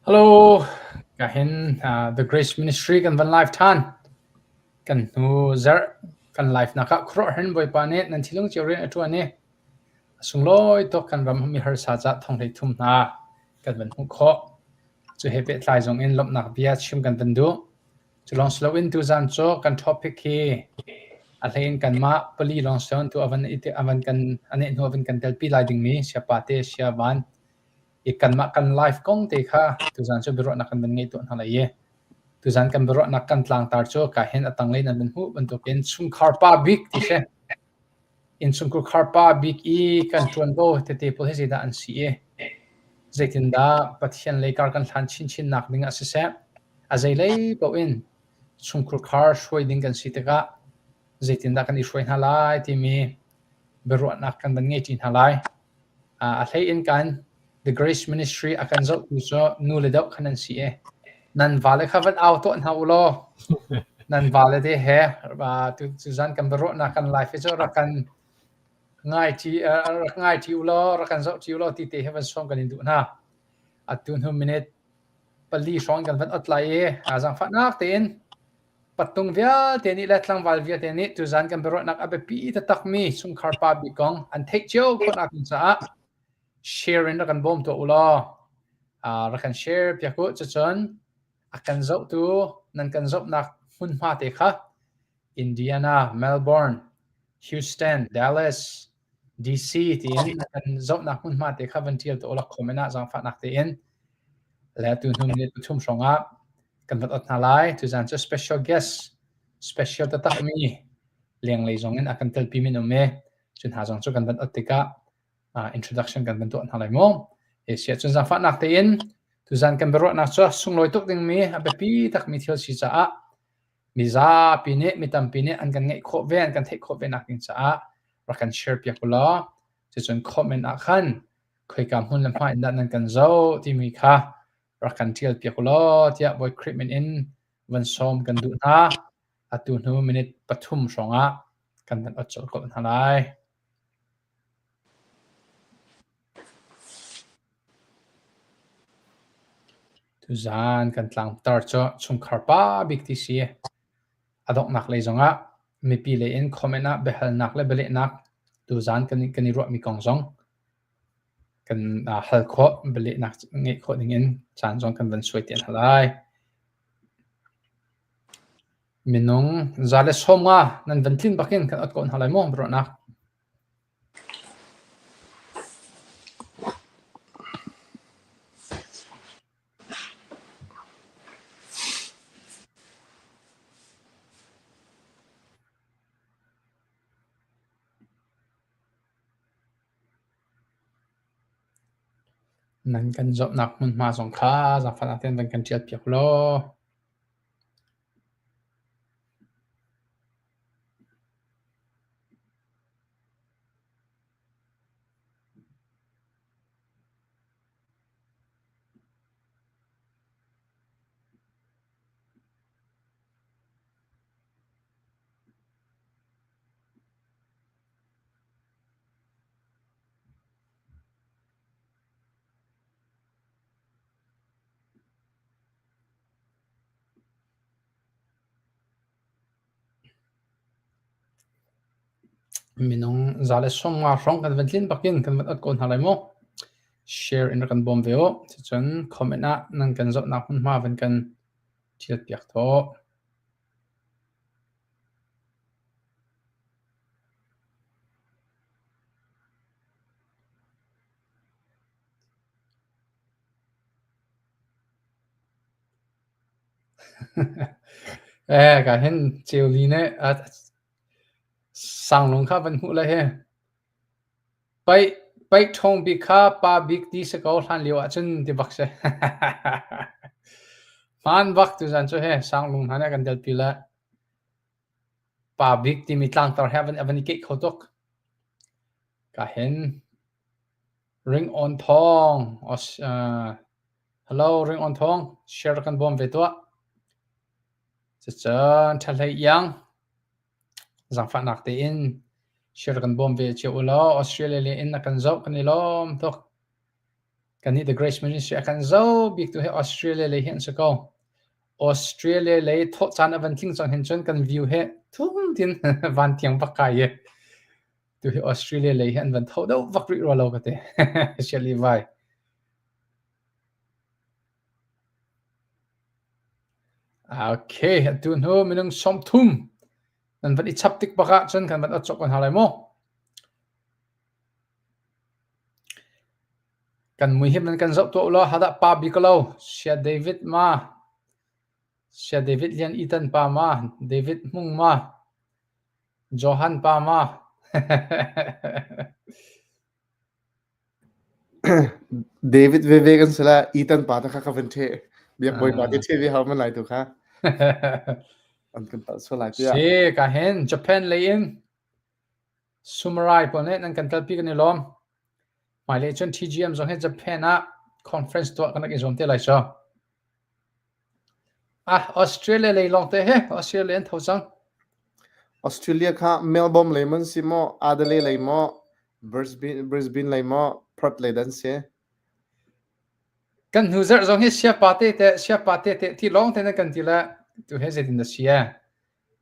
Hello, ka hin uh, The Grace Ministry kan van live than. Kan hnu zarh kan live nak ah khuaruahhar Bawipa nih nan thinlung cio rian a tuan i a sunglawi tuk kan ram mi harsa ca thong hlei thum hna kan van hmuh khawh. Cu he pehtlai zong in lawmhnak bia chim kan van duh. Cu lawng si loin tuzan cu kan topic hi a hlei in kanmah pali lawng si loin tu a van i a van kan a neh hnu a van kan telpi lai dingmi siapa te sia van i kanmah kan life kong te kha tuzan cu biaruahnak kan van ngei tuah hna lai i tuzan kan biaruahnak kan tlangtar cu ka hin a tanglei nan van hmuh bantukin chungkhar pa bik ti si innchungkhar pa bik i kan ṭuanvo tete pawl hi zeidah an si i zeitindah Pathian lei kar kan hlan chinchin nak ding ah siseh a zeilei paoh in chungkhar hruai ding kan si tikah zeitindah kan i hruai hna lai timi biaruahnak kan van ngei ṭi hna lai. A hlei in kan The Grace Ministry a kan zohtu cu nu le deuh khan an si i nan vale kha van au tuah hna u law nan vale te he tuzan kan biaruahnak kan live hi cu rak kan ngai ṭi rak ngai ṭi u law rak kan zoh ṭi u law ti te he van sawm kan in duh hna. Atu hnu minute pali hrawng kan van ot lai i zaangfahnak tein Pattung vialte nih le tlangval vialte nih tuzan kan biaruahnak a biapi taktakmi chungkhar pa bik kong an theih cio khawhnak ding caah share in rak kan bawm tuah u law rak kan share piak u. Cucun a kan zohtu nan kan zohnak hmunhma te kha Indiana, Melbourne, Houston, Dallas, DC tiin nan kan zohnak hmunhma te kha van ṭial tuah u law comment ah zaangfahnak tein le tu hnu minute pathum hrawng ah kan vat ot hna lai. Tuzan cu special guest, special taktakmi lenglei zong in a kan telpi min um i cu hna zong cu kan van ot tikah uh, introduction kan van tuah hna lai mu. Asia cun zaangfahnak tein tuzan kan biaruahnak cu sunglawi tuk dingmi a biapi takmi thil si caah mizapi nih mi tampi nih an kan ngeih khawh ve an kan theih khawh ve nak ding caah rak kan share piak u law cucun comment ah khan khoika hmun le hma in dah nan kan zoh timi kha rak kan ṭial piak u law tiah Bawi Khrih min in van sawm kan duh hna. Atu hnu minute pathum hrawng ah kan van ot colh ko hna lai. Tuzaan kan tlangtar cu chungkhar pa bik ti si. A donghnak lei zongah mipi lei in comment ah biahalnak le bialehnak tuzaan kan kan i ruahmi kong zong kan hal khawh, bialehnak ngeih khawh dingin caan zong kan van suai te hna lai. Minung za le 50 nan van tlin bakin kan ot ko hna lai mu biaruahnak. Nan kan zohnak hmunhma zong kha zaangfahnak tein van kan ṭial piak law. Minung za le 50 hrawng kan van tlin bakin kan van ot ko hna lai mu. Share in rak kan bawm ve u. Cucun comment ah nan kan zohnak hmunhma van kan ṭial piak thawh. Eh, ka hin ceuli nih sanglung kha van hmuh le hi. Paih paih ṭhawng bik kha pa bik ti si ko hlan lio ahcun ti bak si. Hmaan bak tuzan cu he sanglung hna nih a kan telpi le pa bik timi tlangtar he a van i keih kho tuk. Ka hin ring on thawng uh, hello ring on thawng share kan bawm ve tuah. Cucun ṭha hlei iang Zaangfahnak tein share kan bawm ve cio u law Australia le in a kan zoh kan i lawm tuk. Kannih The Grace Ministry a kan zoh bik tu hi Australia lei hi an si ko. Australia lei thawh caan a van tling cang hin cun kan view hi thum tin van tiang bak kai i tu hi Australia lei hi an van tho deuh vak rih rua lo ka ti. Shirley vai. Okay, atu hnu minung 30 nan van i chap tik bak ah cun kan van ot cawk hna lai mu. Kan mui hi man kan zoh tuah ulaw hadah pa bik lo Sia David ma Sia David Lian Ethan pa ma David Hmung ma Johan pa ma David veve kan si la Ethan pa ta kha ka van the biak bawipa te the ve hau man lai tu kha an kan tal so lai tiah Si ka hen Japan lei in Sumarai pawl nih nan kan telpi kan i lawm. Hmailei cun TGM zong hi Japan ah conference tuah kan rak i zuam te lai cu. Ah, Australia lei lawng te he Australia an tho cang. Australia kha Melbourne lei man si maw, Adelaide lei maw, Brisbane, Brisbane lei maw, Perth lei dan si. Kan hnu zarh zong hi siapa te te siapa te te ti lawng te na kan ti le tu he zeitin na si eh?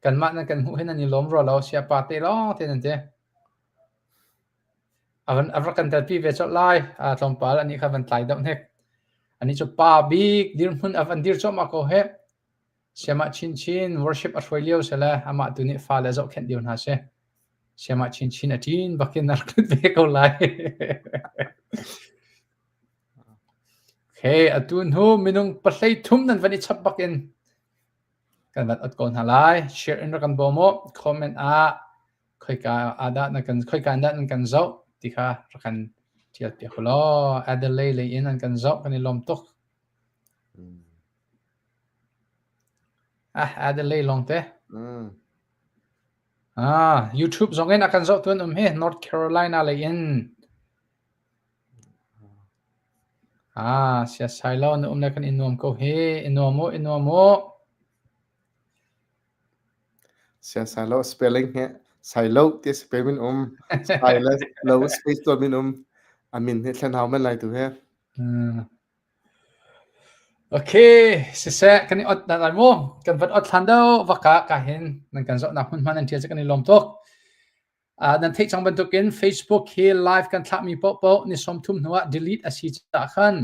Kanmah nan kan hmuh hin nan i lawm rua lo, siapa te lawng te nan ti. A van a rak kan telpi ve colh lai. A tlawmpal anih kha van tlai deuh hnik. Anih cu pa bik dirhmun a van dir cuahmah ko hih. Siamah chinchin worship a hruai lio si le amah tu nih fale zohkhenh lio hna si. Siamah chinchin a ṭin bakin a rak lut ve ko lai. Okay, atu hnu minung pahlei thum nan van i chap bakin Kan van ot ko hna lai. Share in rak kan bawm u. Comment ah khoika ah dah na kan khoika in dah nan kan zoh ti kha rak kan ṭial piak u law. Adelaide lei in an kan zoh kan i lawm tuk. Ah, Adelaide lawng te. Mm. Ah, YouTube zong in a kan zoh tu an um hi North Carolina lei in. Ah, siasai lo na um le kan i nuam ko hi. I nuam u, i nuam u. Siasai lo spelling hi sai lo ti spell min um. Sai le lo space to min um. A min hi thlen hau men lai tu he. Hmm. Okay, siseh kan i ot na lai mu. Kan van ot hlan deuh vaka ka hin nan kan zohnak hmunhma nan ṭial cu kan i lawm tuk. Nan theih cang bantukin Facebook hi live kan thlahmi paohpaoh ni 30 hnuah delete a si caah khan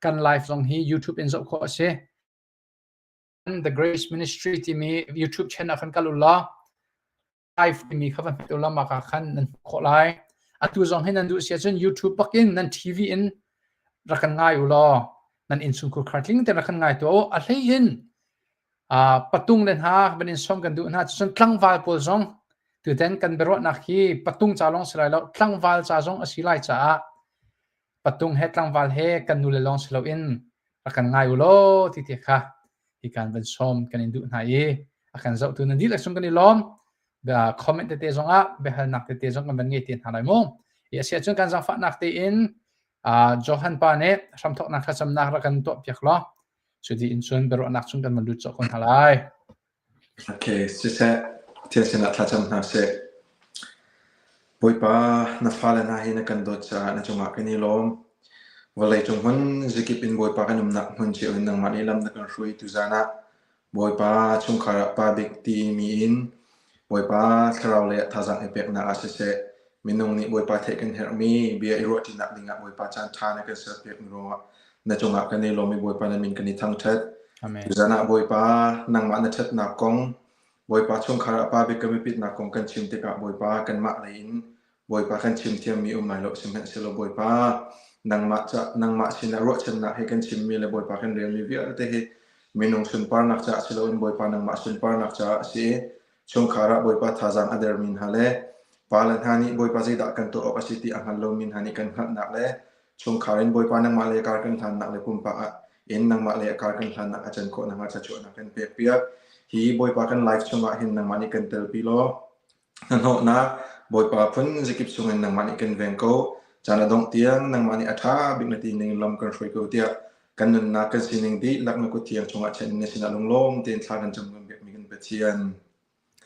kan live zong hi YouTube in zoh khawh a si. The Grace Ministry timi YouTube channel ah khan kal u law live timi kha van hmet u law mah ka khan nan hmuh khawh lai. Atu zong hi nan duh si ahcun YouTube bakin nan TV in rak kan ngai u law nan innchungkhur khar tling tein rak kan ngai tuah u. A hlei in Patung le hna van in sawm kan duh hna. Cun tlangval pawl zong tutan kan biaruahnak hi patung ca lawng si lai lo, tlangval ca zong a si lai caah patung he tlangval he kan nule lawng si loin rak kan ngai u law ti te kha hi kan van sawm kan in duh hna i a kan zohtu nan dihlak cung kan i lawm. Comment tete zongah biahalnak tete zong kan van ngei te hna lai mu. I a si ahcun kan zaangfahnak tein Johan pa nih hramthawknak thlacamnak rak kan tuahpiak law Cuti in cun biaruahnak chung kan van lut cawk ko hna lai. Okay, siseh, Pathian sinah thlacam hna sih. Bawipa, na fale hna hi na kan dawt caah na cungah kan i lawm. Vawlei cung hmun zikip in Bawipa kan umnak hmun cio in nangmah nih lam na kan hruai tuzaan ah Bawipa chungkhar ah pa bik timi in Bawipa thlarau lei ah thazaang i peknak ah siseh, minung nih Bawipa theih kan herhmi bia i ruahṭinak dingah Bawipa caan ṭha na kan serpiakmi ruangah na cungah kan i lawm i Bawipa na min kan i thangṭhat. Amen. Tuzan ah Bawipa nangmah na ṭhatnak kong, Bawipa chungkhar ah pa bik kan biapitnak kong kan chim tikah Bawipa kanmah lei in Bawipa kan chim thiammi um lai lo sihmanhsehlaw Bawipa nangmah ca nangmah sinah ruahchannak he kan chimmi le Bawipa kan relmi vialte hi minung sunparnak caah si loin Bawipa nangmah sunparnak caah a si i chungkhar ah Bawipa thazaang a dermi hna le pale hna nih Bawipa zeidah kan tuah awk a si ti a hngal lomi hna nih kan hngalhnak le chungkhar in Bawipa nangmah le kar kan hlannak le pumpak ah in nangmah le kar kan hlannak a can khawh nakhnga thluachuahnak kan pek piak hi Bawipa kan life chungah hin nangmah nih kan telpi law Hnahnawhnak Bawipa phun zakip chungin nangmah nih kan veng ko. Caan a dongh tiang nangmah nih a ṭha bik na ti ning lam kan hruai ko tiah kan nunnak kan sining dihlak na kut thiang chungah chiah in na sinah lunglawm tein thla kan cam kan biakmi kan Pathian.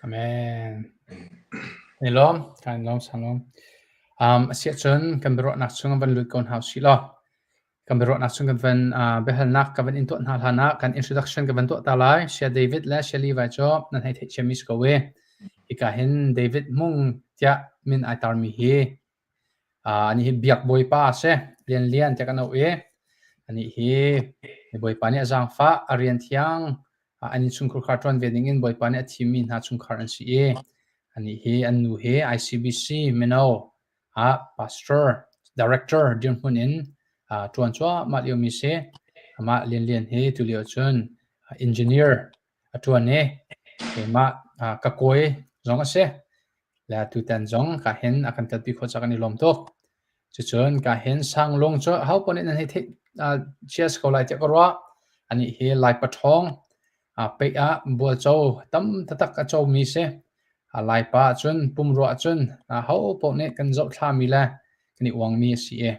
Amen. Ni lawm, kan lawm sang lawm. Um, asiah cun kan biaruahnak chung van lut ko hna usih law. Kan biaruahnak chung kan van biahalnak ka van in tuah hna hlan ah kan introduction ka van tuah ta lai. Saya David le Saya Levi cu nan hei theih ciami si ko e. Hika hin David Mung tiah min ai tarmi hi ani hi biak bawipa a si. Lian Lian tiah kan auh i anih hi Bawipa nih a zaangfah a rian thiang an innchungkhar kha ṭuan ve dingin Bawipa nih a thimmi hna chungkhar an si i anih hi an nu hi ICBC mino ah pastor director dirhmun in ṭuan cuahmah liomi si. Amah Lian Lian hi tulio cun engineer a ṭuan i keimah ka kawi zong a si. Le tutan zong ka hin a kan telpi khawh caah kan i lawm tuk. Cucun ka hin Sanglung cu aho paoh nih nan hei theih cheers ko lai tiah ka ruah. Anih hi Lai paṭhawng peih ah bualco tam taktak a comi si. Laipa ahcun pumrua ahcun aho paoh nih kan zohthlami le kan i uangmi a si i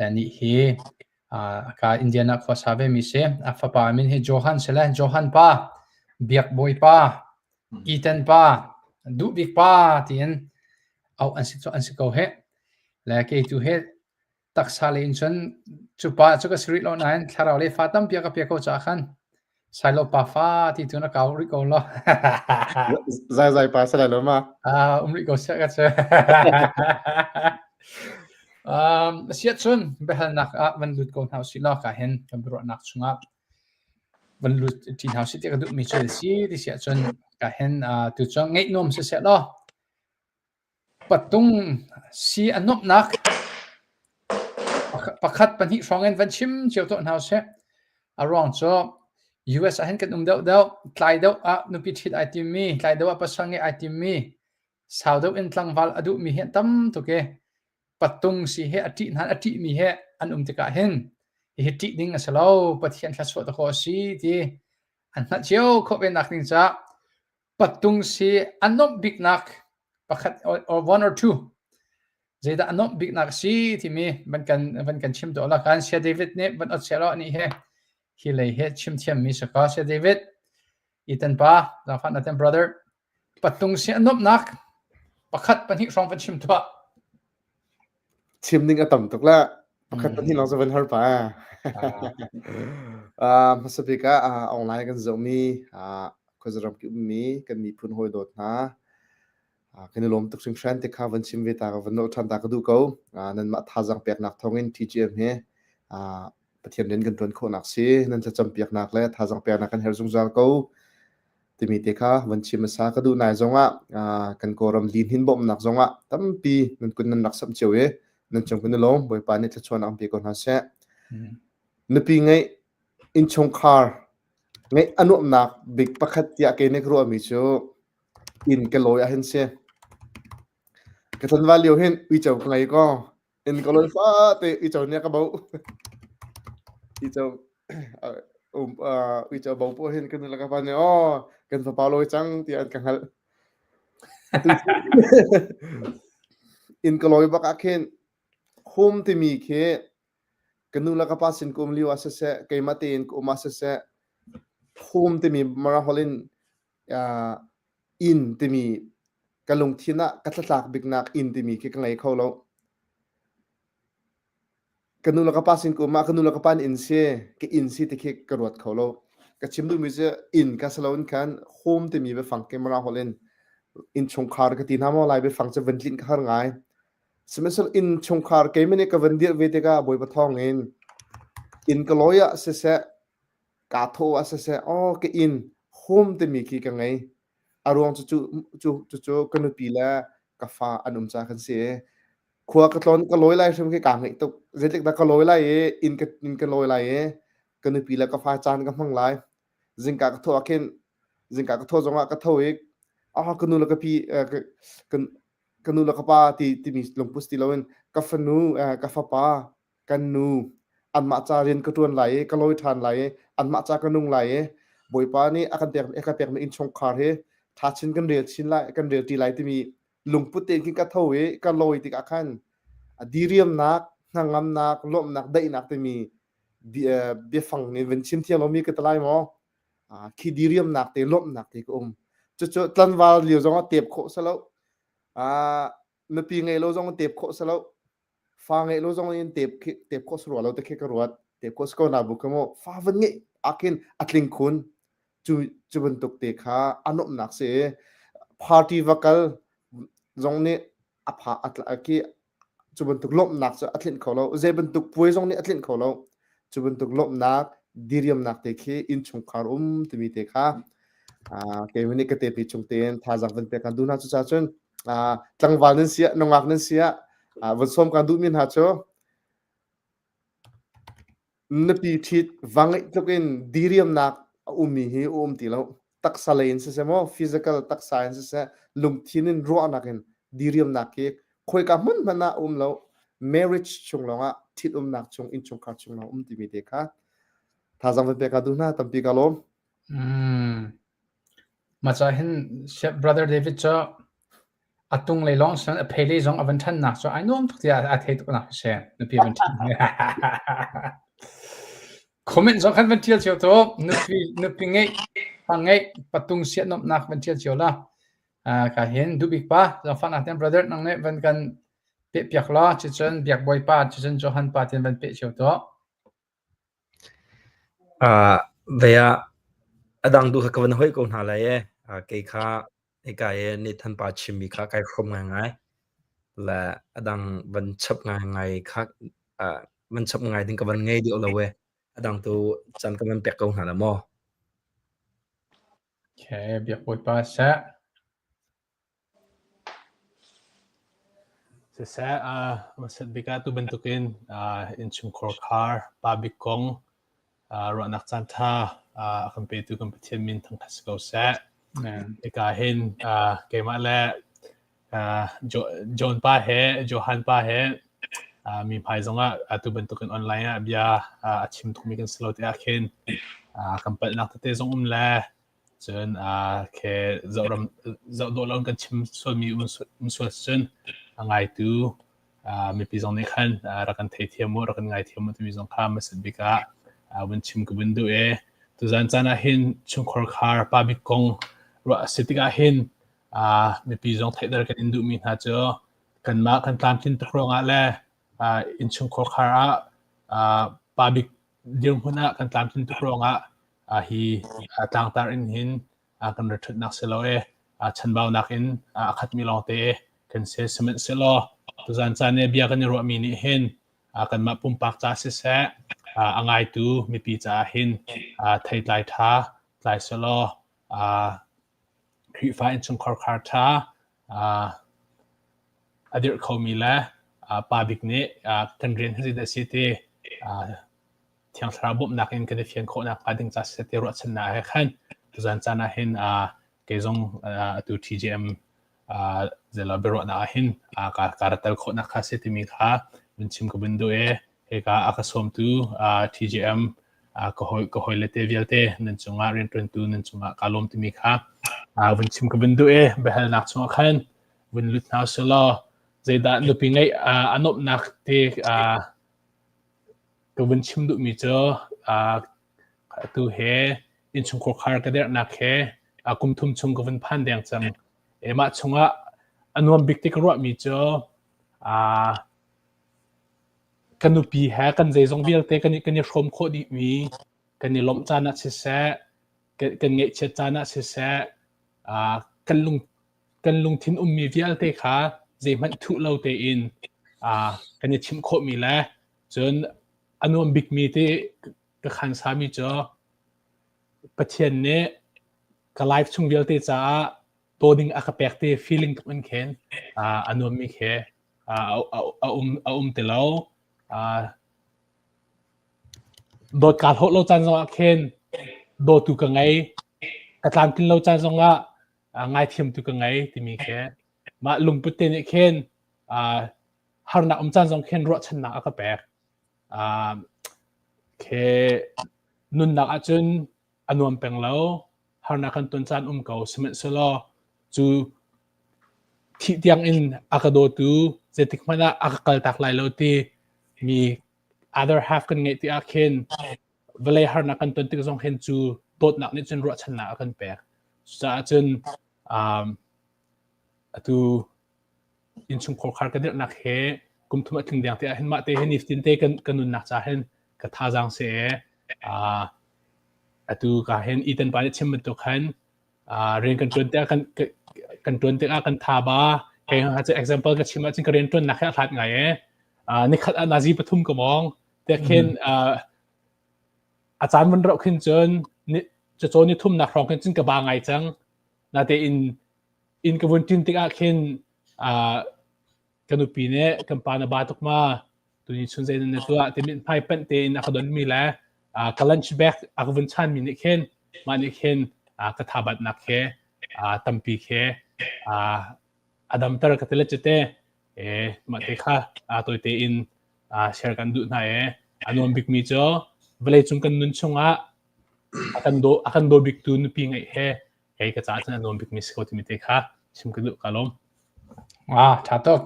anih hi ka Indiana khuasa vemi si. A fapa min hi Johan si le Johan pa, Biak Bawipa, Ethan pa, Duh Bik pa tiin auh an si an si ko hih. Le kei tu hi taksa lei in cun cu pa cu ka si rih lo nain thlarau lei fa tampi a ka pek ko caah khan Sailo pa fa ti tu na kau rih ko lo. Zai zai pa sa lo ma. Ah um rih ko sia ka che. Um siat cun biahalnak ah van lut ko hna usih law ka hin kan biaruahnak chungah van lut ṭi hna usih ti ka duhmi cu si ti siah cun ka hin tu cu ngeih nuam siseh law Patung si a nuamhnak pakhat pahnih hrawng in van chim cio tuah hna usih. A ruang cu US ah hin kan um deuhdeuh, tlai deuh ah nupi ṭhit ai timmi, tlai deuh ah pasal ngeih ai timmi, sau deuh in tlangval a duhmi hi an tam tuk i patung si he a ṭih hna a ṭihmi he an um tikah hin hihi ṭih ding a si lo, Pathian thluachuah dakaw a si ti an hngalh cio khawh ve nak ding caah Patung si a nuamh biknak pakhat or one or two zeidah a nuamh biknak a si timi van kan van kan chim tuah la kan Sia David nih van ot sia lo ni he hi lei he chim thiam mi saka Sia David Ethan pa Zafan Nathan brother patung si a nuamhnak pakhat pahnih hrawng van chim tuah Chim ding a tam tuk la. Pakhat pahnih lawng cu van har pa. Uh, hmasa bik ah uh, online kan zohmi uh, khuazaram ki ummi kan miphun hawi dawt hna uh, kan i lawm tuk hringhran te kha van chim ve ta ka van nolh ṭhan ta ka duh ko. Uh, nanmah thazaang peknak thawngin TGM he uh, Pathian rian kan ṭuan khawhnak si nan thlacam piaknak le thazaang peknak kan herh zungzal ko. timi te kha van chim hmasa ka duh nai zongah kan Kawlram lihnin bawmhnak zongah tampi nan kun nan rak samh cio i nan cung kan i lawm Bawipa nih thluachuahnak an pe ko hna seh. Nupi ngeih innchungkhar ngeih a nuamhnak bik pakhat tiah kei nih ka ruahmi cu inn ka lawi ahhin si. Ka tlanval lio hin uico ka ngei ko. In ka lawi fate uico nih a ka boh. Uico um uico bo paoh hin kan nu le ka pa nih aw kan fapa lawi cang tiah an ka hngalh. Inn ka lawi bak ah khin home timi khi ka nu le ka pa sin ka um lio ah siseh keimah tein ka um ah siseh home timi Mara holh in uh, inn timi ka lungthin ah ka tlatlak biknak inn timi khi ka ngei kho lo. Ka nu le ka pa sin ka um ah ka nu le ka pa inn si ka inn si ti khi ka ruat kho lo. Ka chim duhmi cu inn ka si loin khan home timi biafang ke Mara holh in innchungkhar ka ti hna maw lai biafang cu van tlinh ka har ngai. Sihmanhsehlaw innchungkhar keimah nih ka van dirh ve tikah Bawipa thawng in inn ka lawi ah siseh kaa thawh ah siseh aw ka inn home timi khi ka ngei. A ruang cu cu cucu ka nupi le ka fa an um caah kan si. Khua ka tlawn ka lawi lai hrim khi kaa ngaih tuk. Zeitik dah ka lawi lai i inn ka inn ka lawi lai i ka nupi le ka fa caan ka hmang lai. Zingka ka thawh ah khin zingka ka thawh zongah ka tho i ah ka nu le ka pi ka ka nu le ka pa ti timi lungput ti loin ka fanu ka fapa kan nu anmah ca rian ka ṭuan lai i ka lawi ṭhan lai i anmah ca ka nung lai i Bawipa nih a kan pek a ka pekmi innchungkhar hi ṭha chin kan rel chin lai kan rel ṭi lai timi lungput tein khin ka tho i ka lawi tikah khan a diriamnak hnangamnak lawmhnak daihnak timi biafang nih van chim thiam lomi ka ti lai maw khi diriamnak te lawmhnak te ka um cucu tlanval lio zongah tep khawh si lo nupi ngei lo zong tep khawh si lo. Fa ngeih lo zong in tep khi tep khawh si rua lo te khi ka ruat. Tep khawh si ko na bu kha mu fa van ngeih ahkhin a tling khun. Cu cu bantuk te kha a nuamhnak si. Party va kal zong nih a pha a tla khi cu bantuk lawmhnak cu a tlinh kho lo. Zei bantuk puai zong nih a tlinh kho lo. Cu bantuk lawmhnak diriamnak te khi innchungkhar um timi te kha keimah nih ka tepi chung tein thazaang van pek kan duh hna. Cucaah cun tlangval nan si ah nungak nan si ah van sawm kan duhmi hna cu Nupi ṭhit va ngeih tluk in diriamnak a ummi hi a um ti lo. Taksa lei in siseh maw, physical taksa in siseh, lungthin in ruahnak in diriamnak hi khoika hmun hmanh ah a um lo. Marriage chung lawngah ṭhitumnak chung, innchungkhar chung lawng um timi te kha thazaang van pek ka duh hna, tampi ka lawm. Mm. Mah caah hin Brother David cu a tung lei lawng siloin a phei lei zong a van ṭhannak cu ai nuam tuk tiah a thei tuk nak si. Nupi van ṭhit. Comment zong khan van ṭial cio tu nupi nupi ngeih pa ngeih patung siah nuamhnak van ṭial cio la. Ka hin duhbik pa zaangfahnak ten brother nang nih van kan peh piak la cucun biak bawipa cucun Johan pa tin van peh cio tu. Vei ah a dang tu kha ka van hoih ko hna lai ee. Kei kha hika i Nathan pa chimmi kha kai hrawm ngaingai. Le a dang van chap ngaingai kha van chap ngai ding ka van ngei deuh lo ee. A dang tu caan ka van pek ko hna la maw. Okay, biak Bawipa seh. Siseh, hmasat bik ah tu bantukin innchungkhar khar pa bik kong ruahnak caanṭha a kan petu kan Pathian min thangṭhat si ko seh. Hika hin keimah le John pa he Johan pa he mi hmai zongah atu bantukin online ah bia a chim tukmi kan si lo tiah khin kan palhnak tete zong um le Cun khi zohram zoh dawh lo in kan chim sualmi um sual cun a ngaitu mipi zong nih khan rak kan theithiam u, rak kan ngaithiam u timi zong kha hmasat bik ah vun chim ka vun duh i tuzan caan ah hin chungkhar khar pa bik kong ruah a si tikah hin mipi zong theihter kan in duhmi hna cu kanmah kan tlamtlin tuk ruangah le innchungkhar khar ah pa bik dirhmun ah kan tlamtlin tuk ruangah hi tlangtar in hin kan ra ṭhutnak si lo e chanbaunak in a khatmi lawngte kan si. Sihmanhsehlaw tuzan caan i bia kan i ruahmi nih hin kanmah pumpak ca siseh a ngaitu mipi caah hin theitlai ṭha tlai selaw Khrihfa innchungkhar khar ṭha a dirh khomi le pa bik nih kan rian hi zeidah a si ti Thiang Thlarau bawmhnak in kan i fian khawhnak hnga ding ca siseh ti ruahchannak he khan tuzan caan ah hin kei zong atu TJM zela biaruahnak ah hin ka ka ra tel khawhnak kha si timi kha vun chim ka vun duh i hika a ka sawmtu TJM ka hawi ka hawile te vialte nan cungah rianṭuantu nan cungah ka lawm timi kha vun chim ka vun duh i biahalnak chungah khan vun lut hna usih zeidah nupi ngeih a nuamhnak te Ka vun chim duhmi cu atu he innchungkhar khar ka derhnak he kum thum chung ka vun phan deng cang. Mah chungah a nuam bik ti ka ruahmi cu ka nupi he kan zeizong vialte kan i, kan i hrawm khawh dihmi, kan i lawmh caan ah siseh, kan, kan ngaihchiat caan ah siseh, kan lung kan lungthin ummi vialte kha zeihmanh thuh lo tein kan i chimh khawhmi le Cun a nuam bikmi ti ka khansami cu Pathian nih ka life chung vialte caah taw ding a ka pek ti feeling tuk in khin a nuammi khi a um a um ti lo. Dawt kaa hlawh lo caan zongah khin dawtu ka ngei. Ka tlamtlin lo caan zongah ngaithiamtu ka ngei timi khi mah lungput te nih khin harnak um caan zong khin ruahchannak a ka pek. Khi nunnak ahcun a nuam peng lo, harnak kan ton caan um ko. Sihmanhsehlaw cu thih tiang in a ka dawtu zeitik hmanh ah a ka kaltak lai lo ti mi other half kan ngeih ti ah khin vawlei harnak kan ton tik zong hin cu dawtnak nih cun ruahchannak a kan pek. Cucaah cun atu innchungkhar khar ka dirhnak he Kum thum a tling deng te ah hin mah te hin niftin te kan kan nunnak ca hin ka thazaang si e. Atu ka hin Ethan pa nih chim bantuk khan rian kan ṭuan tikah kan kan ṭuan tikah kan tha ba. Kei ha cu example ka chim ahcun ka rian ṭuannak hi a hlat ngai e. Nikhat ah nazi pathum ka mong. Te khin a caan van rauh khin cun cacawn ni thumnak hrawng khin cun ka ba ngai cang. Natein inn ka vun ṭin tikah khin ka nupi nih kan pa na ba tuk ma tuni chun zei na tuah ti mithmai panh tein a ka donmi le ka lunch bag a ka vun chanmi nih khin mah nih khin ka thabatnak he tampi khe a damter ka ti le cite e mah te kha tawi tein share kan duh hna e. A nuam bikmi cu vawlei cung kan nun chungah a kan daw a kan daw biktu nupi ngeih he kei ka caah cun a nuam bikmi si ko timi te kha chim ka duh. Ka lawm. Ah, ṭha tuk.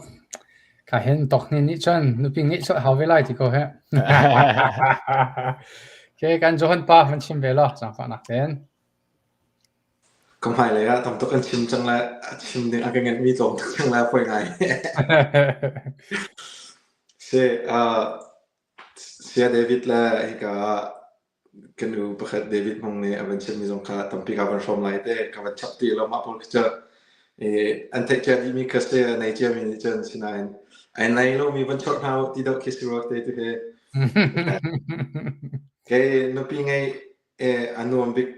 Ka hin tok ni nih cun nupi ngeih cu hau ve lai ti ko he. Ke kan Johan pa van chim ve law zaangfahnak tein. Ka hmailei ah tam tuk an chim cang le a chim ding a ka ngenh mi tlawm tuk cang le a poi ngai. Si, uh, Saya David le hika Ka nu pakhat David Hmung nih a van chimmi zong kha tampi ka van hrawm lai te, ka van chap ti lo mah pawl khi cu i an theih cia dihmi kha si, a nei ciami nih cun sinain ai nei lomi van chawt hna u ti deuh khi si rua te tu hi. Kei nupi ngei a nuam bik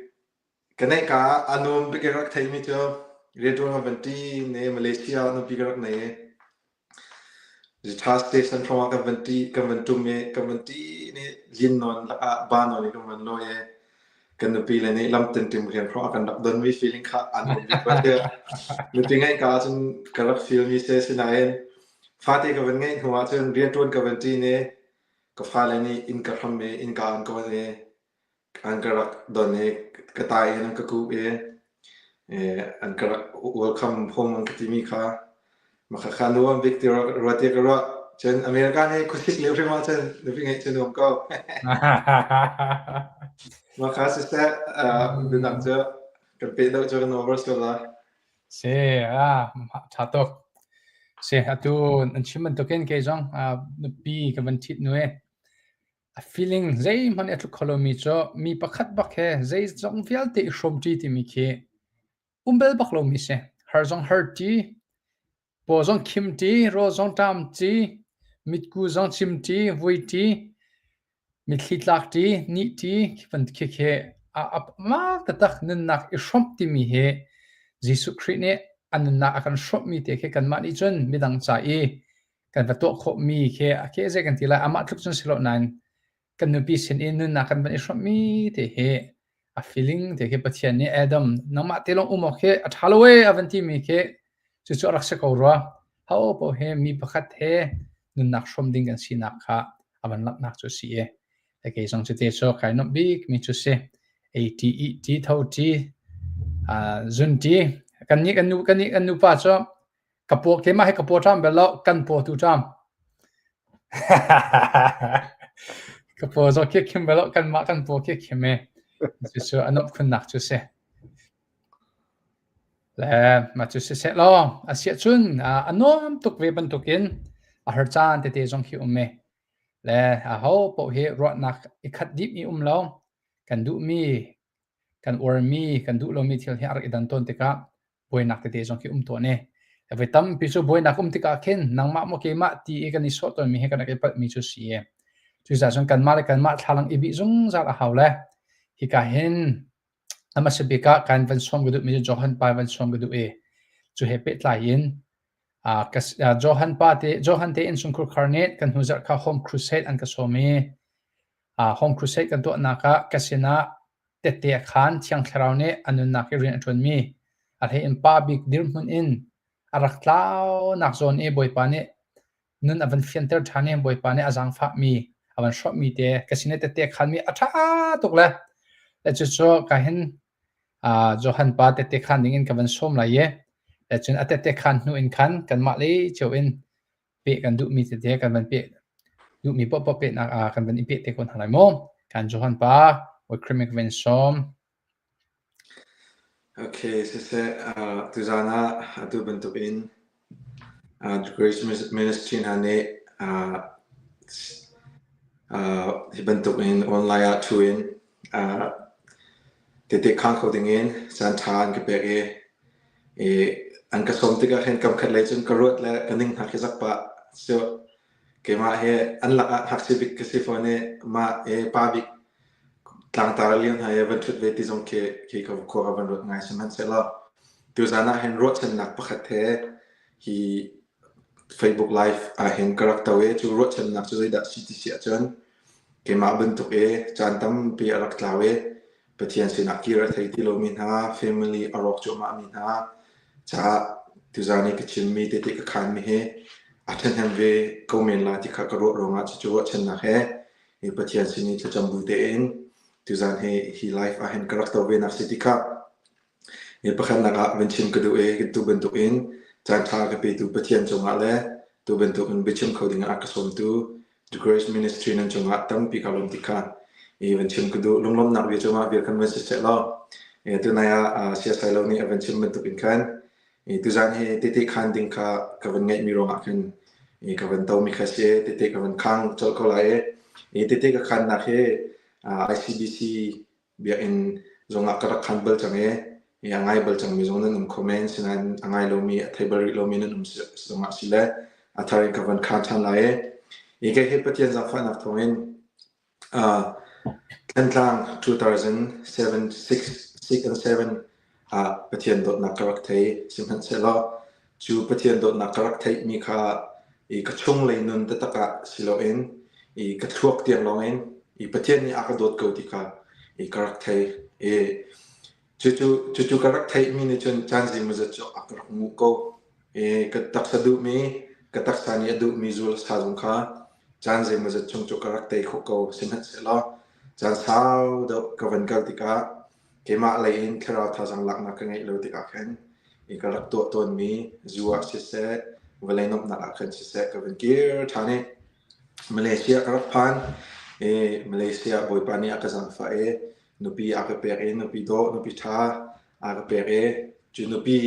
ka neih ka ah a nuam bik i rak theimi cu rianṭuan ka van ṭin i Malaysia ah nupi ka rak nei i Jitha station hrawngah kan van ṭi, kan van ṭum i kan van ṭin i lin nawn lakah ba nawn in kan van lawi i kan nupi le nih lam tinṭim rian hrawng a kan rak donmi feeling kha a nuam bik rua tiah nupi ngeih ka ahcun ka rak feel mi si. Sinain fate ka van ngeih hnu ahcun rianṭuan ka van ṭin i ka fale nih inn ka hram i innka an ka on i an ka rak don i ka ta in an ka kuh i an ka rak welcome home an ka timi kha mah kha nuam bik ti ruat ti ka ruah. Cun America nih khuasik lio hrim ahcun nupi ngeih cu nuam ko. Mah kha siseh, biadang cu kan peh deuh cu kan over sual lai. Si, ah, ṭha tuk. Si, atu an chim bantukin kei zong nupi ka van ṭhit nu i A feeling zeihmanh a tluk kho lomi cu mi pakhat bak he zeizong vialte i hrawmṭi timi khi um bel bak lomi si. Har zong har ṭi, paw zong khim ṭi, rawl zong ṭam ṭi, mitku zong chim ṭi, vui ṭi, mitthli tlak ṭi, nih ṭi, khi bantuk khi khi a, a mah taktak nunnak i hrawmh timi hi Jesuh Khrih nih a nunnak a kan hrawmhmi te khi kanmah nih cun midang ca i kan va tuah khawhmi khi a ke zei kan ti lai, amah tluk cun si lo nain kan nupi sin in nunnak kan van i hrawmhmi te hi a feeling te khi Pathian nih Adam nangmah te lawng um awk hi a ṭha lo ee a van timi khi cucu a rak si ko rua. Ho paoh he mi pakhat he nunnak hrawm ding kan sinak kha a van langhnak cu a si i kei zong cu te cu kai nuamh bik mi cu si. Ei ṭi, ih ṭi, tho ṭi, zun ṭi. Kan nih kan nu kan nih kan nupa cu Ka paw keimah hi ka paw ṭam bal lo, kan paw tu ṭam. Ka paw zaw khi khim bal lo, kanmah kan paw khi khim e. Cucu a nuamh khunnak cu si. Le mah cu siseh law, a siah cun a nuam tuk ve bantukin a har caan tete zong khi um e. Le aho paoh hi ruahnak i khat dih mi um lo. Kan duhmi, kan uarmi, kan duh lomi thil hi a rak i dan tawn tikah buainak tete zong khi um tawn i voi tampi cu buainak um tikah khin nangmah maw keimah ti i kan i sawh tawnmi hi kan rak i palhmi cu si i cucaah cun kanmah le kanmah thlalang i bih zungzal a hau le hika hin a hmasa bik ah kan van sawm ka duhmi cu Johan pa van sawm ka duh i cu he pehtlai in Johan pa te Johan te innchungkhar khar nih kan hnu zarh kha Home Crusade an ka sawm i Home Crusade kan tuahnak ah ka sinah Tette a khaan. Thiang Thlarau nih a nunnak i rian a ṭuanmi, a hlei in pa bik dirhmun in a rak tlaunak zawn i Bawipa nih nun a van fianter ṭhan i Bawipa nih a zaangfahmi, a van hrawhmi te ka sin i tette a khaanmi a ṭha tuk le le cucu ka hin Johan pa tette khaan dingin ka van sawm lai i le cun a tette khaan hnu in khan kanmah lei cio in peh kan duhmi tete kan van peh duhmi paohpaoh pehnak ah kan van i peh te ko hna lai mu. Kan Johan pa Wikrimik van sawm. Okay, siseh, tuzaan ah atu bantuk in Grace Ministry hna nih Hi bantuk in online ah ṭhu in tehte khang kho ding in caan ṭha an ka pek i an ka sawm tikah khin kam khat lei cun ka ruat le ka ning hna khi zak pah. So keimah hi an lakah ngakchia bik ka si fawn i mah i pa bik tlangtar lio hna i van ṭhut ve ti zong khi khi ka khua ka van ruat ngai. Sihmanhsehlaw tuzaan ah hin ruahchannak pakhat he hi Facebook Live ahhin ka rak to i cu ruahchannak cu zeidah si ti si ahcun keimah bantuk i caan tampi a rak tlau i Pathian sinah kir a thei ti lomi hna, family a rawk cuahmahmi hna caah tuzaan i ka chimmi tete ka khaanmi hi a ṭhahnem ve ko men lai ti kha ka ruah ruangah cucu ruahchannak he hi Pathian sin i thlacam bu tein tuzaan hi hi live ahhin ka rak to ve nak si ti kha Hi pakhatnak ah van chim ka duh i tu bantukin caanṭha ka petu Pathian cungah le tu bantukin biachim kho dingah a ka sawmtu The Grace Ministry nan cungah tampi ka lawm ti kha i van chim ka duh. Lunglawmhnak bia cungah bia kan van si seh law tunai ah siasai lo nih a van chim bantukin khan tuzaan hi tete khaan ding kha ka van ngeihmi ruangah khan ka van tomi kha si tete ka van khang colh ko lai i tete ka khaannak hi ICBC Biakinn zongah ka rak khan bal cang i a ngai bal cangmi zong nan um kho men. Sinain a ngai lomi, a thei bal rih lomi nan um zongah si le a thar in ka van khaan ṭhan lai i hi kei hi Pathian zaangfahnak thawngin Thantlang 2007 6, 6 and 7 ah Pathian dawtnak ka rak thei. Sihmanhsehlaw cu Pathian dawtnak ka rak theihmi kha i ka chunglei nun taktak ah si loin i ka thluak tiang lawngin i Pathian nih a ka dawt ko ti kha i ka rak thei. I cucu cucu ka rak theihmi nih cun caan zeimawzat cu a ka rak nguh ko. I ka taksa duhmi, ka taksa nih a duhmi zul sa zong kha caan zeimawzat chung cu ka rak tei khawh ko. Sihmanhsehlaw caan sau deuh ka van kal tikah Keimah lei in thlarau thazaang laknak ka ngeih lo tikah khan i ka rak tuah tawnmi zu ah siseh, vawlei nuamhnak ah khan siseh ka van kir ṭhan i Malaysia ka rak phan i Malaysia Bawipa nih a ka zaangfah i nupi a ka pek i nupi dawh, nupi ṭha a ka pek i cu nupi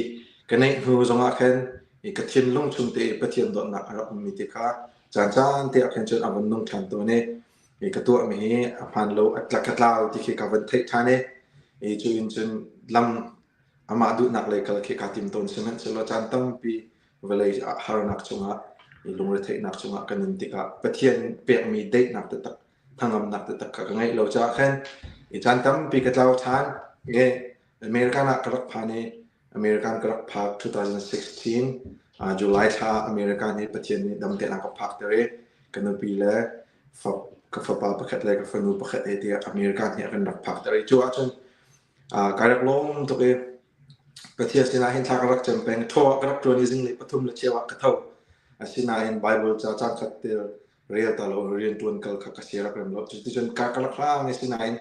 ka neih hnu zongah khan i ka thinlung chung te i Pathian dawtnak a rak ummi te kha caan caan te ah khan cun a van nung ṭhan tawn i i ka tuahmi hi a hmaan lo a ka tlau ti khi ka van theih ṭhan i i cu in cun lam amah duhnak lei kal khi kaa tim tawn. Sihmanhsehlaw caan tampi vawlei harnak chungah i lungretheihnak chungah ka nun tikah Pathian pekmi daihnak taktak hnangamnak taktak kha ka ngeih lo caah khan i caan tampi ka tlau ṭhan. I American ah ka rak phan i American ka rak phak 2016 July thla American hi Pathian nih dam tein a ka phakter i ka nupi le ka fapa pakhat le ka fanu pakhat he tiah America nih a kan rak phakter i cu ahcun kai rak lawm tuk i Pathian sinah hin thla ka rak cam peng. Thaw ah ka rak ṭuan i zinglei pathum le cheu ah ka tho. Asinain Bible ca caan khat te rel ta lo rian ṭuan kal kha ka si rak rem lo. Cuticun ka ka rak hlang i sinain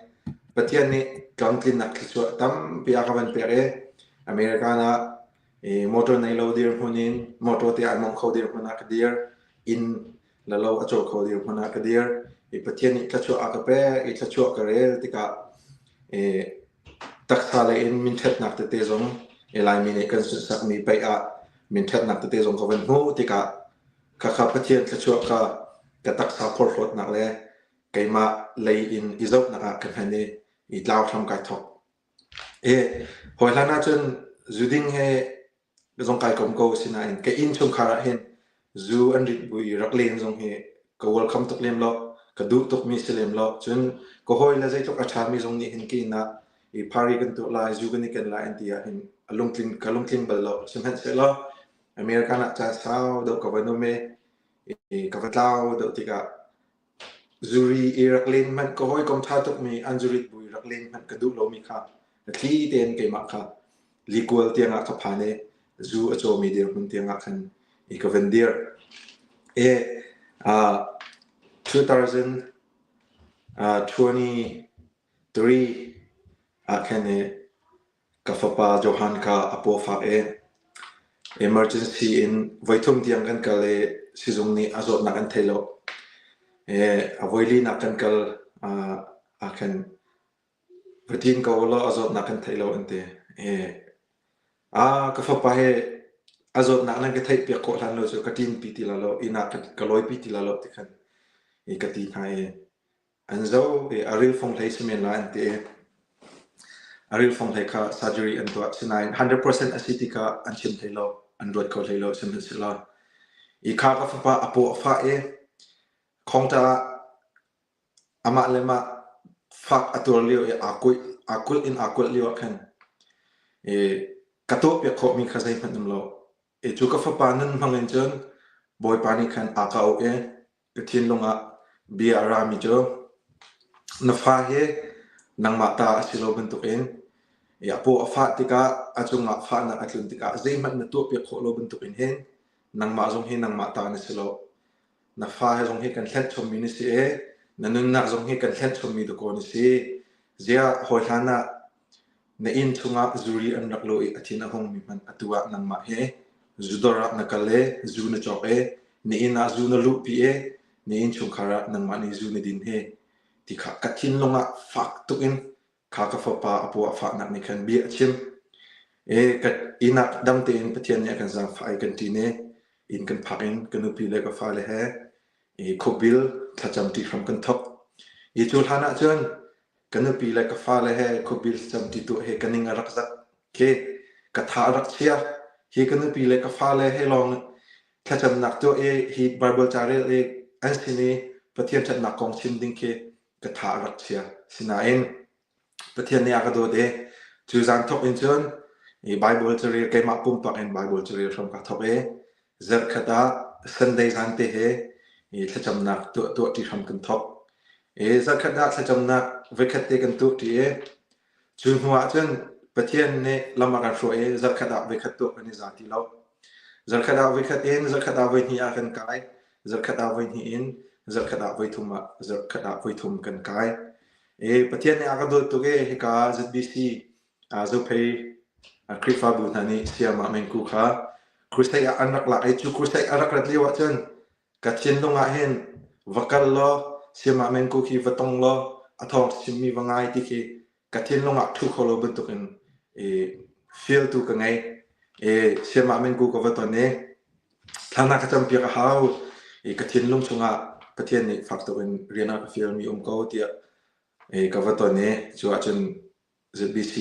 Pathian nih tlamtlinnak thluachuah tampi a ka van pek i American ah motor nei lo dirhmun in motor te ai mong kho dirhmun ah ka dir. Inn la lo a caw kho dirhmun ah ka dir i Pathian nih thluachuah a ka pek i thluachuah ka rel tikah i taksa lei in minṭhatnak tete zong i Laimi nih kan sunhsakmi paih ah minṭhatnak tete zong ka van hmuh tikah khakha Pathian thluachuah kha ka taksa phorhlawtnak le keimah lei in i zohnak ah ka hman i i tlau hram kai thawk. I hawi hlan ahcun zuding he zong kai kom ko sinain ka innchungkhar ah hin zu an rit bu i rak len zong hi ka welcome tuk lem lo, ka duh tukmi si lem lo. Cun ka hawi le zeitluk a ṭhami zong nih hin ka inn ah i party kan tuah lai, zu kan i ken lai an ti ah hin a lungtling ka lungtling bal lo. Sihmanhsehlaw American ah caan sau deuh ka van um i ka va tlau deuh tikah Zuri i rak len hmanh ka hawikom ṭha tukmi an zurit bu i rak len hmanh ka duh lomi kha a thli tein keimah kha likual tiangah ka phan i zu a cawmi dirhmun tiangah khan i ka van dir. E, uh, 2023 ah khan i Ka fapa Johan kha a paw fak i emergency in voithum tiang kan kal i sizung nih a zawtnak an thei lo. A voilinak kan kal ah khan va ṭin ko law a zawtnak kan thei lo an ti. Ka fapa hi A zawtnak nan ka theihpiak khawh hlan lo cu ka ṭinpi ti la lo, inn ah ka lawipi ti la lo ti khan i ka ti hna i an zo i a rilfong hlei si men lai an ti i a rilfong hlei kha surgery an tuah. Sinain 100% a si ti kha an chim hlei lo, an ruat kho hlei lo sihmanhsehlaw i kha ka fapa a paw a fah i khongta ah Amah le mah fak a tuar lio i aa kuih, aa kulh in aa kulh lio ah khan i ka tuahpiak khawhmi kha zeihmanh um lo. I cu ka fapa nun hmang in cun Bawipa nih khan aa ka auh i ka thinlung ah bia a rami cu na fa hi nangmah ta a si lo bantukin i a paw a fah tikah a cungah fahnak a tlun tikah zeihmanh na tuahpiak khawh lo bantukin hin nangmah zong hi nangmah ta na si lo. Na fa he zong hi kan hlenh chommi na si i na nunnak zong hi kan hlenh chommi dakaw na si. Ziah hawi hlan ah na inn chungah zuri an rak lo i a thin a hungmi hmanh atu ah nangmah he zudawr ah na kal i zu na cawk i na inn ah zu na luhpi i na innchungkhar ah nangmah nih zu na din hi ti kha ka thinlung ah fak tuk in Kha ka fapa a paw a fahnak nih khan bia a chim. E ka inn ah dam tein Pathian nih a kan zaangfah i kan ṭin i inn kan phak in ka nupi le ka fale he i khuabil thlacam ṭi hram kan thok. I cu hlan ah cun ka nupi le ka fale he khuabil thlacam ṭi tuah he ka ning a rak zat. Khi ka tha a rak chia. Hi ka nupi le ka fale he lawng thlacamnak tuah i hi Bible ca rel i an sin i Pathian ṭhatnak kong chim ding khi ka tha a rak chia. Sinain Pathian nih a ka dawt i cu zan thawk in cun i Bible carel keimah pumpak in Bible carel hram ka thawk i zarhkhat ah Sunday zan te he i thlacamnak tuah tuah ṭi hram kan thawk. I zarhkhat ah thlacamnak voikhat te kan tuah ṭi i cu hnu ah cun Pathian nih lam a kan hruai i zarhkhat ah voikhat tuah kan i za ti lo. Zarhkhat ah voikhat in zarhkhat ah voihnih ah kan kai. Zarhkhat ah voihnih in zarhkhat ah voithum ah zarhkhat ah voithum kan kai. E Pathian nih a ka dawt tuk e hika ZBC Zophei Khrihfabu hna nih Siamah Mengku kha crusade ah an rak lak i cu crusade a rak rat lio ahcun ka thinlung ah hin va kal law Siamah Mengku khi va tong law a thawng chimmi va ngai ti khi ka thinlung ah ṭhu kho lo bantukin i feel tu ka ngei. I Siamah Mengku ka va ton i thla na ka campiak a hau i ka thinlung chungah Pathian nih fak tuk in rian a ka fialmi um ko tiah i ka va ton i cu ahcun ZBC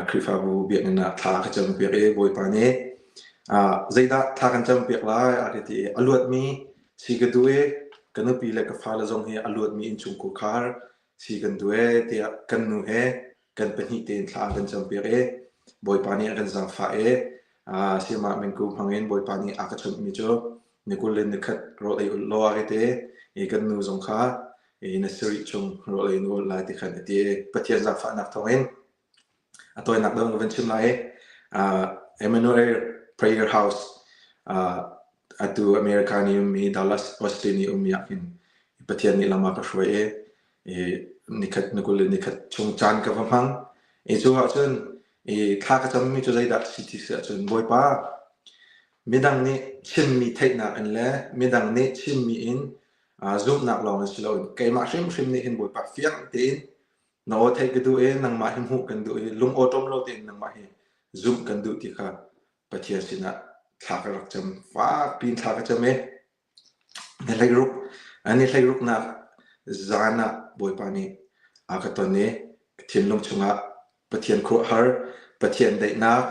Khrihfabu biakinn ah thla ka campiak i Bawipa nih zeidah thla kan campiak lai a ka ti i a luatmi si ka duh i ka nupi le ka fale zong hi a luatmi innchungkhar si kan duh ee tiah kan nu he kan pahnih tein thla an kan campiak i Bawipa nih a kan zaangfah i Siamah Mingku hmangin Bawipa nih a ka chawnhmi cu ni 20 le ni khat rawl ei ul law a ka ti i kan nu zong kha i na sarih chung rawl ei na ul lai ti khan a ti i Pathian zaangfahnak thawngin a tawinak dang ka van chim lai i Emmanuel Prayer House atu America nih ummi Dallas Austin i ummi ah khin Pathian nih lam a ka hruai i i nikhat ni 20 le nikhat chung caan ka va hmang. I cu ahcun i thla ka cammi cu zeidah si ti si ahcun Bawipa midang nih chimmi theihnak in le midang nih chimmi in zumhnak lawng in si loin keimah hrimhrim nih hin Bawipa fiang tein na aw theih ka duh i nangmah hi hmuh kan duh i lung awṭawm lo tein nangmah hi zumh kan duh ti kha Pathian sinah thla ka rak cam fakpi in thla ka cam i ni hleiruk ni hleiruknak zan ah Bawipa nih a ka ton i ka thinlung chungah Pathian khuaruahhar Pathian daihnak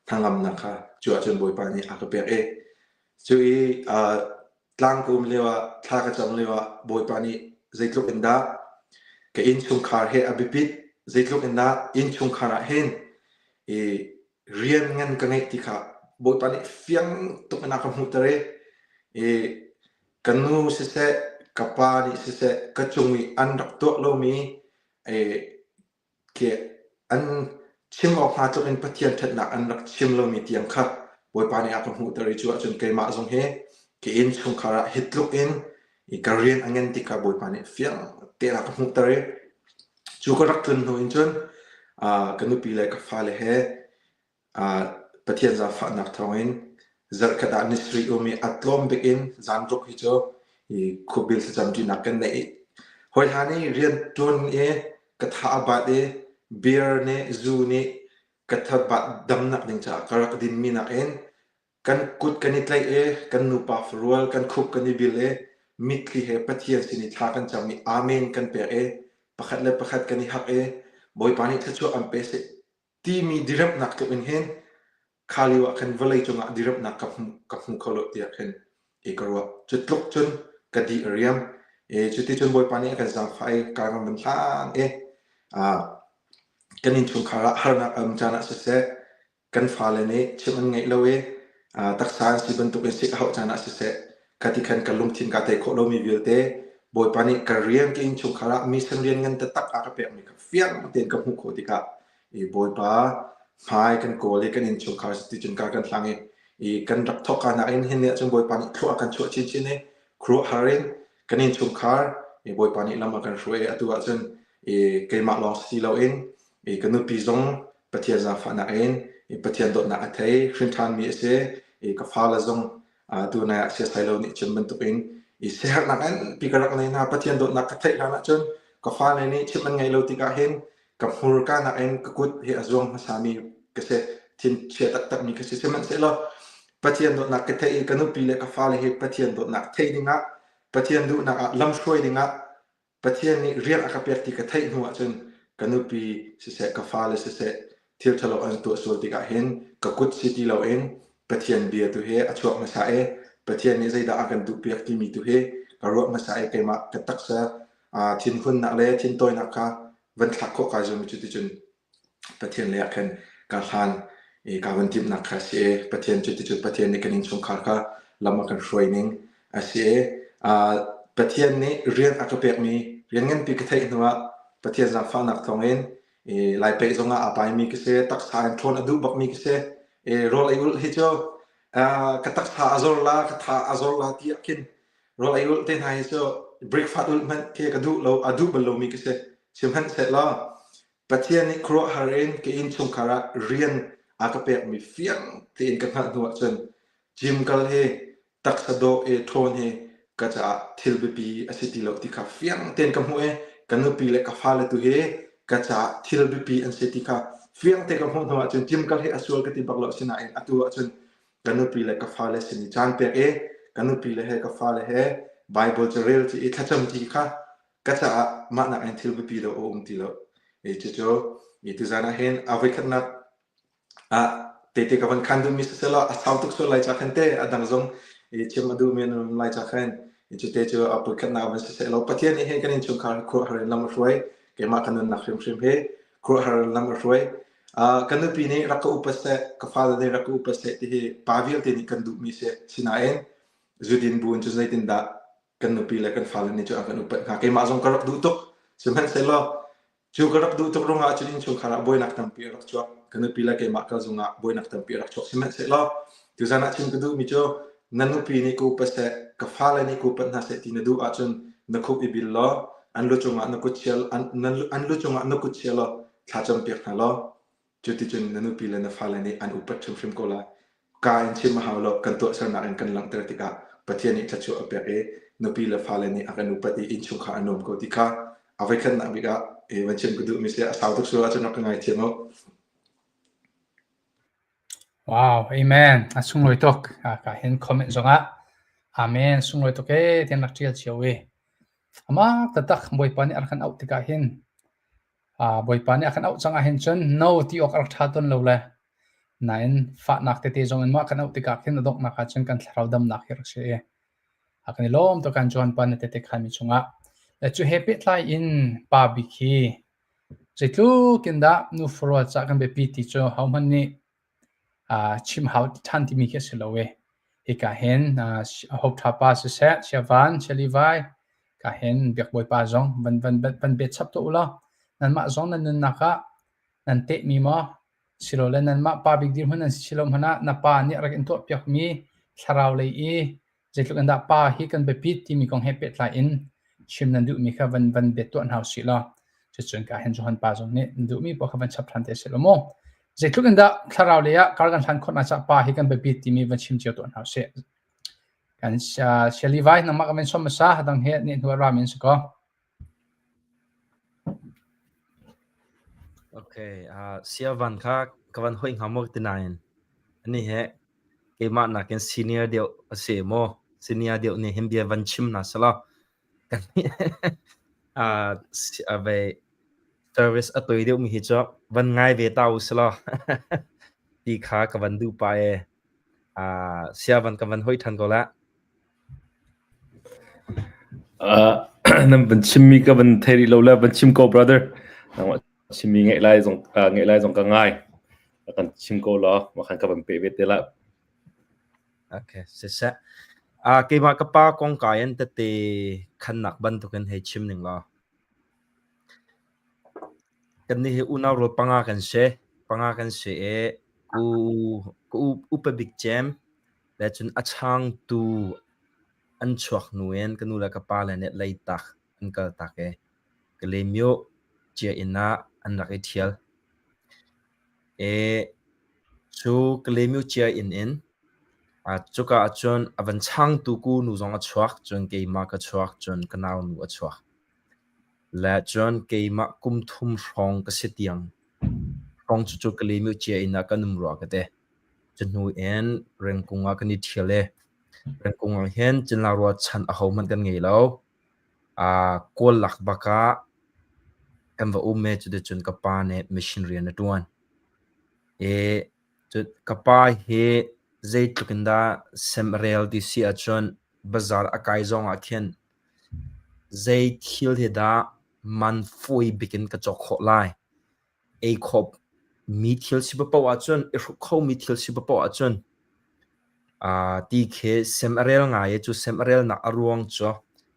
hnangamnak kha cu ahcun Bawipa nih a ka pek i cu i Tlang ka um lioah, thla ka cam lioah Bawipa nih zeitluk in dah ka innchungkhar he a biapit, zeitluk in dah innchungkhar ah hin i rian ngan ka ngeih ti kha Bawipa nih fiang tuk in a ka hmuhter i, i ka nu siseh, ka pa nih siseh, ka cung i an rak tuah lomi i Khi an chim awk hnga tluk in Pathian ṭhatnak an rak chim lomi tiang kha Bawipa nih a ka hmuhter i cu ahcun keimah zong hi ka innchungkhar ah hi tluk in i ka rian a ngan ti kha Bawipa nih fiang tein a ka hmuhter i cu ka rak tlun hnu in cun ka nupi le ka fale he Pathian zaangfahnak thawngin zarhkhat ah ni sarih um i a tlawm bik in zaanruk hi cu i khuabil thlacam ṭinak kan neih. Hawi hlan i rian ṭuan i ka tha a bat i beer nih zu nih ka thabat damnak ding caah ka rak dinmi nakin. Kan kut kan i tlaih i kan nupa farual kan khup kan i bil i mitthli he Pathian sin i thla kan cam i Amen kan pek i pakhat le pakhat kan i hak i Bawipa nih thluachuah an pe seh timi diremhnak tluk in hin kha lio ah khan vawlei cungah diremhnak ka hmu ka hmu kho lo tiah khin i ka ruah. Cu tluk cun ka di a riam. I cuticun Bawipa nih a kan zaangfah i ka ram van hlang i kan innchungkhar ah harnak a um caan ah siseh, kan fale nih chimh an ngeih lo i taksa an si bantukin sik a hauh caan ah siseh, khati khan ka lungthin kaa tei khawh lomi vialte Bawipa nih ka rian ka innchungkhar ah mission rian ngan taktak a ka pekmi kha fiang tein ka hmuh khawh tikah i Bawipa hmai kan kawl i kan innchungkhar ticun ka kan hlang i i kan rak thawk ka nain hin nih cun Bawipa nih thlua a kan chuah chinchin i khuaruahhar in kan innchungkhar i Bawipa nih lam a kan hruai i atu ahcun i keimah lawng si loin i ka nupi zong Pathian zaangfahnak in i Pathian dawtnak a thei hrinṭhanmi a si i ka fale zong tu nai ah siasai lo nih chim bantukin i siaherhnak nganpi ka rak nei hna Pathian dawtnak ka theih hlan ahcun ka fale nih chimh an ngeih lo tikah hin ka hmurka nakin ka kut hi a zuang hmasami ka si thinchia taktakmi ka si sihmanhsehlaw Pathian dawtnak ka theih i ka nupi le ka fale hi Pathian dawtnak thei dingah Pathian duhnak ah lamhruai dingah Pathian nih rian a ka pek ti ka theih hnu ahcun ka nupi siseh ka fale siseh thil ṭhalo an tuah sual tikah hin ka kut si ti loin Pathian bia tu hi a chuak hmasa i Pathian nih zeidah a kan duhpiak timi tu hi ka ruah hmasa i keimah ka taksa thinhunnak le thintawinak kha van thlak khawh kai zuam i cuticun Pathian lei ah khan ka hlan i ka van timhnak kha a si i Pathian cuticun Pathian nih kan innchungkhar kha lam a kan hruai ning a si i Pathian nih rian a ka pekmi rian nganpi ka theih hnuah Pathian zaangfahnak thawngin i Laipeih zongah aa paimi ka si taksa in ṭhawn a duh bakmi ka si i rawl ei ulh hi cu ka taksa a zor la ka tha a zor la ti ah khin rawl ei ulh te hna hi cu breakfast ulh hmanh khi ka duh lo a duh bal lomi ka si sihmanhsehlaw Pathian nih khuaruahhar in ka innchungkhar ah rian a ka pekmi fiang tein ka hngalh hnu ahcun gym kal hi taksa dawh i ṭhawn hi ka caah thil biapi a si ti lo ti kha fiang tein ka hmuh i ka nupi le ka fale tu hi ka caah thil biapi an si ti kha fiang te ka hmuh hnu ahcun gym kal hi a sual ka ti bak lo sinain atu ahcun ka nupi le ka fale sin i caan pek i ka nupi le he ka fale he Bible cu rel ci i thlacam ti kha ka caah mah nak in thil biapi lo a um ti lo. I cucu i tuzan ah hin a voikhatnak ah tete ka van khan duhmi siselaw a sau tuk sual lai ca khan te a dang zong i chim a duhmi an um lai ca khan i cute cu a voikhatnak van siseh law Pathian nih hin kan innchungkhar khuaruahhar in lam a hruai keimah ka nunnak hrimhrim hi khuaruahhar in lam a hruai ka nupi nih rak ka upat seh ka fale nih rak ka upat seh ti hi pa vialte nih kan duhmi si sinain zudin bu in cun zeitindah kan nupi le kan fale nih cun an kan upat hnga keimah zong ka rak duh tuk sihmanhsehlaw cu ka rak duh tuk ruangah cun innchungkhar ah buainak tampi a rak chuak ka nupi le keimah ka zungah buainak tampi a rak chuak sihmanhsehlaw tuzan ah chim ka duhmi cu na nupi nih ka upat seh ka fale nih ka upat hna seh ti na duh ahcun na khup i bil law an lu cungah na kut chia an lu cungah na kut chia law thlacam piak hna law Cuticun na nupi le na fale nih an upat hrimhrim ko lai. Kaa in chim a hau lo, kan tuahsernak in kan langhter tikah Pathian nih thluachuah a pek i nupi le fale nih a kan upat i innchungkhar a nuam ko ti kha a voikhatnak bik ah van chim ka duhmi si a sau tuk sual ahcun rak ka ngaithiam u. Wow, amen. A sunglawi tuk. Ka hin comment zongah amen sunglawi tuk ee tian rak ṭial cio i. Amah taktak Bawipa nih a rak kan auh tikah hin Bawipa nih a kan auh cang ahhin cun no ti awk a rak ṭha tawn lo le nain fahnak tete zong in mah kan auh tikah khin a donghnak ah cun kan thlarau damnak hi a rak si i a kan i lawm tuk kan Johan pa na tete khanmi chungah. Le cu he pehtlai in pa bik hi zeitluk in dah nu farual cah kan biapi ti cu hohmanh nih chim hau ṭhan timi khi a si lo i hika hin Hope Ṭha pa siseh, Chiavan, Chialivai, ka hin Biak Bawipa zong van van van bet chap tuah u law nanmah zong nan nunnak ah nan tehmi maw silole nanmah pa bik dirhmun nan si lo hmanh ah na pa nih a rak in tuahpiakmi thlarau lei i zeitluk in dah pa hi kan biapit timi kong he pehtlai in chim nan duhmi kha van van bet tuah hna usih law cucun ka hin Johan pa zong nih nan duhmi paoh kha van chap ṭhan te seh law mu zeitluk in dah thlarau lei ah kar kan hlan khawh na ca pa hi kan biapit timi van chim cio tuah hna usih kan Shelley vai nangmah ka men som masa dang he ne hnuar ra min si ko Okay, uh, sia van kha ka van hoi hnga mo ti nain ani he. Keimah nakin senior deuh a si maw? Senior deuh nih hin bia van chim hna selaw kan ve service a toi deuhmi hi cu van ngai ve ta u selaw ti kha ka van duh pah ee. Sia van ka van hoi ṭhan ko la. Nan van chimmi ka van thei rih lo le van chim ko brother. Nangmah chimmi ngaih lai zong ngaih lai zong ka ngai. Kan chim ko law mah khan ka van pe ve te la. Okay, siseh. Keimah ka pa kong kai in tete khannak bantukin hei chim ning law. Kannih hi unau rual panga kan si. Panga kan si i ku ka upa bik cem le cun a changtu an chuak hnu in ka nu le ka pa le nih Leitak an kaltak i Kalaymyo cia inn ah an rak i ṭhial. I cu Kalaymyo cia inn in cuka ahcun a van changtu ku nu zong a chuak, cun keimah ka chuak, cun ka nau nu a chuak. Le cun keimah kum thum hrawng ka si tiang hrawng cucu Kalaymyo cia inn ah kan um rua ka ti. Cu hnu in Rengkung ah kan i ṭhial i Rengkung ah hin Cinla ruahchan ahohmanh kan ngei lo. Kawl lak bak ah kan va um i cuticun ka pa nih mission rian a ṭuan. I ka pa hi zeitluk in dah sem a rel ti si ahcun bazaar a kai zong ah khin zei thil hi dah man fawi bik in ka cawk khawh lai. Ei khawh mi thil si paoh ahcun, i hruk khomi thil si paoh ahcun ti khi sem a rel ngai i cu sem a relnak a ruang cu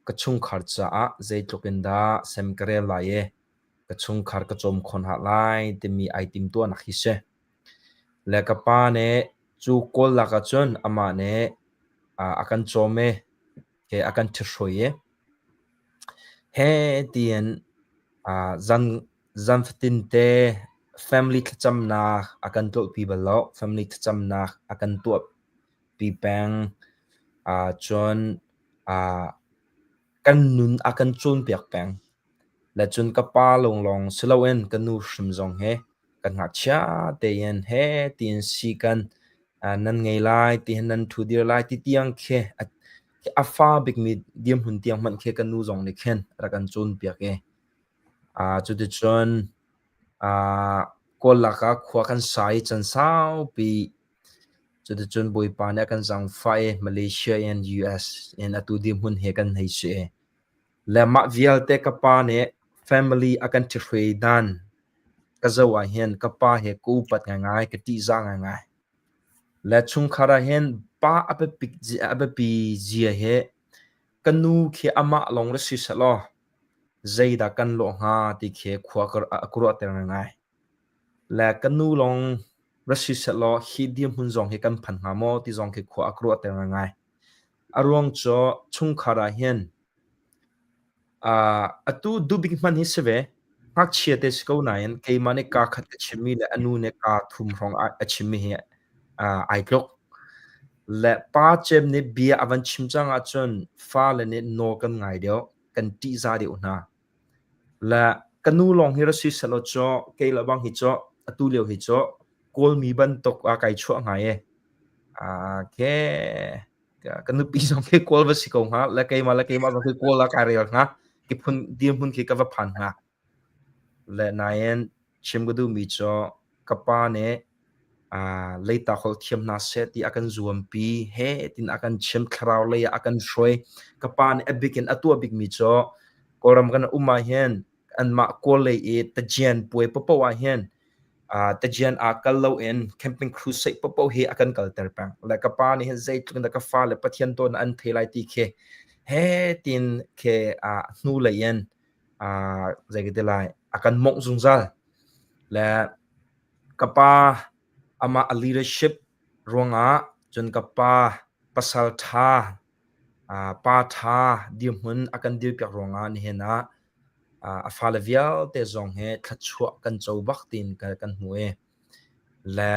ka chungkhar caah zeitluk in dah sem ka rel lai i ka chungkhar ka cawm khawh hna lai timi ai timtuahnak hi si. Le ka pa nih cu kawl lak ahcun amah nih a kan cawm i he a kan ṭhithruai i heh tiin zan Zan fatinte family thlacamnak a kan tlawhpi bal lo. Family thlacamnak a kan tuahpi peng. Cun kan nun a kan cawnpiak peng. Le cun ka pa lawnglawng si loin ka nu hrim zong hi kan ngakchia tein heh tiin si kan nan ngei lai, tihin nan ṭhu dir lai ti tiang khi a fa bikmi dirhmun tiang hmanh khi ka nu zong nih khin a rak kan cawnpiak i Cuticun Kawl lakah khua kan sa i can saupi. Cuticun Bawipa nih a kan zaangfah i Malaysia in US in atu dirhmun he kan hei si. Le mah vialte ka pa nih family a kan ṭhihruai dan ka zoh ahhin ka pa he ka upat ngaingai, ka ṭihzah ngaingai. Le chungkhar ahhin pa a biapi zia hi ka nu khi amah lawng ra si sehlaw zeidah kan lawh hnga ti khi khua a ka ruahter ngaingai. Le ka nu lawng ra si sehlaw hi dirhmun zong hi kan phan hnga maw ti zong khi khua a ka ruahter ngaingai. A ruang cu chungkhar ah hin atu duhbik hmanh hi si ve. Ngakchia te si ko nain keimah nih kaa khat ka chimmi le a nu nih kaa thum hrawng a chimmi hi ai tluk. Le pa cem nih bia a van chim cang ahcun fale nih nawl kan ngai deuh, kan ṭihzah deuh hna. Le ka nu lawng hi ra si sehlaw cu kei le bang hi cu atu lio hi cu Kawlmi bantuk ah kai chuah hnga i ke ka nupi zong khi Kawl va si ko hnga le keimah le keimah zong khi Kawl ah kai rel hnga. Ki phun dirhmun khi ka va phan hnga. Le nain chim ka duhmi cu ka pa nih leitak holh thiam hna seh ti a kan zuampi he tin a kan chim thlarau lei ah a kan hruai. Ka pa nih a bik in a tuah bikmi cu Kawlram kan um ah hin anmah Kawl lei i tajian puai paohpaoh ah hin tajian ah kal loin camping crusade paohpaoh hi a kan kalter peng. Le ka pa nih hin zeitluk in dah ka fale Pathian dawtnak an thei lai ti khi he tin khi hnu lei in zei ka ti lai a kan mawngh zungzal. Le ka pa amah a leadership ruangah cun ka pa pasal ṭha pa ṭha dirhmun a kan dirpiak ruangah nihin ah a fale vialte zong hi thluachuah kan co bak tiin kan hmu i le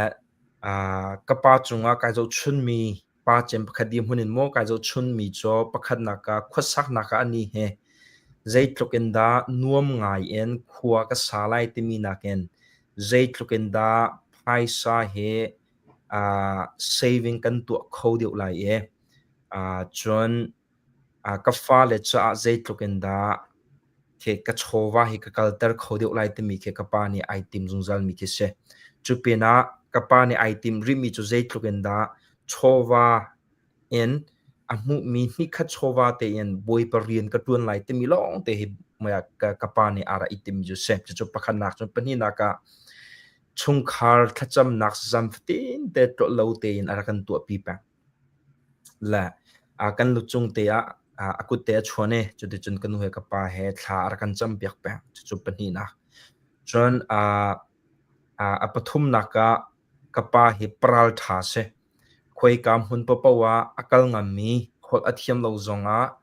ka pa cungah kai zohchunmi pa cem pakhat dirhmun in maw kai zohchunmi cu pakhatnak ah khuasaknak ah ani he zeitluk in dah nuam ngai in khua ka sa lai timi nakin zeitluk in dah phaisa hi. Saving kan tuah kho deuh lai i cun ka fale caah zeitluk in dah khi ka chawva hi ka kalter kho deuh lai timi khi ka pa nih ai tim zungzal mi khi si. Cu pinah ka pa nih ai tim rihmi cu zeitluk in dah chawva in a hmuhmi hnihkhat chawva tein Bawipa rian ka ṭuan lai timi lawng te hi ka pa nih aa rak i timmi cu si. Cucu pakhatnak cun pahnihnak ah chungkhar thlacamnak zam fatin te tlolh lo tein a rak kan tuahpi peng. Le kan lucung te ah a kut te a chuan i cuticun ka nu he ka pa he thla a rak kan campiak peng. Cucu pahnihnak. Cun a pathumnak ah ka pa hi paral ṭha si. Khuaika hmun paohpaoh ah a kal ngammi, holh a thiam lo zongah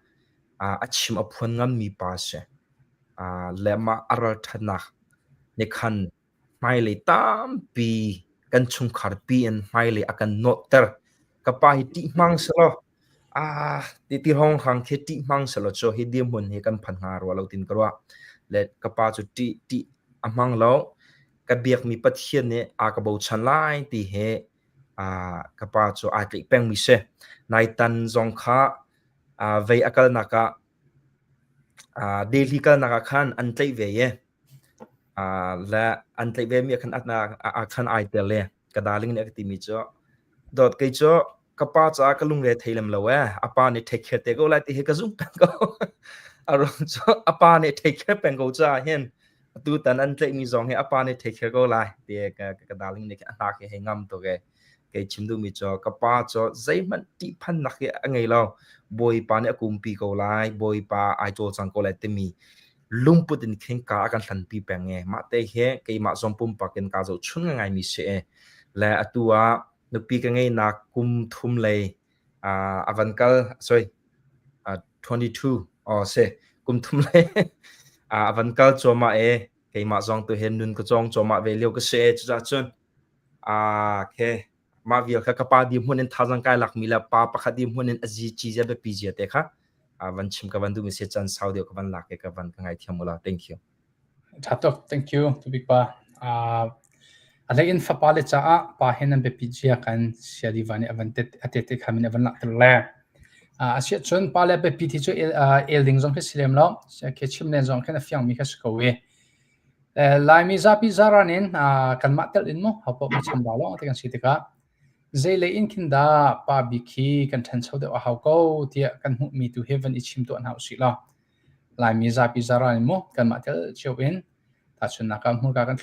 a chim a phuan ngammi pa a si. Le mah a ralṭhatnak nih khan hmailei tampi kan chungkharpi in hmailei a kan nawhter. Ka pa hi ṭih hmang selaw ti hrawnghrang khi ṭih hmang selaw cu hi dirhmun hi kan phan hnga rua lo tiin ka ruah. Le ka pa cu ṭih ṭih a hmang lo. Ka biakmi Pathian nih a ka bochan lai ti hi ka pa cu aa tlaih pengmi si. Naitan zong kha vei a kalnak ah Delhi kalnak ah khan an tlaih ve i le an tlaih ve mi ah khan ah khan ai tel i ka darling nih a ka timi cu dawt kei cu ka pa caah ka lungre thei lem lo ee a pa nih take care te ko lai ti hi ka zumh peng ko. A ruang cu a pa nih take care peng ko caah hin atutan an tlaihmi zong hi a pa nih take care ko lai ti ka ka darling nih a hnak hi hei ngam tuk ee. Kei chim duhmi cu ka pa cu zeihmanh ṭihphannak hi a ngei lo. Bawipa nih a kumpi ko lai, Bawipa ai cawlcang ko lai timi lungput in khin ka a kan hlanpi peng e. Mah te hi keimah zong pumpak in kaa zohchun ngaingaimi si e. Le atu ah nupi ka ngeihnak kum thum lei a van kal, sorry, 22 oh si, kum thum lei a van kal cuahmah e. Keimah zong tu hin nun ka cawng cuahmah ve lio ka si e. Cucaah cun khe mah vial kha ka pa dirhmun in thazaang kai lakmi le pa pakhat dirhmun in a zi ci zia biapi zia te kha van chim ka van duhmi si chan sau deuh ka van lak i ka van ka ngaithiam ula. Thank you. Tha tuk. Thank you tubik pa. A hlei in fapa le caah pa hin an biapi zia kan sia diva nih a van tet a te te kha min a van langhter le. A siah cun pa le biapi thi cu el ding zong khi si lem lo. Khi chim len zong khin a fiangmi kha si ko i. Laimi zapi zaran in kanmah telh in maw hopaoh mi chambau lawng te kan si tikah zeilei in khin dah pa bik hi kan ṭhancho deuh a hau ko tiah kan hmuhmi tu hi van i chim tuah hna usih law Laimi zapi zaran in maw kanmah tel cio in tahchunhnak ah hmurka kan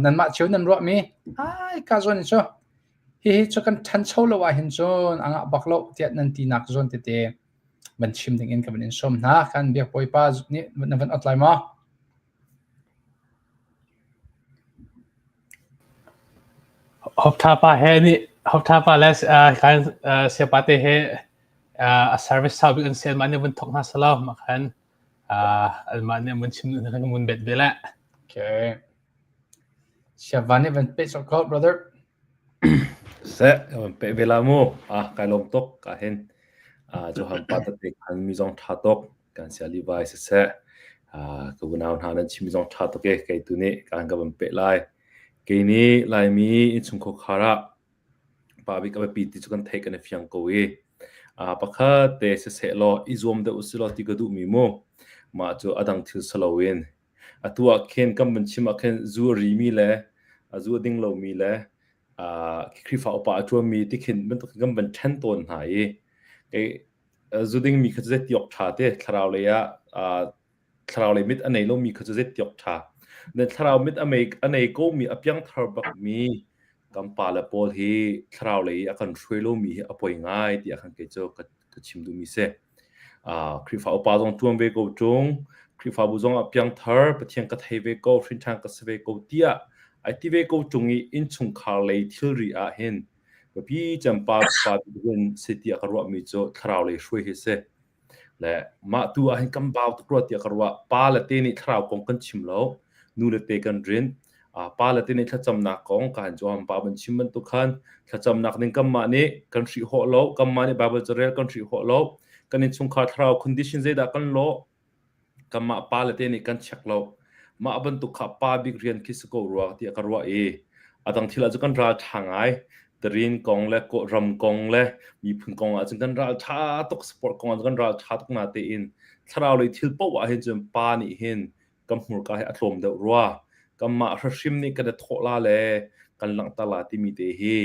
nanmah cio nan ruahmi ai ka zawn in cu hihi cu kan ṭhancho lo ahhin cun a ngah bak lo tiah nan tinak zawn tete van chim ding in ka van in sawm hna. Kan biak Bawipa nih na van ot lai maw? Hoptha pa he nih Hoptha pa le kan siapa te he a service sau bik an si anmah nih vun thok hna selaw mah khan anmah nih mun chim kan mun bet ve le. Okay. Siapa nih van pe ko brother. Seh, ka van peh ve la mu. Ah, kai lawm tuk ka hin. Ah, Johan pa tete khan mi zong ṭha tuk. Kan sia Levi siseh. Ah, ka unau hna nan chim mi zong ṭha tuk e. Kei tu nih kan ka van peh lai. Kei nih Laimi innchungkhar khar ah pa bik a biapi ti cu kan theih kan i fiang ko i. Ah, pakhat te siseh law i zuam deuh usih law ti ka duhmi mu. Mah cu a dang thil si loin Atu ah khin kan van chim ah khin zu a rimi le a zu a ding lomi le Khrihfa upa a ṭuanmi ti khin bantuk kan van ṭhen tawn hna i kei zu dingmi kha cu zei ti awk ṭha te thlarau lei ah thlarau lei mit a nei lomi kha cu zei ti awk ṭha. Then thlarau mit a mei a nei komi a piangthar bakmi kan pale pawl hi thlarau lei i a kan hruai lomi hi a poi ngai tiah khan kei cu ka ka chim duhmi si. Khrihfa upa zong ṭuan ve ko ṭung, Khrihfabu zong ah piangthar, Pathian ka thei ve ko, hrinṭhan ka si ve ko tiah ai ti ve ko ṭung i innchungkhar lei thilri ah hin biapi cem pa pa in si tiah ka ruahmi cu thlarau lei hruai hi si. Le mah tu ah hin kan bau tuk rua tiah ka ruah. Pa le te nih thlarau kong kan chim lo, nu le te kan rin. Pa le te nih thlacamnak kong ka han cuam pa van chim bantuk khan thlacamnak ning kanmah nih kan hrih hawh lo, kanmah nih Bible carel kan hrih hawh lo, kan innchungkhar thlarau condition zeidah kan lawh, kanmah pa le te nih kan check lo. Mah bantuk kha pa bik rian khi si ko rua tiah ka ruah i a dang thil ah cu kan ral ṭha ngai. Tarin kong le ram kong le miphun kong ah cun kan ral ṭha tuk sport kong ah kan ral ṭha tuk na tein thlarau lei thil paoh ah hin cun pa nih hin kan hmurka hi a tlawm deuh rua. Kanmah hrim nih kan i thawh la le kan langhter la timi te hi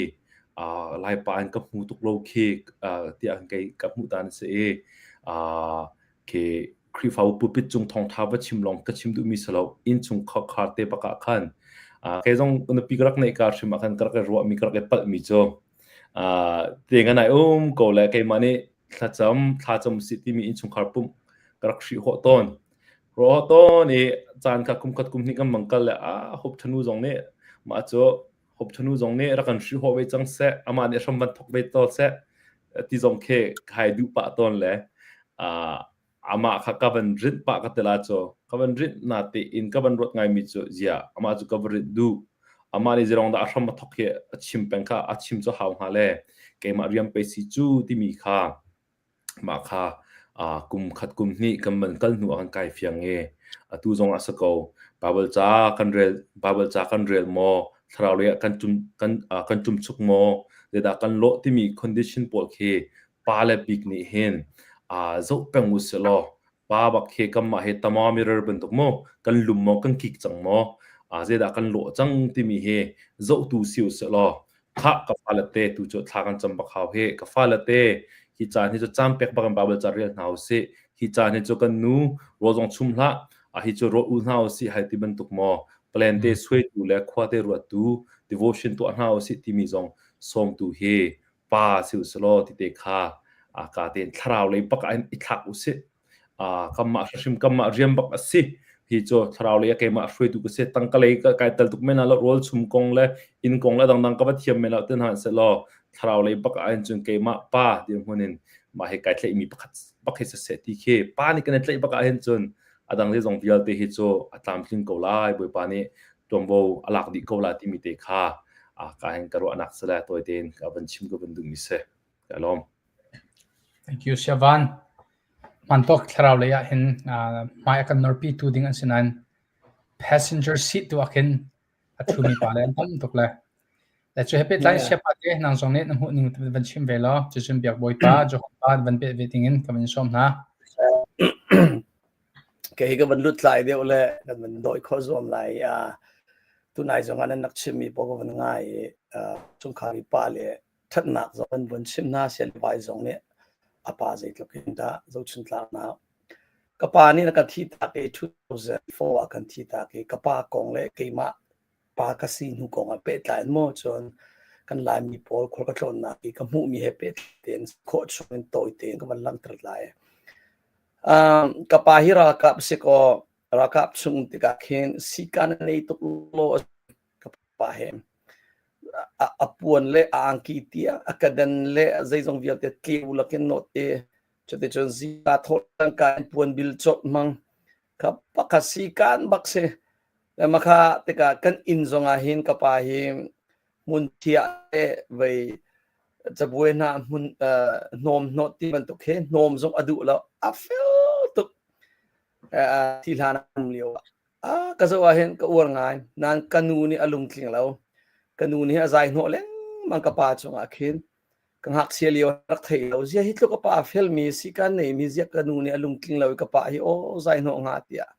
uh, Laipa in ka hmu tuk lo khi uh, tiah kei ka hmuh ta na si i uh, khi Khrihfabu pulpit cung thawngṭha va chim lawng ka chim duhmi si lo innchung khar te bak ah khan uh, kei zong nupi ka rak neih ka hrim ah khan ka rak i ruahmi ka rak i palhmi cu uh, te ngan ai um ko le keimah nih thlacam thlacam si timi innchungkhar pumh ka rak hrih hawh tawn Ruah tawn i caan kha kum khat kum hnih kan mang kal le ah hop thanu zong nih mah cu hop thanu zong nih rak kan hri hawh ve cang seh amah nih hram van thok ve tawn seh ti zong khi kai duh pah tawn le ah amah kha ka van rinh pah ka tila cu ka van rinh na te in ka van ruat ngai mi cu zia amah cu ka va rinh duh amah nih zirong dah a hram a thok hi a chim peng kha a chim cu hau hnga le keimah riam pe si cu timi kha Mah kha kum khat kum hnih kan van kal hnu ah kan kai fiang i atu zong ah si ko. Baibal ca kan rel Baibal ca kan rel maw, thlarau lei ah kan ṭum kan kan ṭumchuk maw, zeidah kan lawh timi condition pawl khi pa le bik nih hin zoh peng u sih law pa bak khi kanmah hi thermometer bantuk maw kan lum maw kan kik cang maw, zeidah kan lawh cang timi hi zohtu si u sih law Khah ka fale te tu cu thla kan cam bak hau hih. Ka fale te hi caan hi cu caan pek bak in Baibal ca rel hna usih. Hi caan hi cu kan nu rawl zong chum hlah. A hi cu rawl ul hna usih hai ti bantuk maw plan te suaitu le khua te ruattu devotion tuah hna usih timi zong sawmtu hi pa si usih law ti te kha a ka tein thlarau lei bak ah hin i thlak usih. Kanmah hrimhrim kanmah rian bak a si. Hi cu thlarau lei ah keimah hruaitu ka si. Tangka lei ka kai tel tuk men ah lo rawl chum kong le inn kong le dangdang ka va thiam men lo ti hna sehlaw thlarau lei bak ah hin cun keimah pa dirhmun in mah hi kai tlaihmi pakhat bak hi siseh ti khi pa nih kan i tlaih bak ah hin cun a dang zeizong vialte hi cu a tlamtling ko lai Bawipa nih tuanvo a lak dih ko lai timi te kha ka hin ka ruahnak si le tawi tein ka van chim ka van duhmi si. Ka lawm. Thank you, Siavan. Hmantawk thlarau lei ah hin hmai a kan norpi tu ding an si nain passenger seat tu ah khin a ṭhumi pa le an tam tuk le. Le cu he pehtlai siapa te nang zong nih na hmuh ning van chim ve law cucun biak bawipa Johan pa van peh ve ding in ka van sawm hna. Ke hi ka van lut lai deuh le kan van doi khawh zuam lai. Tunai zong ah nan rak chimmi pawl ka van ngai i chungkhar i pa le ṭhatnak zong an vun chimh hna. Sialvai zong nih a pa zeitluk in dah zohchuntlaknak ka pa nih na ka thihtak i 2004 ah kan thihtak i ka pa kong le keimah pa ka si hnu kong ah pehtlai in maw cun kan Laimi pawl khual ka tlawnnak i ka hmuhmi he pehtlai tein khawh chung in tawi tein ka van langhter lai. Um, ka pa hi ralkap si kaw ralkap chung tikah khin sikan a nei tuk lo ka pa he a puan le a angki tiang a kadan le zeizong vialte tleu lakin nawt i cuticun zika thawh tangka in puan bil cawt hmang kha pakhat si kan bak si le makha tikah kan inn zongah hin ka pa hi hmun thiah le vei cabuai hna hmun hnawm hnawt ti bantuk he hnawm zong a duh lo a fel tuk thi hlan um lio ah Ah, ka zoh ah hin ka uar ngai. Nain ka nu nih a lungtling lo. Ka nu nih a zai hnawh lengmang ka pa cungah khin. Ka ngakchia lio rak thei lo. Zia hi tluk a pa felmi si kan neimi zia ka nu nih a lungtling lo i ka pa hi aw zai hnawh hnga tiah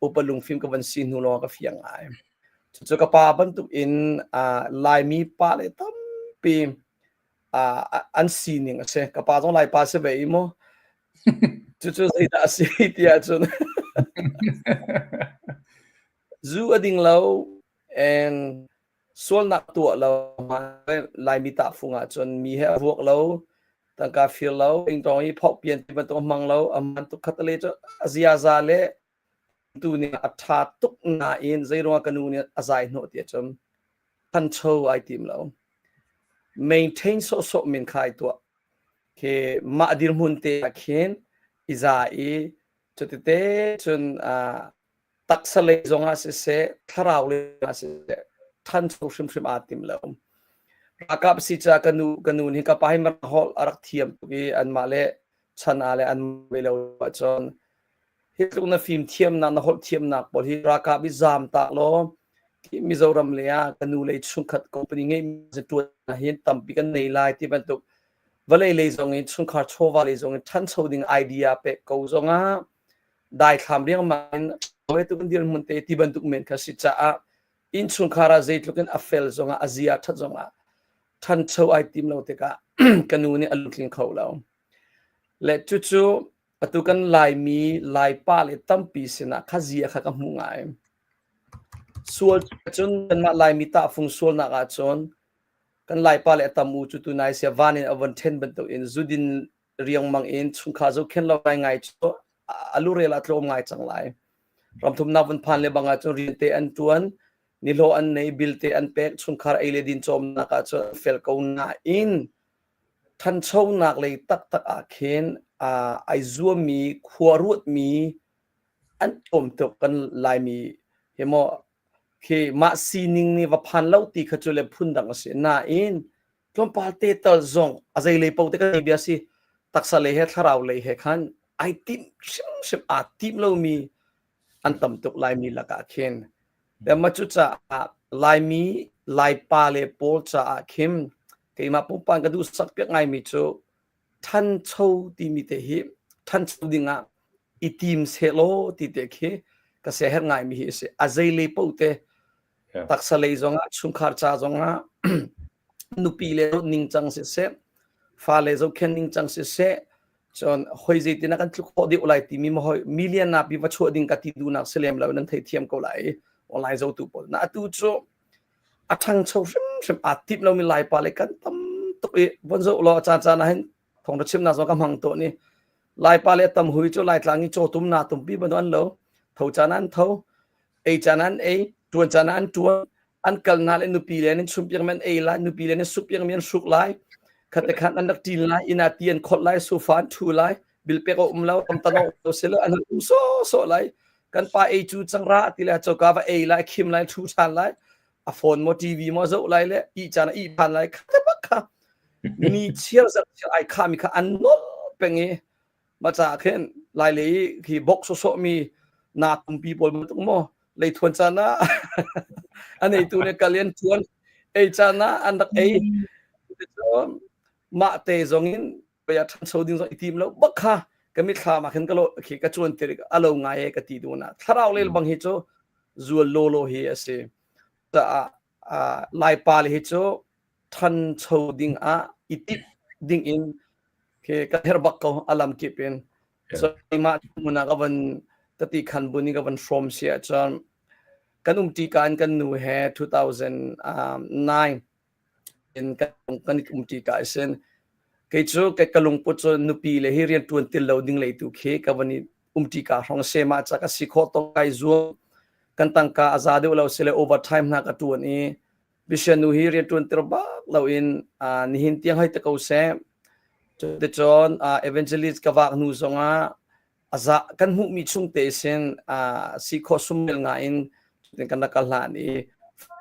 upa lungfim ka van si hnu lawng ka fiang ngai. Cucu ka pa bantuk in uh, Laimi pa le tampi uh, an sining a si. Ka pa zong Laipa si ve i mu. Cucu zeidah a si ti ahcun zu a ding lo and sualnak tuah lo Laimi tahfung ahcun mi he a vuak lo tangka fir lo ingtong i phok pian ti bantuk a hmang lo a man tuk khat le cu a ziaza le tu nih a ṭha tuk nain zeiruangah ka nu nih a zai hnawh ti ahcun thancho ai tim lo maintain sawhsawh min kha ai tuah khi mah dirhmun te ah khin i za i cutite cun taksa lei zongah siseh thlarau lei zongah siseh thancho hrimhrim aa tim lo ralkap si ca ka nu ka nu nih ka pa hi holh a rak thiam tuk i anmah le chan ah le an ve lo ahcun hi tluk na fim thiamnak na holh thiamnak pawl hi ralkap i zaam tak law. Mizoram le ah ka nu lei chungkhat company ngei mi ṭuan hin tampi kan nei lai ti bantuk vawlei lei zong in chungkhar chawva lei zong in ṭhancho ding idea pek ko zong ah daithlam riangmang in tu kan dirhmun te ti bantuk men kha si caah innchungkhar ah zeitluk in a fel zong ah a zia ṭhat zong ah ṭhancho ai tim lo tikah ka nu nih a lungtling kho lo. Le cucu atu kan Laimi Laipa le tampi sinah kha zia kha ka hmuh ngai. Sual cun kanmah Laimi tahfung sualnak ahcun kan Laipa le a tam u cu tunai sia van in a von ṭhen bantukin zudin riangmang in chungkhar zohkhenh lo ngaingai cu a lurel a tlawm ngai cang lai. Ramthumnak vun phan le bang ahcun rian te an ṭuan, nihlawh an nei, bill te an pek, chungkhar ei le din cawmnak ahcun an fel ko nain ṭhanchonak lei taktak ah khin ai zuammi, khua ruatmi an tlawm tuk kan Laimi hi maw khi mah sining nih va phan lo ti kha cu le phundang a si. Nain tlawmpal te tal zong a zei lei paoh te kan bia si taksa lei he thlarau lei he khan ai tim hrimhrim aa tim lomi an tam tuk Laimi lakah khin. Mah cu caah Laimi Laipa le pawl caah khin keimah pumpak ka duhsak piak ngaimi cu ṭhancho timi te hi ṭhancho dingah i tim sehlaw ti te khi ka siaherh ngaimi hi a si. A zei lei paoh te taksa lei zongah chungkhar ca zongah nupi le ningcang siseh fale zohkhenh ningcang siseh cun hoi zeitin ah kan tluk khawh deuh lai timi ma hoi million na pi va chuah ding ka ti duhnak si lem lo nan theithiam ko lai online zotu pawl na atu cu a ṭhangcho hrimhrim aa timh lomi Laipa le kan tam tuk i von zoh law caan caan ah hin thawngṭha chimnak zong ka hmang tawn i Laipa le tam hui cu Laitlang i cawtum naa tumpi bantuk an lo tho caan ah an tho ei caan ah an ei ṭuan caan ah an ṭuan an kalnak le nupi le an chumpiak mi an ei lai nupi le an sukpiak mi an hruk lai khat le khat an rak ṭin lai inn ah ti an kholh lai sofa an ṭhu lai bil pek a um lo am tan lo si lo an um so so lai kan pa ei cu cang ra ti le coka va ei lai khim lai ṭhu ṭhan lai a phone maw TV maw zoh lai le ih caan ah ih phan lai kha bak kha ni chiar zar chiar ai kha mi kha an nol peng i ma ca khin lai lei khi bok so so mi na tumpi pawl bantuk maw lei thuan caan ah an eitu le kalian thuan ei caan ah an rak ei mah te zong in pei a ṭhancho ding zong i tim lo bak kha ka mitthlam ah khin ka lo khi ka cuan tir a lo ngai e ka ti du na thlarau lel bang hi cu zual lolo hi a si caah laipa le hi cu ṭhancho ding ah i tip ding in khi ka herh bak ko alam kip in so mah mun ah ka van tati khan bun in ka van hrawm si ahcun kan um ṭi ka in kan nu he 2009 in kan i umṭi ka sin kei cu ka lungput cu nupi le hi rian ṭuan til lo ding lei tu khi ka van i umṭi ka hrawng se mah ca ka si khawh tawk kai zuam kan tangka a za deuh lo sile overtime hna ka ṭuan i bisianu hi rian ṭuan tir bak lo in nihin tiang hei te ko seh cuticun evangelist ka vak hnu zongah a za kan hmuhmi chung te sin si khawh sumel nga in kan rak kal hlan i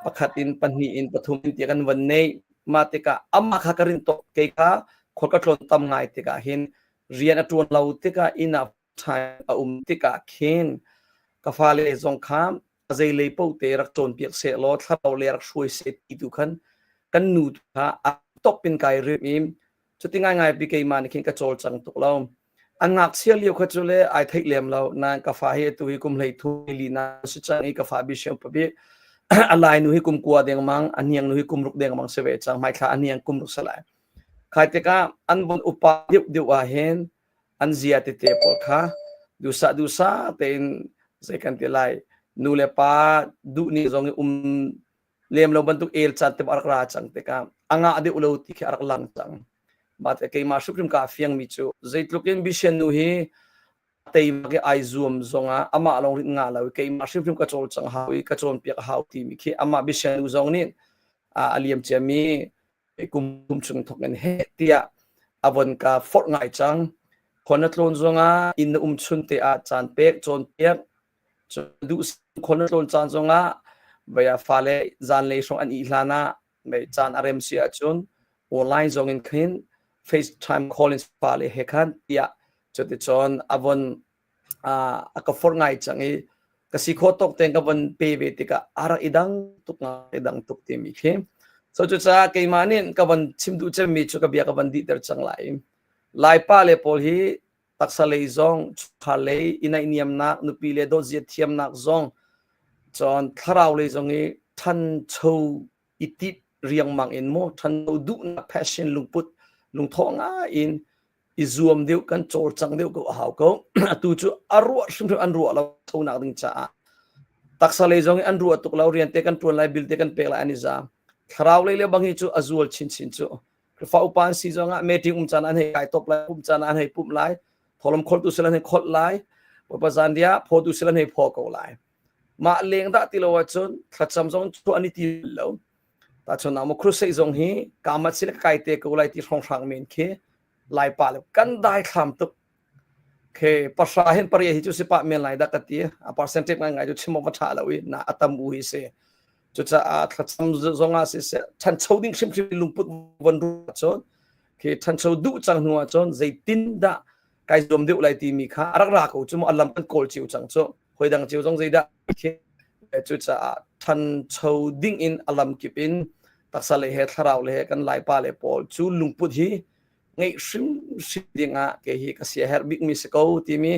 pakhat in pahnih in pathum in tiah kan van nei mah tikah amah kha ka rin tok kei kha khor ka tlawn tam ngai tikah hin rian a ṭuan lo tikah inn ah time a um tikah khin ka fale zong kha zei lei paoh te rak cawnpiak seh law thlarau le rak hruai seh ti tu khan kan nu kha a top in kai rim i cuti ngaingai pi keimah nih khin ka cawlcang tuk lo An ngakchia lio kha cu le ai theih lem lo nain ka fa hi atu hi kum 13 li na si cang i ka fa bi siang pabi a lai nu hi kum kua dengmang a hniang nu hi kum ruk dengmang si ve cang hmaithla a hniang kum ruk salai khai tikah an von upa deuh deuh ah hin an zia tete pawl kha dusa dusa tein zei kan ti lai nu le pa duh ni zong i um lem lo bantuk el caan te a rak ra cang tikah a ngah deuh lo ti khi a rak lang cang mah te keimah hrimhrim ka fiang mi cu zeitluk in Bishan nu hi teimak i ai zuam zongah amah lawng rit ngah lo i keimah hrimhrim ka cawlcang hau i ka cawnpiak hau timi khi amah Bishan nu zong nih a liam ciami kum thum chung thok in he tiah a von ka forh ngai cang khon na tlawn zongah inn na um chun te ah caan pek cawnpiak duh khon na tlawn caan zongah vei ah fale zanlei hrawng an ih hlan ah mei caan a rem si ahcun online zong in khin FaceTime call in fale he khan tiah cuticun a von a ka forh ngai cang i. Ka si khawh tawk tein ka von pe ve tikah a rak i dang tuk i dang tuk timi khi. So cucaah keimah nih ka von chim duh cemmi cu ka bia ka von dihter cang lai. Laipa le pawl hi taksa lei zong, chungkhar lei i naihniamnak, nupi le dawtzia thiamnak zong, cun thlarau lei zong i ṭhancho i tit riangmang in maw ṭhancho duhnak passion lungput lungthawh ngai in i zuam deuh kan cawlcang deuh ko a hau ko. Atu cu a ruah hrimhrim an ruah lo thonak ding caah taksa lei zong in an ruah tuk lo rian te kan ṭuan lai bil te kan pek lai an i za. Thlarau lei le bang hi cu a zual chinchin cu. Khrihfa upa an si zongah meeting um caan an hei kai top lai, pumh caan an hei pumh lai, tholom kholtu sila an hei kholh lai, Bawipa zanriah phawtu sila an hei phaw ko lai. Mah leng dah ti lo ahcun thlacam zong cu an i ti lo. Tahchunhnak maw crusade zong hi kamat sila ka kai te ko lai ti hrawnghrang men khi Laipa le kan daithlam tuk. Khe pahra hin pariat hi cu si pah men lai dah ka ti. A percentage ngaingai cu chim awk va ṭha lo i na a tam u hi si. Cucaah thlacam zong ah siseh ṭhancho ding hrimhrim lungput von ruah cun khi ṭhancho duh cang hnu ah cun zeitin dah kai zuam deuh lai timi kha a rak ra ko cu mu a lam kan kawl cio cang cu hoi dang cio zong zeidah khi cucaah ṭhancho ding in a lam kip in taksa lei he thlarau lei he kan laipa le pawl cu lungput hi ngeih hrimhrim dingah kei hi ka sia herh bikmi si ko timi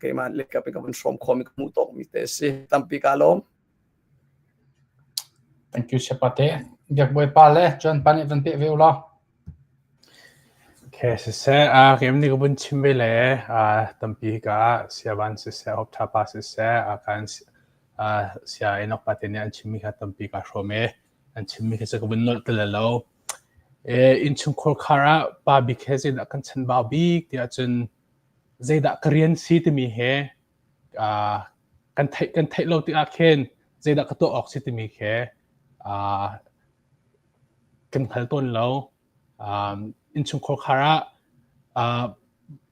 keimah lekap in ka vun hrawm khawmi ka hmuh tawkmi te si tampi ka lawm. Thank you Sepate. Biak Bawipa le John pa nih van peh ve ulaw. Okay, siseh, uh, kem ni ka vun chim ve le uh, tampi ka siaban siseh, hop tha pa siseh, uh, kan uh, sia enok pa te nih an chimmi kha tampi ka hrawm e. An chimmi kha cu ka vun nolh ti lo. Innchungkhar khar ah pa bik he zeidah kan chanbau bik tiah cun zeidah ka rian si timi he kan theih kan theih lo tikah khin zeidah ka tuah awk si timi khi kan hngal tawn lo. Innchungkhar khar ah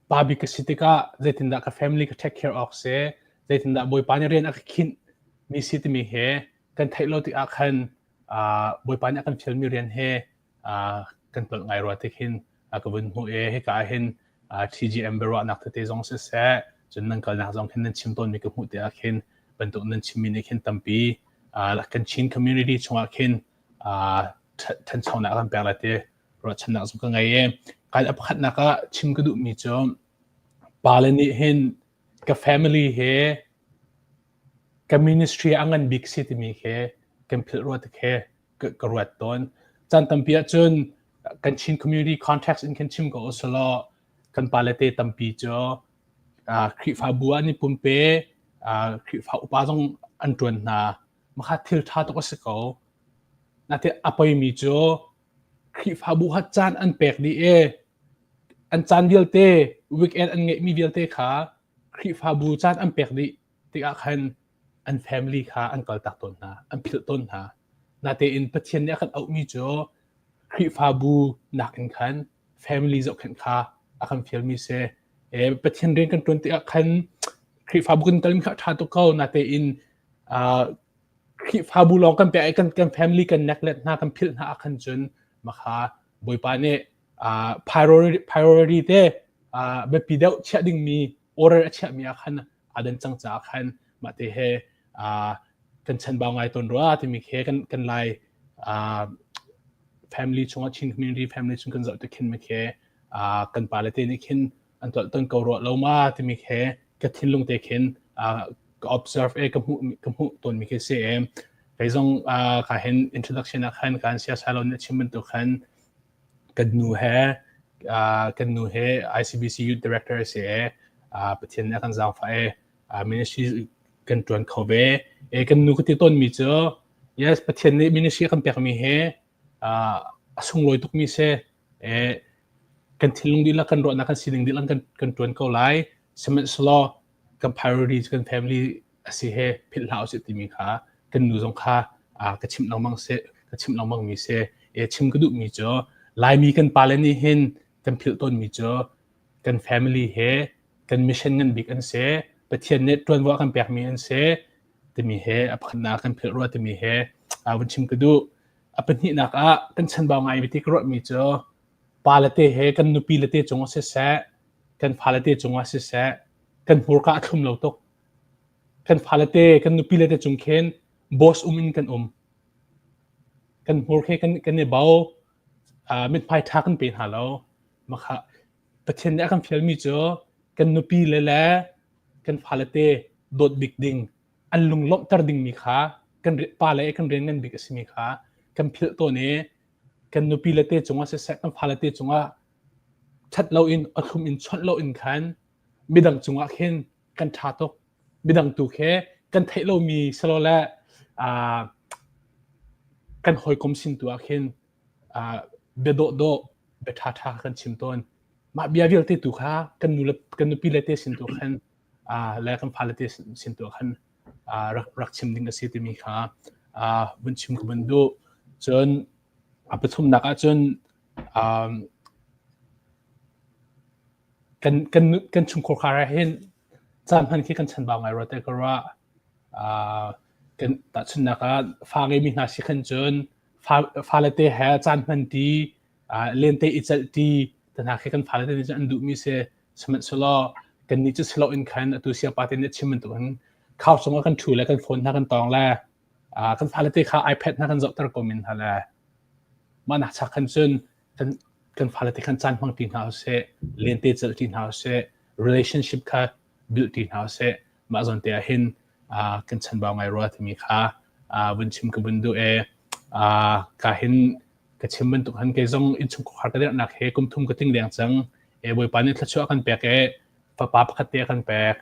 pa bik ka si tikah zeitindah ka family ka take care awk si, zeitindah Bawipa nih rian a ka khinh mi si timi he kan theih lo tikah khan Bawipa nih a kan fialmi rian he kan tlolh ngai rua ti khin ka vun hmuh i hika ah hin TGM biaruahnak tete zong siseh cun nan kalnak zong khin nan chim tawnmi ka hmuh tikah khin bantuk nan chimmi nih khin tampi kan Chin community chungah khin ṭhanchonak kan pek lai ti ruahchannak zong ka ngei i kai a pakhatnak ah chim ka duhmi cu pale nih hin ka family he Ka ministry a ngan bik si timi khi kan philh rua ti khi ka ruat tawn. Caan tampi ahcun kan Chin community context in khin chim ko usalaw kan pale te tampi cu Khrihfabu ah an i pumpe, Khrihfa upa zong an ṭuan hna. Makha thil ṭha tuk a si ko. Natin a poimi cu Khrihfabu kha caan an pek dih i an caan vialte weekend an ngeihmi vialte kha Khrihfabu caan an pek dih tikah khan an family kha an kaltak tawn hna, an philh tawn hna. Natein Pathian nih a kan auhmi cu Khrihfabu nakin khan family zohkhenh kha a kan fialmi si. E, Pathian rian kan ṭuan tikah khan Khrihfabu kan kalmi kha a ṭha tuk ko. Natein uh, Khrihfabu lawng kan pek i kan, kan family kan neglect hna, kan philh hna ah khan cun makha Bawipa nih uh, priority, priority te uh, biapi deuh chiah dingmi order a chiahmi ah khan aa dan cang caah khan mah te he uh, kan chanbau ngai tawn rua timi khi kan kan lai uh, family chungah Chin community family chung kan zoh te khin mi khi uh, kan pale te nih khin an tuah ton ko rua lo ma timi khi ka thinlung te khin uh, ka observe e ka hmuh ka hmuh tawn mi khi si e kei zong uh, ka hin introduction ah khan kan sia salon na chim bantuk khan Kan nu he kan nu he ICBC Youth Director a si i Pathian nih a kan zaangfah i ministry kan ṭuan kho ve. E kan nu ka ti tawnmi cu yes Pathian nih ministry a kan pekmi hi a sunglawi tukmi si. E kan thinlung dihlak kan ruahnak kan sining dihlak kan kan ṭuan ko lai. Sihmanhsehlaw kan priority cu kan family a si he philh hlah usih timi kha kan nu zong kha ka chimh lengmang si ka chimh lengmang mi si e chim ka duhmi cu Laimi kan pale nih hin kan philh tawnmi cu kan family he kan mission ngan bik an si Pathian nih ṭuanvo a kan pekmi an si timi he a pakhatnak kan philh rua timi he vun chim ka duh a pahnihnak ah kan chanbau ngai ti ka ruahmi cu pa le te he kan nupi le te cungah siseh kan fale te cungah siseh kan hmurka a thlum lo tuk. Kan fale te kan nupi le te cung khin boss um in kan um. Kan hmur khe kan kan i bau mithmai ṭha kan pe hna lo. Makha Pathian nih a kan fialmi cu kan nupi le le kan fale te dawt bik ding an lunglawmhter dingmi kha kan pa le kan rian ngan bik a simi kha kan philh tawn i kan nupi le te cungah siseh kan fale te cungah ṭhat loin a thlum in chawnh loin khan midang cungah khin kan ṭha tuk midang tu khi kan theih lomi silole kan hawikom sin tu ah khin bia dawhdawh bia ṭhaṭha kan chim tawn mah bia vialte tu kha kan nu le kan nupi le te sin tu khan le kan fale te sin tu khan rak rak chim ding a si timi kha vun chim ka vun duh cun a pathumnak ah cun kan kan kan chungkhar khar ah hin caan hman khi kan chanbau ngai rua te ka ruah. Kan tahchunhnak ah fa ngeimi hna si khan cun fa fale te he caan hman ti lente i celh ti te hna khi kan fale te nih cun an duhmi si. Sihmanhsehlaw kannih cu si loin khan atu siapa te nih a chim bantukin couch cungah kan ṭhu le kan phone hna kan tawng le kan fale te kha iPad hna kan zohter ko men hna le mah nak chak khan cun kan kan fale te khan caan hmang ti hna usih, lente celh ti hna usih, relationship kha build ti hna usih. Mah zawn te ah hin kan chanbau ngai rua timi kha vun chim ka vun duh e. Ka hin ka chim bantuk han kei zong innchungkhar ka dirhnak he kum thum ka tling deng cang. E Bawipa nih thluachuah kan pek e fapa pakhat te kan pek.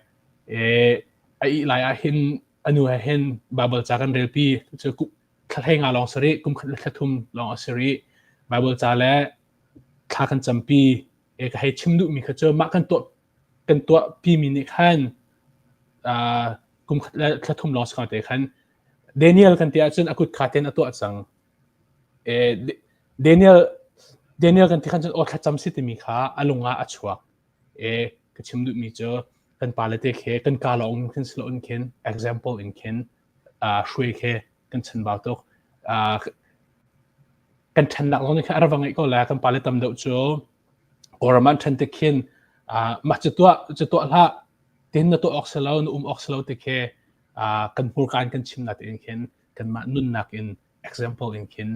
E a ih lai ah hin anu he hin Bible ca kan relpi cu thla hlei nga lawng si rih kum khat le thla thum lawng a si rih Bible ca le thla kan campi e ka hei chim duhmi kha cu mah kan tuah kan tuah pimi nih khan kum khat le thla thum lawng si te khan Daniel kan ti ahcun a kut kha ten a tuah cang e Daniel Daniel kan ti khan cun aw thlacam si timi kha a lung ah a chuak e ka chim duhmi cu kan pale te khi kan ka lawng khin si lo in khin example in khin hruai khi kan chanbau tuk. Kan ṭhennak zong nih khin a ra va ngeih ko lai. Kan pale tam deuh cu Kawlram ah an ṭhen tik khin mah cu tuah cu tuah hlah tin na tuah awk si lo na um awk si lo ti khi kan hmurka in kan chim na tiin khin kanmah nunnak in example in khin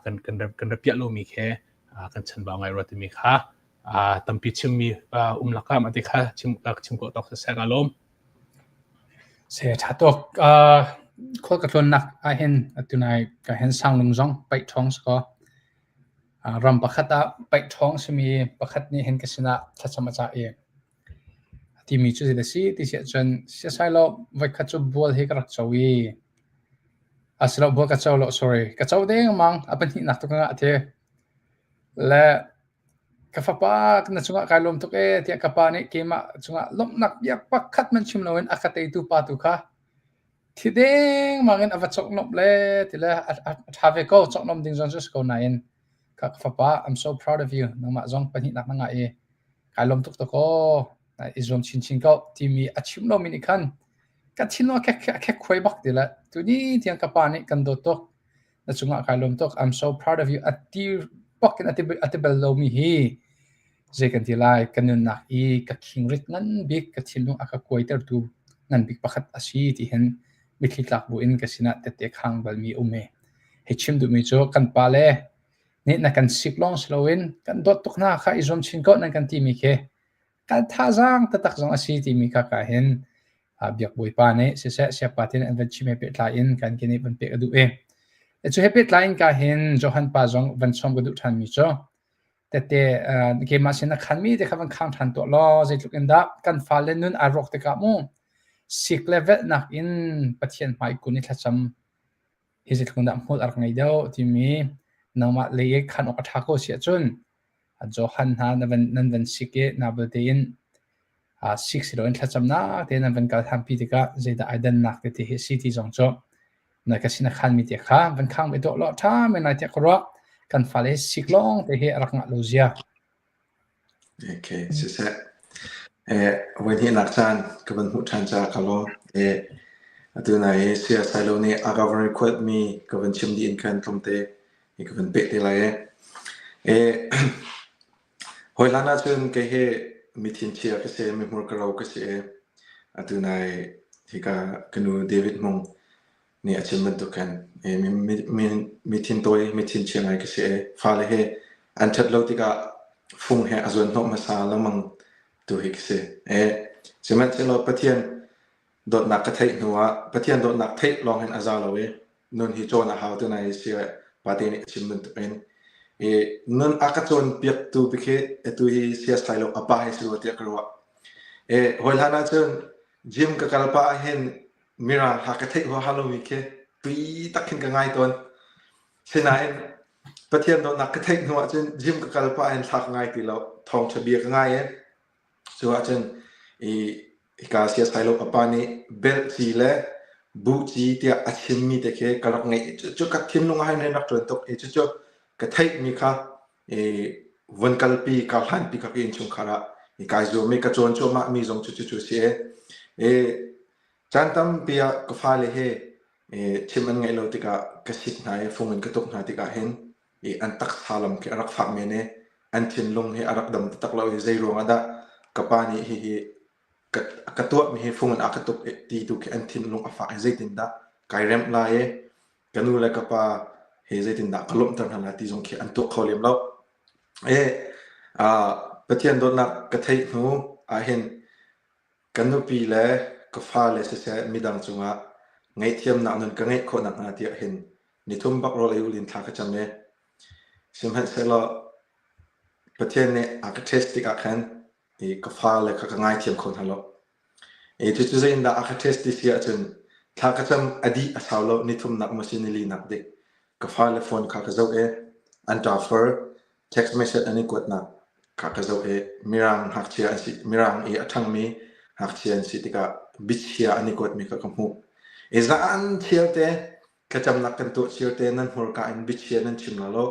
kan kan kan ra piah lomi khi kan chanbau ngai rua timi kha tampi chimmi um lakah mah ti kha chim chim ko tawk siseh ka lawm. Se ṭha tuk. Khual ka tlawnnak ahhin atu nai ka hin Sanglung zong paih ṭhawng si kaw ram pakhat ah paih ṭhawng simi pakhat nih hin ka sinah thlacam a cah i a timi cu zei a si ti si ahcun siasai law voikhat cu bual hi ka rak co i asilo bual ka co lo sorry ka co dengmang a pahnihnak tu ka ngah te le Ka fapa na cungah kai lawm tuk ee tiah ka pa nih keimah cungah lawmhnak bia pakhat hmanh chim loin a ka teitu pa tu kha thi dengmang in a va cawknomh le ti le a ṭha ve ko cawknomh ding zong cu si ko nain ka fapa I'm so proud of you nangmah zong pahnihnak na ngah i kai lawm tuk tuk aw i zuam chinchin ko timi a chim lomi nih khan ka thinlung a khek khuai bak ti le tuni tiang ka pa nih kan dawt tuk na cungah kai lawm tuk I'm so proud of you a ti bak in a ti bal lomi hi zei kan ti lai ka nunnak i ka khingrit ngan bik ka thinlung a ka kuaitertu ngan bik pakhat a si ti hin mitthli tlak bu in ka sinah tette khang balmi um e hei chim duhmi cu kan pa le nih na kan sik lawng si loin kan dawt tuk hna kha i zuam chin ko nan kan timi khi kan thazaang taktak zong a si timi kha ka hin biak bawipa nih siseh siapa tin an van chim he pehtlai in kan kini van pek a duh i cu he pehtlai in ka hin Johan pa zong van sawm ka duh ṭhan mi cu tete keimah sin a khan mi te kha van khang ṭhan tuah law zeitluk in dah kan fale nun aa rawk tikah mu sik le velhnak in Pathian hmai kun i thlacam hi zeitluk in dah hmul a rak ngei deuh timi nangmah lei i khan awk a ṭha ko si ahcun Johan hna nan van sik i na belte in sik si loin thlacamnak te nan van kal thanpi tikah zeidah ai dannak tete hi si ti zong cu na ka sin a khanmi te kha van khang ve dawh law ṭha men lai tiah ka ruah kan fale sik lawng te hi a rak ngah lo zia. Okay, siseh. Eh, voi hnihnak caan ka van hmuh ṭhan caah ka lawm. Eh, atu nai i Saya Sailo nih a ka van record mi ka van chim dih in khan tlawmte ka van peh te lai eh. Eh, hawi hlan ahcun kei hi mi thinchia ka si, mi hmurka ro ka si i atu nai Hika ka nu David Hmung nih a chim bantuk khan mi thintawi, mi thinchia ngai ka si i fale he an ṭhat lo tikah fung he a zuan hnawh hmasa lengmang tu hi ka si. Sihmanhsehlaw Pathian dawtnak ka theih hnu ah Pathian dawtnak theih lawng hin a za lo i nun hi cawn a hau tu nai si pate nih a chim bantuk in i nun a ka cawnpiaktu bik hi atu hi siasai lo a pa hi si rua tiah ka ruah. E hawi hlan ahcun gym ka kal pah ahhin mirang hla ka theih huaha lomi khi tui tak khin ka ngai tawn. Sinain Pathian dawtnak ka theih hnu ahcun gym ka kal pah hin thla ka ngai ti lo. Thawngṭha bia ka ngai i cu ahcun i hika siasai lo a pa nih belh ci le buh ci tiah a chimmi te khi ka rak ngeih. Cu ka thinlung ah hin rian rak ṭuan tuk i cucu ka theihmi kha i vun kalpi ka hlanpi kha ka innchungkhar ah i kai zuam i ka cawn cuahmah mi zong cu cucu a si i caan tampi ah ka fale he chim an ngaih lo tikah ka sik hna i fung in ka tuk hna tikah hin i an taksa lam khi a rak fak men i an thinlung hi a rak dam taktak lo i zei ruang ah dah ka pa nih hihi ka, ka tuahmi hi fung in a ka tuk ti tu khi an thinlung a fak i zeitindah kai remh lai i ka nu le ka pa he zeitindah ka lawmhter hna lai ti zong khi an tuah kho lem lo. E, uh, Pathian dawtnak ka theih hnu ahhin Ka nupi le ka fale siseh midang cungah ngaihthiamnak nun ka ngeih khawh nakhnga tiah hin nithum bak rawl ei ulin thla ka cam i sihmanhsehlaw Pathian nih a ka test tikah khan i ka fale kha ka ngaithiam kho hna lo. I cucu zeitindah a ka test ti si ahcun thla ka cam a dih a sau lo nithumnak maw si nilinak dik ka fale phone kha ka zoh i an ṭafar Text message an i kuatnak kha ka zoh i Mirang ngakchia an si Mirang i a ṭhangmi ngakchia an si tikah biachia an i kuatmi kha ka hmuh. I zaan chiarte thlacamnak kan tuah chiarte nan hmurka in biachia nan chim la lo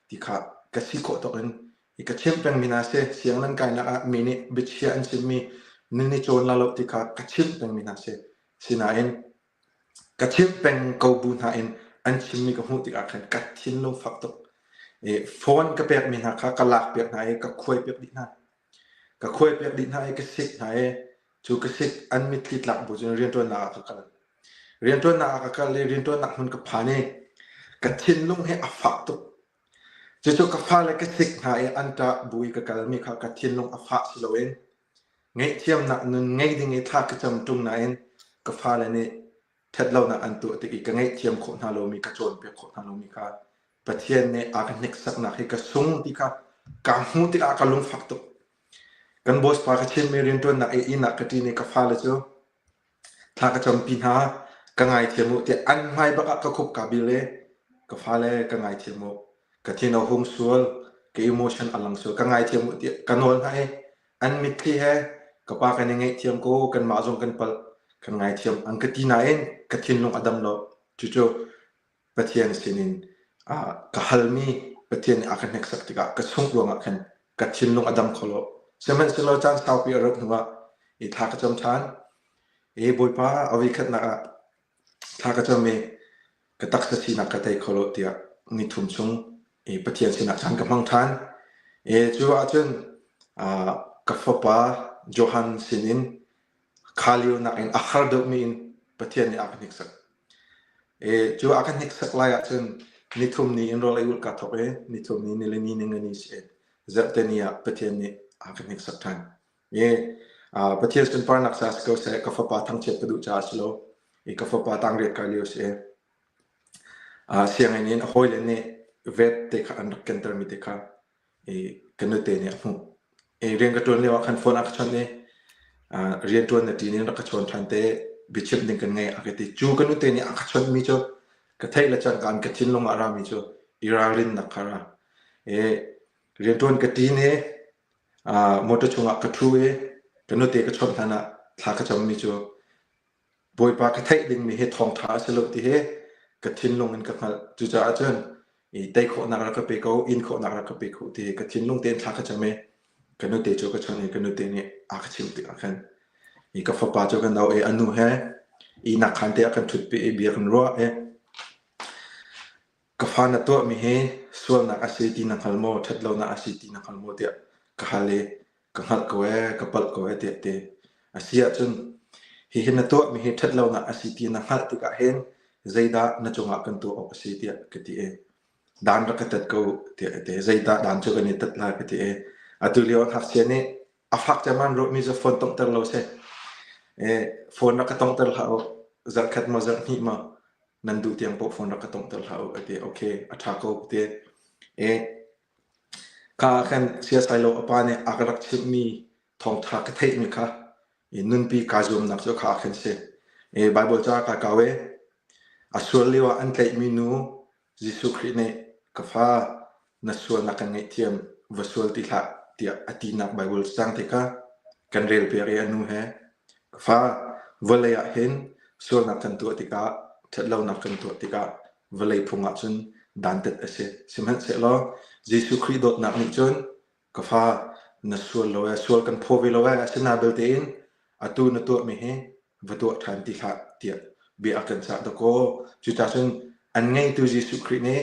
ti kha ka si khawh tawk in i ka chimh pengmi hna si. Siang nan kainak ah mi nih biachia an chimmi nan i cawn la lo ti kha ka chimh pengmi hna si. Sinain Ka chimh peng ko bu hna in an chimmi ka hmuh tikah khan ka thinlung fak tuk. I phone ka pekmi hna kha ka lakpiak hna i ka khuaipiak dih hna. Ka khuaipiak dih hna i ka sik hna i cu ka sik an mitthli tlak bu cun rianṭuannak ah ka kal. Rianṭuannak ah ka kal i rianṭuannak hmun ka phan i ka thinlung hi a fak tuk. Cucu ka fale ka sik hna i an ṭah bu i ka kalmi kha ka thinlung a fah si loin Ngaihthiamnak nun ngei ding i thla ka cam ṭung nain ka fale nih ṭhatlonak an tuah tik i ka ngaihthiam khawh hna lomi, ka cawnpiak khawh hna lomi kha Pathian nih a ka hneksaknak hi ka sung ti kha kaa hmuh tikah ka lungfak tuk. Kan boss pa ka chimmi rianṭuannak i inn ah ka ṭin i ka fale cu Thla ka campi hna, ka ngaithiam u tiah an hmai bak ah ka khup kaa bil i ka fale ka ngaithiam u, ka thin a hung sual, ka emotion a lang sual, ka ngaithiam u tiah ka nawl hna i an mitthli he ka pa kan i ngaihthiam ko, kanmah zong kan palh, kan ngaithiam an ka ti nain ka thinlung a dam lo. Cucu Pathian sinin ka halmi Pathian nih a ka hneksak tikah ka sungh ruangah khan ka thinlung a dam kho lo. Sihmanhsehlaw caan saupi a rauh hnuah i thla ka cam ṭhan. I Bawipa a voikhatnak ah thla ka cam i ka taksa sinak ka tei kho lo tiah nithum chung i Pathian sinah caan ka hmang ṭhan. I cu ahcun ka fapa Johan sinin kha lio nakin a har deuhmi in Pathian nih a ka hniksak. E, cu a ka hniksak lai ahcun nithum ni in rawl ei ulh kaa thawk i nithum ni nilini ningani si zarhte ni ah Pathian nih a ka hniksak ṭhan. E, Pathian sunparnak ca si ko seh, ka fapa thangchiat ka duh caah si lo. I ka fapa tangriat kai lio si. Sianginn in a hawile nih vet te kha an rak kentermi te kha i ka nute nih a hmuh. I rian ka ṭuan lio ah khan phone a ka chawnh i rian ṭuan na ṭin in rak ka chawn ṭhan te biachimh ding kan ngei a ka ti. Cu ka nute nih a ka chawnhmi cu ka theih le cangka in ka thinlung ah a rami cu i ralrinnak kha a ra. I rian ṭuan ka ṭin i motor chungah ka ṭhu i ka nute ka chawnh hlan ah thla ka cammi cu Bawipa ka theih dingmi hi thawngṭha a si lo ti hi ka thinlung in ka hngalh. Cucaah cun i tei khawhnak rak ka pe ko, in khawhnak rak ka pe ko ti hi ka thinlung tein thla ka cam i ka nute cu ka chawnh i ka nute nih a ka chimh tikah khan i ka fapa cu kan auh i a nu he ihnak khaan te ah kan ṭhutpi i bia kan ruah i ka fa na tuahmi hi sualnak a si ti na hngal maw, ṭhatlonak a si ti na hngal maw tiah ka hal i ka hngalh ko ee, ka palh ko ee tiah ti. A si ahcun Hihi na tuahmi hi ṭhatlonak a si ti na hngalh tikah hin zeidah na cungah kan tuah awk a si tiah ka ti i dan rak ka tat ko tiah a ti. Zeidah dan cu kan i tat lai ka ti i atu lio ah ngakchia nih a fak cem an ruahmi cu phone tonghter lo si. Phone rak ka tonghter hlah u. Zarhkhat maw zarhhnih maw nan duh tiang paoh phone rak ka tonghter hlah u a ti. Okay, a ṭha ko ka ti. Kha ah khan siasai lo a pa nih a ka rak chimhmi thawngṭha ka theihmi kha i nunpi kaa zuamnak cu kha ah khan si. Baibal ca kaa kau i a sual lio ah an tlaihmi nu Jesuh Khrih nih ka fa na sualnak kan ngaihthiam va sual ti hlah tiah a tinak Baibal cang te kha kan relpiak i a nu he ka fa vawlei ah hin sualnak kan tuah tikah ṭhatlonak kan tuah tikah vawlei phung ah cun dantat a si. Sihmanhsehlaw Jesuh Khrih dawtnak nih cun ka fa na sual lo ee, sual kan phaw ve lo ee, asinain belte in atu na tuahmi hi va tuah ṭhan ti hlah tiah bia a kan cah dakaw. Cucaah cun an ngeitu Jesuh Khrih nih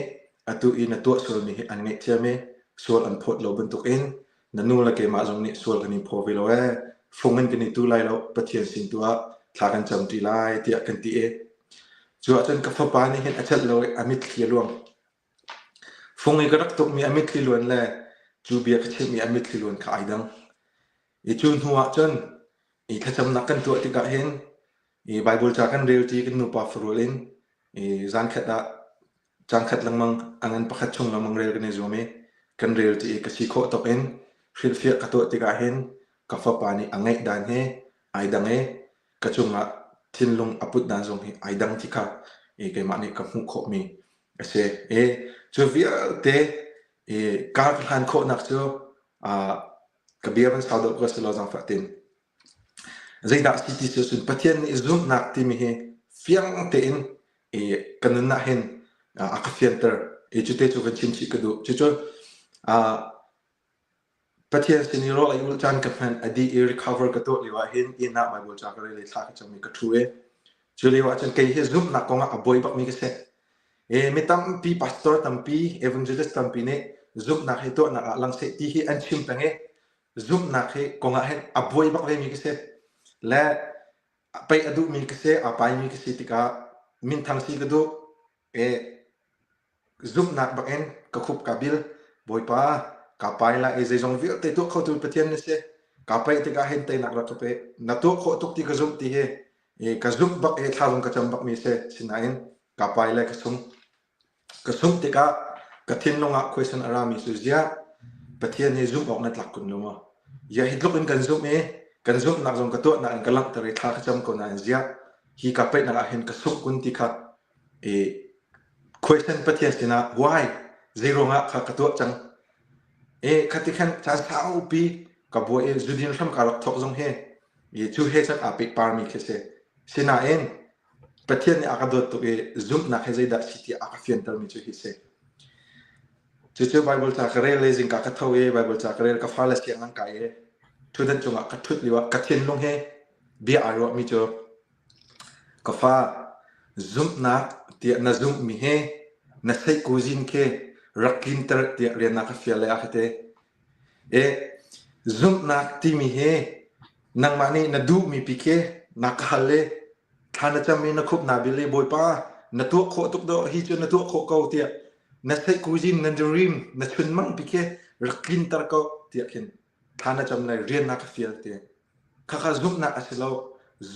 atu i na tuah sualmi hi an ngaihthiam i sual an phawt lo bantukin na nu le keimah zong nih sual kan in phaw ve lo ee, fung in kan i tu lai lo, Pathian sin tu ah thla kan cam ṭi lai tiah kan ti i cu ahcun ka fapa nih hin a celh lo i a mitthli a luang. Fung i ka rak tukmi a mitthli luan le cu bia ka chimhmi a mitthli luan kha ai dang. I cu hnu ah cun i thlacamnak kan tuah tikah hin i Baibal ca kan rel ṭi kan nupa farual in i zankhat ah cangkhat lengmang a ngan pakhat chung lengmang rel kan i zuam i kan rel ṭi i ka si khawh tawk in hrilhfiah ka tuah tikah hin ka fapa nih a ngaih dan he ai dang i ka cungah thinlung a put dan zong hi ai dang ti kha i keimah nih ka hmuh khawhmi a si. I cu vialte i kar ka hlan khawhnak cu ka bia van sau deuh ko si law zaangfah tin. Zeidah si ti si cun Pathian nih zumhnak timi hi fiang tein i ka nun ah hin a ka fianter. I cute cu van chim chih ka duh. Cucu Pathian sin i rawl ei ulh caan ka hman a dih i recover ka tuah lio ah hin inn ah Baibal ca ka rel i thla ka cam i ka ṭhu i cu lio ah cun kei hi zumhnak kong ah a buai bakmi ka si. I mi tampi, pastor tampi, evangelist tampi nih zumhnak hi tuahnak ah lang seh ti hi an chim peng i zumhnak hi kong ah hin a buai bak vemi ka si. Le peih a duhmi ka si, aa paimi ka si tikah minthang si ka duh. E zumhnak bakin ka khup ka bil. Bawipa, ka pai lai i zeizong vialte tuah khotu Pathian na si. Ka paih tikah hin teinak rak ka pe. Na tuah khawh tuk ti ka zumh ti hi i ka zumh bak i thla zong ka cam bakmi si. Sinain ka pai le ka sung. Ka sungh tikah ka thinlung ah question a rami cu ziah Pathian hi zumh awk na tlak kun lo maw? Ziah hi tluk in kan zumh i kan zumhnak zong ka tuahnak in ka langhter i thla ka cam ko nain ziah hi ka peihnak ah hin ka sungh kun ti kha i question Pathian sinah why zeiruangah kha ka tuah cang e khati khan caan saupi ka buai i zudin hram ka rak thawk zong hi i cu he cun aa pehparmi khi si sinain Pathian nih a ka dawt tuk i zumhnak hi zeidah si ti a ka fiantermi cu hi si. Cucu Baibal ca ka rel i zingka ka tho i Baibal ca ka rel ka fale siang an kai i ṭhutdan cungah ka ṭhut lio ah ka thinlung he bia ai ruahmi cu ka fa zumhnak tiah na zumhmi he na seihkuzin khi rak tlinter tiah rian na ka fial le a ka ti. E zumhnak timi hi nangmah nih na duhmi pi khi na ka hal i thla na cam i na khup naa bil i Bawipa na tuah khawh tuk dawh hi cu na tuah khawh ko tiah na seihkuzin na dream na chunmang pi khi rak tlinter ko tiah khin thla na cam le rian na ka fial ti khakha zumhnak a si lo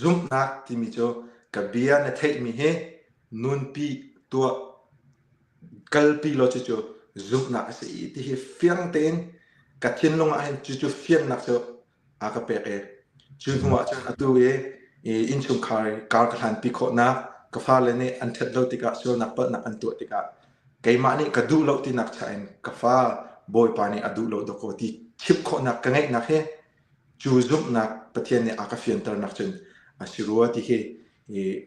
zumhnak timi cu ka bia na theihmi hi nunpi tuah kalpi law cucu zumhnak a si i ti hi fiang tein ka thinlung ah hin cucu fiannak cu a ka pek i cu hnu ah cun atu i innchungkhar kar ka hlanpi khawhnak ka fale nih an ṭhat lo tikah sualnak palhnak an tuah tikah keimah nih ka duh lo tinak cha in ka fa Bawipa nih a duh lo dawkaw ti chimh khawhnak ka ngeihnak hi cu zumhnak Pathian nih a ka fianternak cun a si rua ti hi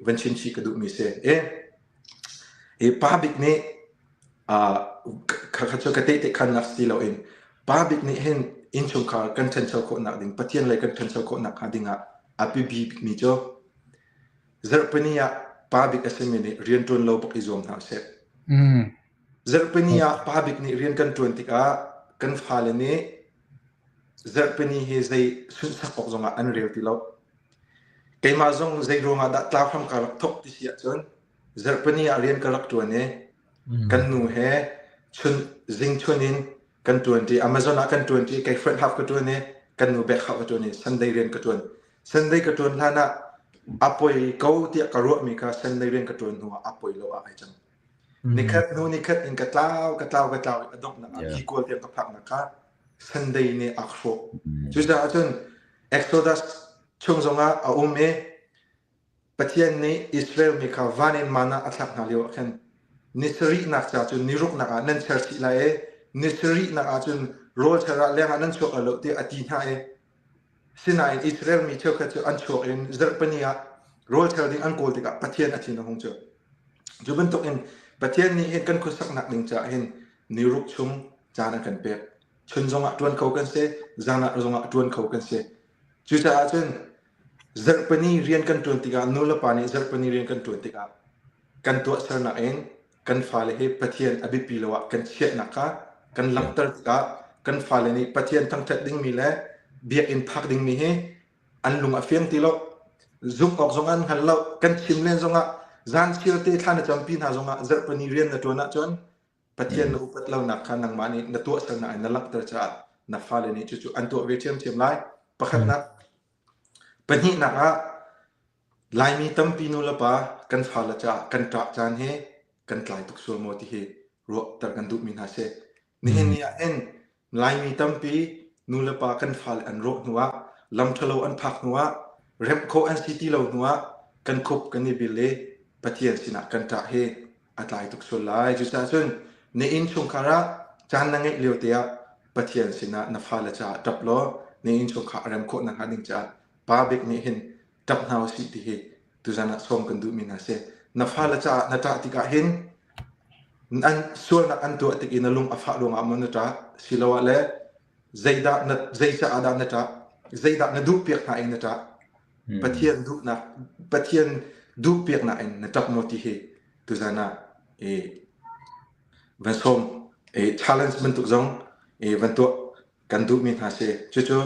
van chim chih ka duhmi si. E pa bik nih kha cu ka tehte khannak si loin pa bik nih hin innchungkhar kan ṭhancho khawhnak ding Pathian lei kan ṭhancho khawhnak hnga dingah a biapi bikmi cu zarhpini ah pa bik a simi nih rian ṭuan lo bak i zuam hna usih. Zarhpini ah pa bik nih rian kan ṭuan tikah kan fale nih zarhpini hi zei sunhsak awk zongah an rel ti lo. Keimah zong zei ruangah dah tlau hram ka rak thok ti si ahcun zarhpini ah rian ka rak ṭuan i kan nu he chun zing chun in kan ṭuanṭi Amazon ah kan ṭuanṭi kei front half ka ṭuan i kan nu back half ka ṭuan i Sunday rian ka ṭuan. Sunday ka ṭuan hlan ah a poi ko tiah ka ruahmi kha Sunday rian ka ṭuan hnu ah a poi lo ah ai cang. Nikhat hnu nikhat in ka tlau ka tlau ka tlau i a donghnak ah equal tiang ka phaknak kha Sunday nih a hrawh. Cucaah cun Exodus chung zongah a um i Pathian nih Israel mi kha van in manna a thlak hna lio ah khan ni sarihnak ca cu ni ruknak ah nan cher chih lai i ni sarihnak ah cun rawl cher ah lengah nan chuak lai lo tiah a ti hna i sinain Israel mi cheukhat cu an chuak in zarhpini ah rawl cher ding an kawl tikah Pathian a thin a hung cu. Cu bantukin Pathian nih hin kan khuasaknak ding caah hin ni ruk chung caan a kan pek. Chun zongah ṭuan kho kan si, zan ah zongah ṭuan kho kan si. Cucaah cun zarhpini rian kan ṭuan tikah nulepa nih zarhpini rian kan ṭuan tikah kan tuahsernak in kan fale hi Pathian a biapi lo ah kan chiahnak kha kan langhter tikah kan fale nih Pathian thangṭhat dingmi le biakinn phak dingmi hi an lung a fiang ti lo. Zumh awk zong an hngal lo. Kan chim len zongah zan chiarte thla na campi hna zongah zarhpini rian na ṭuan ahcun Pathian na upat lonak kha nangmah nih na tuahsernak in na langhter caah na fale nih cucu an tuah ve ṭhiamṭhiam lai. Pakhatnak. Pahnihnak ah Laimi tampi nulepa kan fale caah kan ṭah caan hi kan tlai tuk sual maw ti hi ruahter kan duhmi hna si. Nihin ni ah hin Laimi tampi nulepa kan fale an rawh hnuah lam ṭhalo an phak hnuah remh khawh an si ti lo hnuah kan khup kan i bil i Pathian sinah kan ṭah hi a tlai tuk sual lai. Cucaah cun na innchungkhar ah caan na ngeih lio te ah Pathian sinah na fale caah ṭap law na innchungkhar a rem khawh nakhnga ding caah pa bik nih hin ṭap hna usih ti hi tuzan ah sawm kan duhmi hna si. Na fale caah na ṭah tikah hin an sualnak an tuah tik i na lung a fah ruangah maw na ṭah siloah le zeidah na zei caah dah na ṭah zeidah na duhpiak hna i na ṭah Pathian duhnak Pathian duhpiaknak in na ṭap maw ti hi tuzan ah i van sawm i challenge bantuk zong i van tuah kan duhmi hna si. Cucu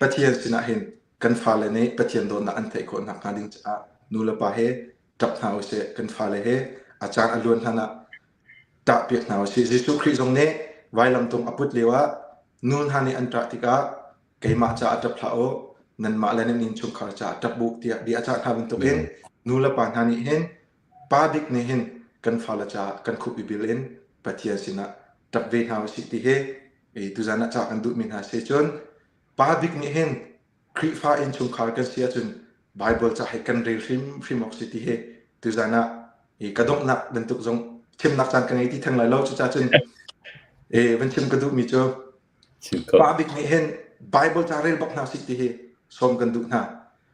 Pathian sinah hin kan fale nih Pathian dawtnak an theih khawh nakhnga ding caah nu le pa he ṭap hna usih. Kan fale he a caan a luan hlan ah ṭahpiak hna usih. Jesuh Khrih zong nih vailamtung a put lio ah nu hna nih an ṭah tikah keimah caah ṭap hlah u, nanmah le nan innchungkhar caah ṭap u tiah bia a cah hna bantukin nu le pa hna nih hin pa bik nih hin kan fale caah kan khup i bil in Pathian sinah ṭap ve hna usih ti hi tuzan ah cah kan duhmi hna si cun pa bik nih hin Khrihfa innchungkhar kan si ahcun Bible ca hi kan rel hrimhrim awk si ti hi tuzan ah ka donghnak bantuk zong chimnak caan ka ngei ti theng lai lo cucaah cun van chim ka duhmi cu Pa bik nih hin Bible ca rel bak hna sih ti hi sawm kan duh hna.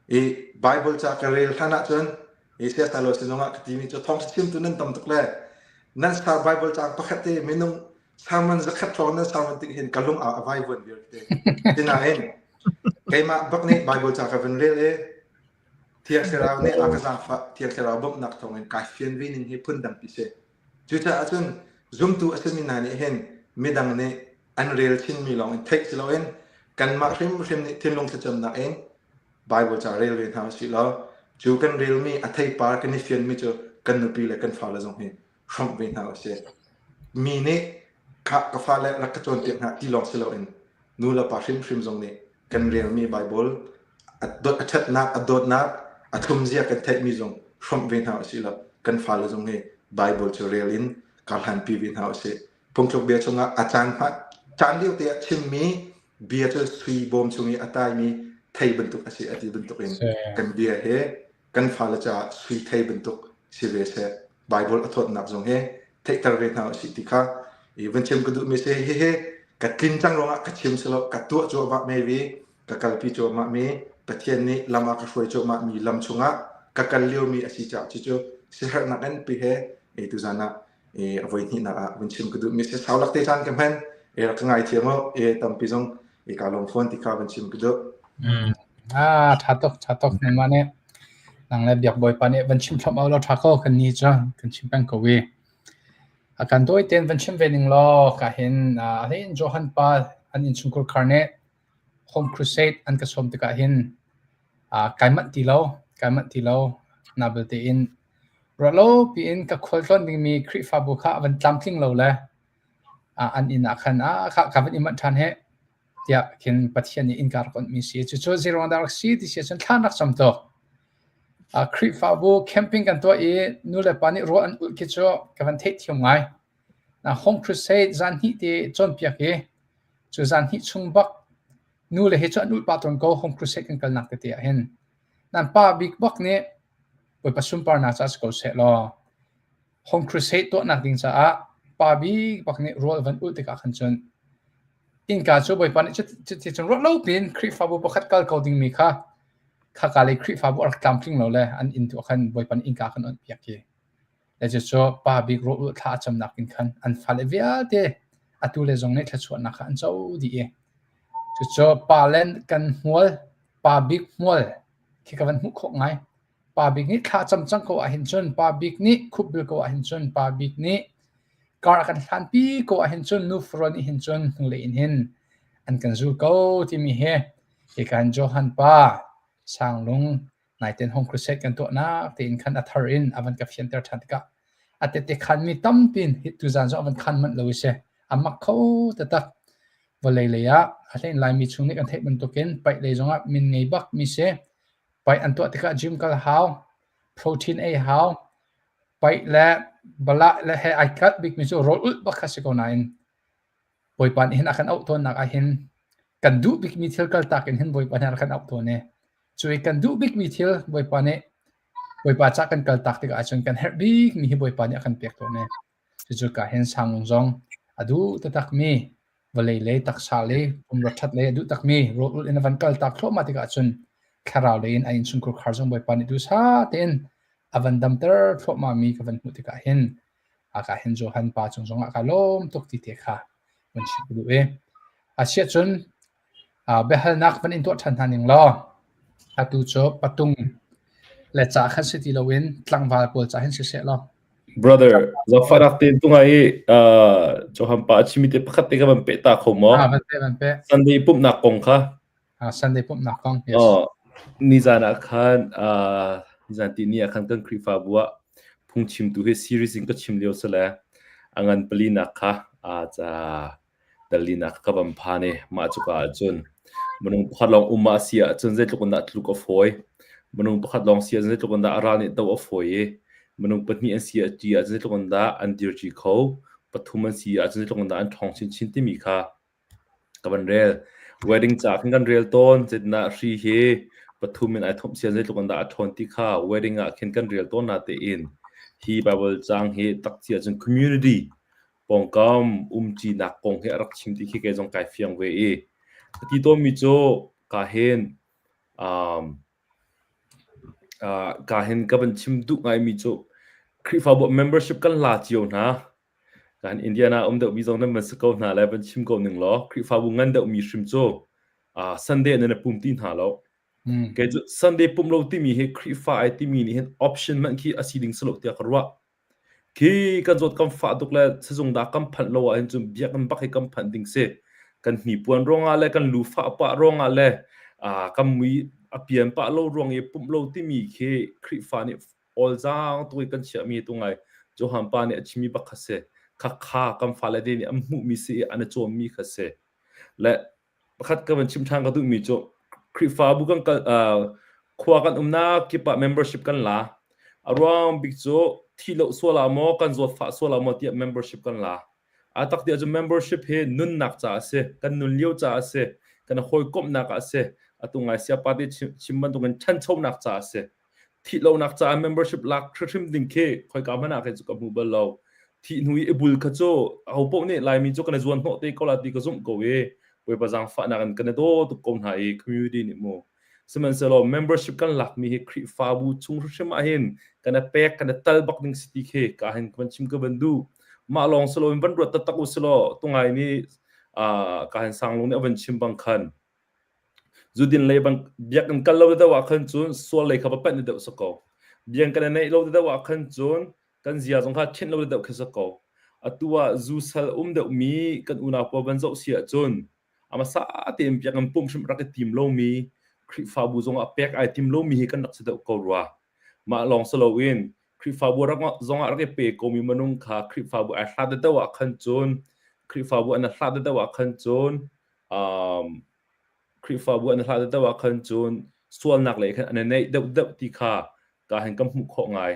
I Bible ca ka rel hlan ahcun i siasalo sin zongah ka timi cu thawng chimtu nan tam tuk le nan sar Bible caang pakhat te minung sermon zakhat hrawng nan sermon tik hin ka lung a vai vuan vial te. Sinain keimah bak nih Bible ca ka van rel i Thiang Thlarau nih a ka zaangfah Thiang Thlarau bawmhnak thawngin kai fian ve ning hi phun dangpi si. Cucaah cun zumtu a simi hna nih hin midang nih an rel chinmi lawng in theih si loin kanmah hrimhrim nih thinlung thlacamnak in Bible ca rel ve hna usih law cu kan relmi a theipar kan i fianmi cu kan nupi le kan fale zong hi hrawmh ve hna usih. Mi nih khah ka fale rak ka cawnpiak hna ti lawng si loin nu le pa hrimhrim zong nih kan relmi Bible a ṭhatnak, a dawtnak, a thlumzia kan theihmi zong hrawmh ve hna usih law kan fale zong hi Bible cu rel in karhlanpi ve hna usih. Phungthluk bia chungah a caan hma caan lio te ah chimmi bia cu sui bawm chung i a taimi thei bantuk a si a ti bantuk in kan bia he kan fale caah sui thei bantuk si ve seh. Bible a thawtnak zong he theihter ve hna usih ti kha i van chim ka duhmi si hihi ka tlin cang ruangah ka chim si lo ka tuah cuahmah maybe ka kalpi cuahmah mi Pathian nih lam ah ka hruai cuahmah mi lam chungah ka kal liomi a si caah cucu siherhnak in pi he e tuzan ah e a voi hnihnak ah vun chim ka duhmi si sau lak te caan ka hman e rak ka ngai thiam o e tampi zong e ka lawm fawn ti kha van chim ka duh. Ah tha tuk tha tuk nangmah nih nang le biak bawipa nih van chim thlom lo tha ko kan ni cu kan chim peng ko i a kan doi ten van chim ve ning law ka hin a hin Johan pa an innchungkhar khar nih Home Crusade an ka sawm tikah hin. Kai manh ti lo, kai manh ti lo. Na belte in ruah lo piin ka khualtlawn dingmi Khrihfabu kha a van tlamtling lo le an inn ah khan ah kha ka van i manh ṭhan heh tiah khin Pathian nih innka rak onhmi si. Cucu zeiruang dah rak si ti si ahcun thla an rak cam tuk. Khrihfabu camping kan tuah i nu le pa nih ruah an ulh khi cu ka van theihthiam ngai. Home Crusade zan hnih te cawnpiak i cu zan hnih chung bak nu le he cu an ulh pah tawn ko Home Crusade kan kalnak tete ah hin. Nan pa bik bak nih Bawipa sunparnak ca si ko seh law Home Crusade tuahnak ding caah pa bik bak nih rawl van ulh tikah khan cun innka cu Bawipa nih cuti cun ruah lo piin Khrihfabu pakhat kal ko dingmi kha khaka lei Khrihfabu a rak tlamtling lo le an inn tu ah khan Bawipa nih innka khan on piak hi. Le cucu pa bik rawl ulh thla a camnak in khan an fale vialte atu le zong nih thluachuahnak kha an co dih i cucu pa le kan hmual pa bik hmual khi ka van hmuh khawh ngai. Pa bik nih thla cam cang ko ahhin cun pa bik nih khupbil ko ahhin cun pa bik nih kar a kan hlanpi ko ahhin cun nu faro nih hin cun hnulei in hin an kan zul ko timi hi hika hin Johan pa Sanglung naiten Home Crusade kan tuahnak tein khan a thar in a van ka fianter ṭhan tikah a tete khan mi tampin hi tuzan zong a van khan manh lo i si a mak kho taktak vawlei lei ah a hlein Laimi chung nih kan theih bantukin paih lei zongah min ngei bak mi si Paih an tuah tikah gym kal hau, protein ei hau, paih le balah le he ai kalh bikmi cu rawl ulh bak kha si ko nain Bawipa nih hin a kan auh tawnnak ah hin kan duh bikmi thil kaltak in hin Bawipa nih a kan auh tawn i cu i kan duh bikmi thil Bawipa nih Bawipa ca kan kaltak tikah ahcun kan herh bikmi hi Bawipa nih a kan pek tawn i cucu ka hin sanglung zong a duh taktakmi vawlei lei taksa lei pumrua ṭhat lei a duh takmi rawl ulh in a van kal tak thluahmah tikah cun thlarau lei in a innchungkhar khar zong Bawipa nih duhsah tein a van damter thluahmah mi ka van hmuh tikah hin aka hin Johan pa cung zongah ka lawm tuk ti te kha van chim ka duh i asiah cun biahalnak van in tuah ṭhan hna ning law atu cu patung le ca khan si ti loin tlangval pawl ca hin siseh law Brother, zaangfahnak tein tunga i uh, Johan pa a chimi te pakhat te ka van peh ta kho maw? Ah, van pe, van pe. Sunday pumhnak kong kha. Ah, Sunday pumhnak kong, yes. Oh, nizan ah khan, uh, nizan ti ni ah khan kan Khrihfabu ah phungchimtu hi series in ka chim lio sale a ngan palinak kha a ca Dalinak ka van phan i mah cuka ahcun minung pakhat lawng um ah a si ahcun zeitluk in dah tluk a fawi. Minung pakhat lawng si ahcun zeitluk in dah a ral nih doh a fawi i minung pahnih an si ah ṭi ahcun zeitluk in dah an dirṭi kho, pathum an si ahcun zeitluk in dah an ṭhawng chinchin timi kha ka van rel. Wedding ca khin kan rel tawn, zeitindah hri hi pathum in ai thomh sian zeitluk in dah a ṭhawn ti kha wedding ah khin kan rel tawn natein hi Bible caang hi tak ci ahcun community pawngkam umṭinak kong hi a rak chim ti khi kei zong kai fiang ve i ka ti tawnmi cu ka hin um, uh, ka hin ka van chim duh ngaimi cu Khrihfabu membership kan la cio hna. Kan Indiana um deuhmi zong nan van si ko hna le van chim ko ning law Khrihfabu ngan deuhmi hrim cu uh, Sunday nan i pum ti hna lo. Kei cu Sunday pum lo timi hi Khrihfa ai timi nih hin option hmanh khi a si ding si lo tiah ka ruah. Khi kan zawt kan fah tuk le sizung dah kan phanh lo ahhin cun biakinn bak hi kan phanh ding si. Kan hnipuan ruangah le kan lu fah pah ruangah le aa kan mui a pian pah lo ruang i pumh lo timi khi Khrihfa nih awlzaang tuk i kan chiahmi tu ngai Johan pa nih a chimmi bak kha si. Khakha kan fale te nih an hmuhmi si i an i cawnmi kha si. Le Pakhat ka van chim ṭhan ka duhmi cu Khrihfabu kan kal uh, khua kan umnak kip ah membership kan la. A ruang bik cu thih lo sual ah maw kan zawtfah sual ah maw tiah membership kan la. A tak ti ahcun membership hi nunnak caah a si, kan nun lio caah a si, kan hawikomhnak ah a si, atu ngai siapa te chim, chim bantukin ṭhanchonak caah a si. Thih lonak caah membership lak hrimhrim ding khi khoika hmanh ah kei cu ka hmu bal lo. Thih hnu i i bul kha cu ahopaoh nih Laimi cu kan i zuan hnawh te ko la ti ka zumh ko i Bawipa zaangfahnak in kan i daw tuk ko hna i community nih mu. Sihmanhsehlaw membership kan lakmi hi Khrihfabu chung hrimhrim ah hin kan i pek kan i tal bak ding si ti khi ka hin ka van chim ka van duh. Mah lawng si loin van ruat taktak u silaw tungai nih uh, ka hin Sanglung nih a van chim bang khan Zudin lei bang biakinn kal lo deuh ah khan cun sual lei kha va panh deuh si ko. Biakinn kan i neih lo deuh ah khan cun kan zia zong kha ṭhinh lo deuh khi si ko. Atu ah zu sal um deuhmi kan unau pawl van zoh si ahcun a hmasa tein biakinn pumh hrim rak i tim lomi. Khrihfabu zongah pek ai tim lomi hi kan rak si deuh ko rua. Mah lawng si loin Khrihfabu rak zongah rak i pe komi minung kha Khrihfabu ai hlat deuh ah khan cun Khrihfabu an hlat deuh ah khan cun um, Khrihfabu an hlat deuh ah khan cun sualnak lei khan an i neih deuhdeuh ti kha ka hin kan hmuh khawh ngai.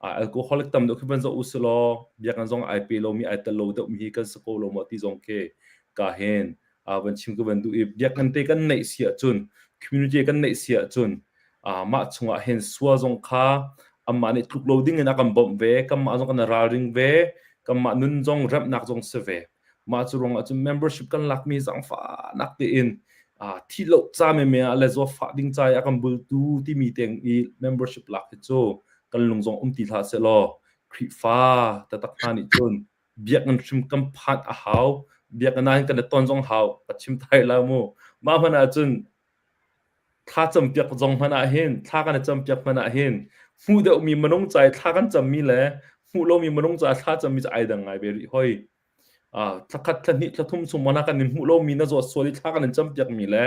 Alcoholic tam deuh khi van zoh usih law biakinn zong ai pe lomi ai tel lo deuhmi hi kan si ko lo maw ti zong khi ka hin van chim ka van duh i biakinn te kan neih si ahcun community kan neih si ahcun mah chungah hin sual zong kha amah nih tluk lo ding in a kan bawmh ve kanmah zong kan ralring ve kanmah nun zong remnak zong si ve. Mah cu ruangah cun membership kan lakmi zaangfahnak tein thih lo ca menmen ah le zawtfah ding ca i a kan bultu timi teng i membership lak hi cu kan lung zong um ti hlah sehlaw Khrihfa taktak hna nih cun biakinn hrim kan phanh a hau. Biakinn ah hin kan i ton zong hau. Ka chim thai la mu. Mah hmanh ah cun thla campiak zong hmanh ah hin thla kan i campiak hmanh ah hin hmuh deuhmi minung ca i thla kan cammi le hmuh lomi minung ca thla cammi cu ai dang ngai ve rih hoi. Thlakhat, thlahnih, thlathum chung hmanh ah kan in hmuh lomi na zawt sual i thla kan in campiakmi le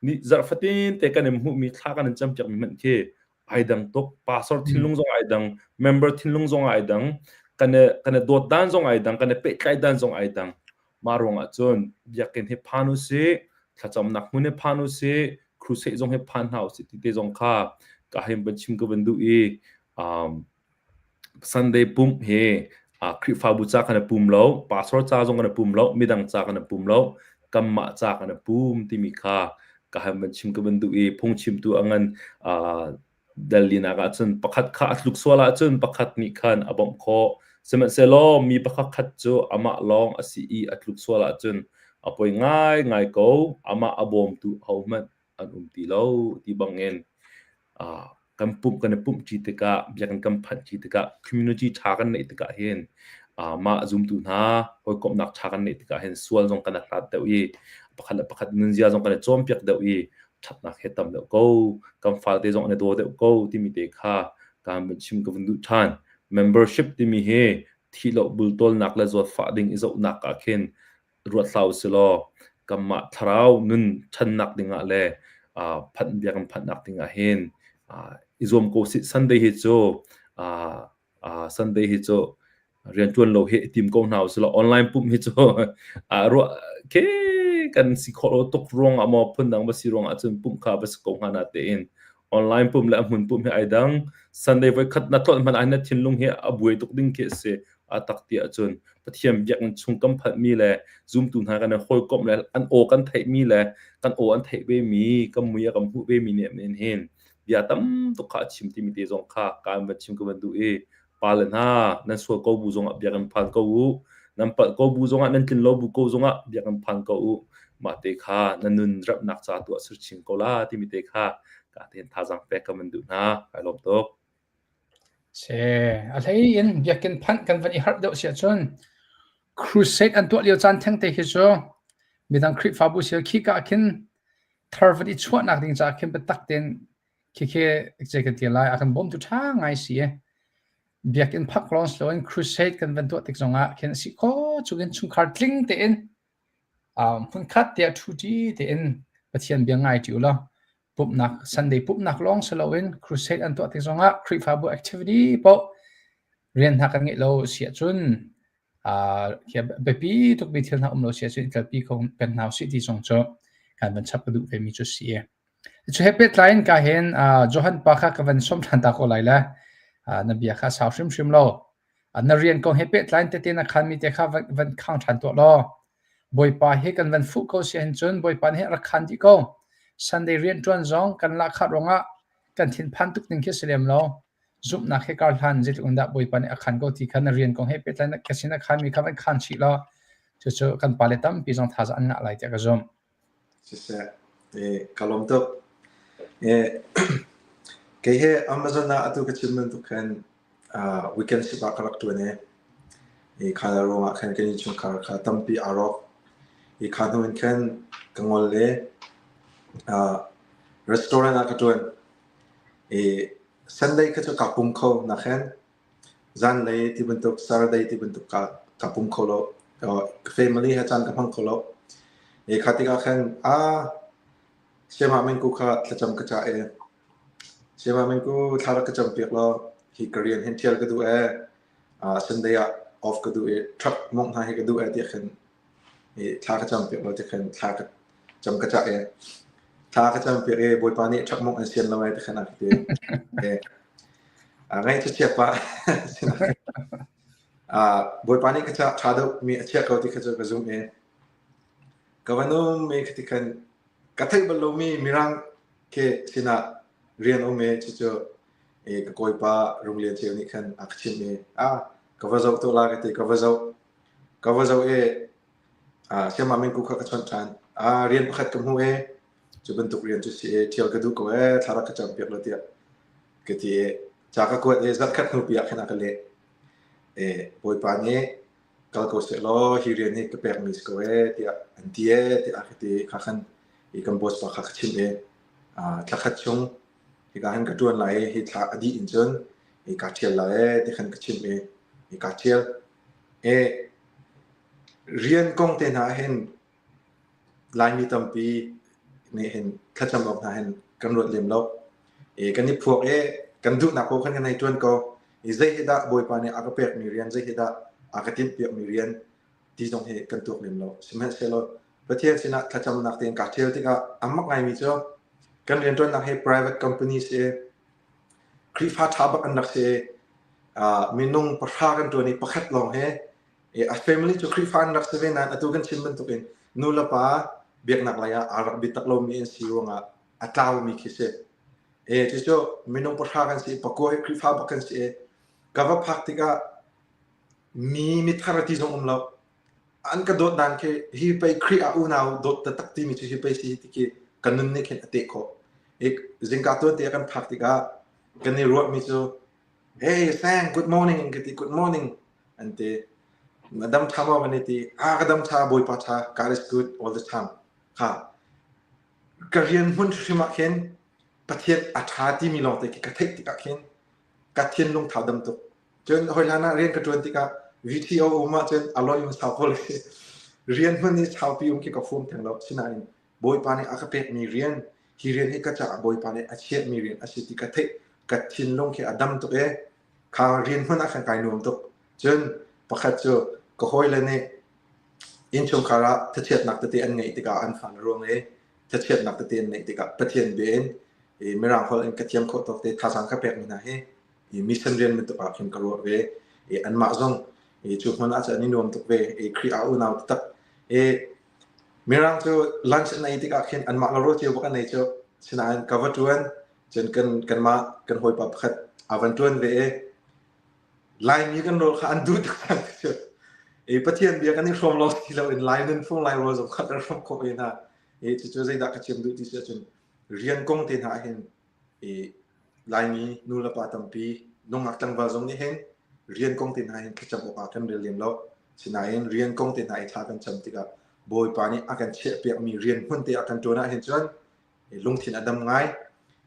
ni zarh fatin te kan in hmuhmi thla kan in campiakmi hmanh khi ai dang tuk. Pastor thinlung zong ai dang, member thinlung zong ai dang, kan i kan i dawt dan zong ai dang, kan i pehtlaih dan zong ai dang. Mah ruangah cun biakinn hi phan usih, thlacamnak hmun hi phan usih, crusade zong hi phan hna usih ti te zong kha ka hin van chim ka van duh i um, Sunday pumh hi Khrihfabu ca kan i pum lo, pastor ca zong kan i pum lo, midang ca kan i pum lo, kanmah ca kan i pum timi kha ka han van chim ka van duh i phungchimtu a ngan dal linak ahcun pakhat kha a tluk sual ahcun pakhat nih khan a bawmh khawh. Sihmanhsehlaw mi pakhat khat cu amah lawng a si i a tluk sual ahcun a poi ngaingai ko, amah a bawmtu ahohmanh an um ti lo ti bangin kan pumh kan i pumhṭi tikah biakinn kan phanhṭi tikah community ṭha kan neih tikah hin mah zumtu hna hawikomhnak ṭha kan neih tikah hin sual zong kan i hlat deuh i pakhat le pakhat nunzia zong kan i cawnpiak deuh i ṭhatnak he tam deuh ko kan falte zong an i daw deuh ko timi te kha kaan van chim ka van duh ṭhan. Membership timi hi thih loh bultawlnak le zawtfah ding i zohnak ah khin ruat hlah usih law kanmah thlarau nun ṭhannak dingah le phanh biakinn phanhnak dingah hin i zuam ko sih. Sunday hi cu Sunday hi cu rianṭuan lo hi i tim ko hna usih law online pumh hi cu ruah khi kan si khawh lo tuk ruangah maw phundang va si ruangah cun pumh kha va si ko hnga na tein online pumh le a hmun pumh hi ai dang. Sunday voikhat na tlolh hmanh ah na thinlung hi a buai tuk ding khi a si. A tak ti ahcun Pathian biakinn chung kan phanhmi le zumtu hna kan i hawikomh le an aw kan theihmi le kan aw an theih vemi, kan mui a kan hmuh vemi nih hin hin bia tam tuk kha a chim timi te zong kha kaan van chim ka van duh i pale hna nan sual ko bu zongah biakinn phan ko u nan palh ko bu zongah nan tlin lo bu ko zongah biakinn phan ko u mah te kha nan nun remnak ca tu ah sir chin ko la timi te kha ka tein thazaang pek ka van duh hna kai lawm tuk Se a hlei in biakinn phanh kan van i harh deuh si ahcun crusade an tuah lio caan thengte khi cu midang Khrihfabu sil khi ka khin thar van i chuahnak ding caah khin biatak tein khikhi ce kan ti lai a kan bawmtu ṭha ngai si i biakinn phak lawng si loin crusade kan van tuah tik zongah khin a si kho chungin chungkhar tling tein hmunkhat tiah ṭhuṭi tein Pathian bia ngai ṭi u law pumhnak Sunday pumhnak lawng si loin crusade an tuah tik zongah Khrihfabu activity paoh rian hna kan ngeih lo si ahcun biapi tukmi thil hna um lo si ahcun i telpi ko peng hna usih ti zong cu kan van chap ka duh vemi cu si. Cu he pehtlai in ka hin Johan pa kha ka van sawm ṭhan ta ko lai le na bia kha sau hrimhrim lo. Na rian kong he pehtlai in tete na khanmi te kha van khang ṭhan tuah law Bawipa hi kan van fuh ko si ahhin cun Bawipa nih rak khan dih ko. Sunday rianṭuan zong kan lahkhah ruangah kan thinphan tuk ding khi si lem lo. Zumhnak he kar hlan zeitluk in dah Bawipa nih a khan ko ti kha na rian kong he pehtlai na ka sin a khanmi kha van khan chih law cucu kan pale tampi zong thazaang an ngah lai tiah ka zumh. Siseh, ka lawm tuk. Kei he Amazon ah atu ka chim bantuk khan weekend shift ah ka rak ṭuan i kha ruangah khan kan innchungkhar kha tampi aa rawk. I kha hnu in khan ka ngol i restaurant ah ka ṭuan. I Sunday kha cu kaa pum kho nakhin Zanlei ti bantuk, Saturday ti bantuk ka ka pum kho lo. Ka family he caan ka hmang kho lo. I kha tikah khan aa. Sayamah Mengku kha thlacam ka cah i Sayamah Mengku thla rak ka cam piak law hi ka rian hin ṭhial ka duh ee. Sunday ah off ka duh i truck mawngh hna hi ka duh ee tiah khin i thla ka cam piak law ti khin thla ka cam ka cah i thla ka cam piak i Bawipa nih truck mawngh an sian lo ee ti khin a ka ti. Ngaih cu chia pah. Bawipa nih ka ca ṭha deuh mi a chiah ko ti kha cu ka zumh i ka van um i khi ti khan ka theih bal lomi Mirang khi sinah rian um i cucu ka kawipa Rung Lian Ceu nih khan a ka chimh i ah ka va zoh tuah la ka ti ka va zoh ka va zoh i Siamah Mingku kha ka chawnh ṭhan. Rian pakhat ka hmu i cu bantuk rian cu si i ṭhial ka duh ko ee thla rak ka cam piak law tiah ka ti i ca ka kuat i zarhkhat hnu pi ah khan a ka leh. E Bawipa nih kal ko seh law hi rian hi ka pekmi si ko ee tiah an ti ee tiah ka ti kha khan i kan boss pa kha ka chimh i thla khat chung hika hin ka ṭuan lai i hi thla a dih in cun i kaa ṭhial lai ee ti khan ka chimh i i kaa ṭhial. E rian kong te hna hin Laimi tampi nih hin thlacam awk hna hin kan ruat lem lo. I kan i phuak i kan duhnak paoh khan kan hei ṭuan ko. I zei hi dah Bawipa nih a ka pekmi rian, zei hi dah a ka tinhpiakmi rian ti zong hi kan tuak lem lo. Sihmanhsehlaw Pathian sinah thlacamnak tein kaa ṭhial tikah a mak ngaimi cu kan rianṭuannak hi private company si i Khrihfa ṭha bak an rak si i minung pahra kan ṭuan i pakhat lawng hi A family cu Khrihfa an rak si ve nain atu kan chim bantukin nu le pa biaknak lei ah aa rak biatak lomi an si ruangah a tlaumi khi si. E cucu minung pahra kan si, pakua hi Khrihfa bak kan si i ka va phak tikah mi mithar ti zong um lo. An ka dawt dan khi hi pei Khrih ah unau dawt taktak timi cu hi pei si ti khi ka nun nih khin a teh khawh. I zingka tuan te kan phak tikah kan i ruahmi cu Hey Sang, good morning an ka ti, good morning an ti. Na dam ṭha maw kan i ti. Ah ka dam ṭha, Bawipa ṭha, God is good all the time. Kha ka rian hmun hrim ah khin Pathian a ṭha timi lawng te khi ka theih tikah khin ka thinlung tha dam tuk. Cun hawi hlan ah rian ka ṭuan tikah VTO um ahcun a loi um sau pawl khi rian hmun i saupi um khi ka fum theng lo. Sinain Bawipa nih a ka pekmi rian, hi rian hi ka caah Bawipa nih a chiahmi rian a si ti ka theih, ka thinlung khi a dam tuk i kha rian hmun ah khan kai nuam tuk. Cun pakhat cu ka hawile nih innchungkhar ah thachiatnak tete an ngeih tikah an fale ruang i thachiatnak tete an ngeih tikah Pathian bia in Mirang holh in ka thiam khawh tawk te thazaang ka pekmi hna hi mission rian bantuk ah khin ka ruah ve. Anmah zong cu hmun ah cun an i nuam tuk ve. Khrih ah unau taktak. Mirang cu lunch an ei tikah khin anmah le rawl cio bak an ei cu. Sinain ka va ṭuan, cun kan kanmah kan hawipa pakhat a van ṭuan ve i Laimi kan rawl kha an duh taktak cu. I Pathian bia kan i hrawm lawng si loin Lai nunphung Lai rawl zong kha kan hrawm khawh ve hna. I cucu zeidah ka chim duh ti si ahcun rian kong te hna ahhin i Laimi nu le pa tampi nungak tlangval zong nih hin rian kong te hna hin thlacam awkah kan rel lem lo. Sinain rian kong te hna i thla kan cam tikah Bawipa nih a kan chiahpiakmi rian hmun te a kan ṭuan ahhin cun lungthin a dam ngai.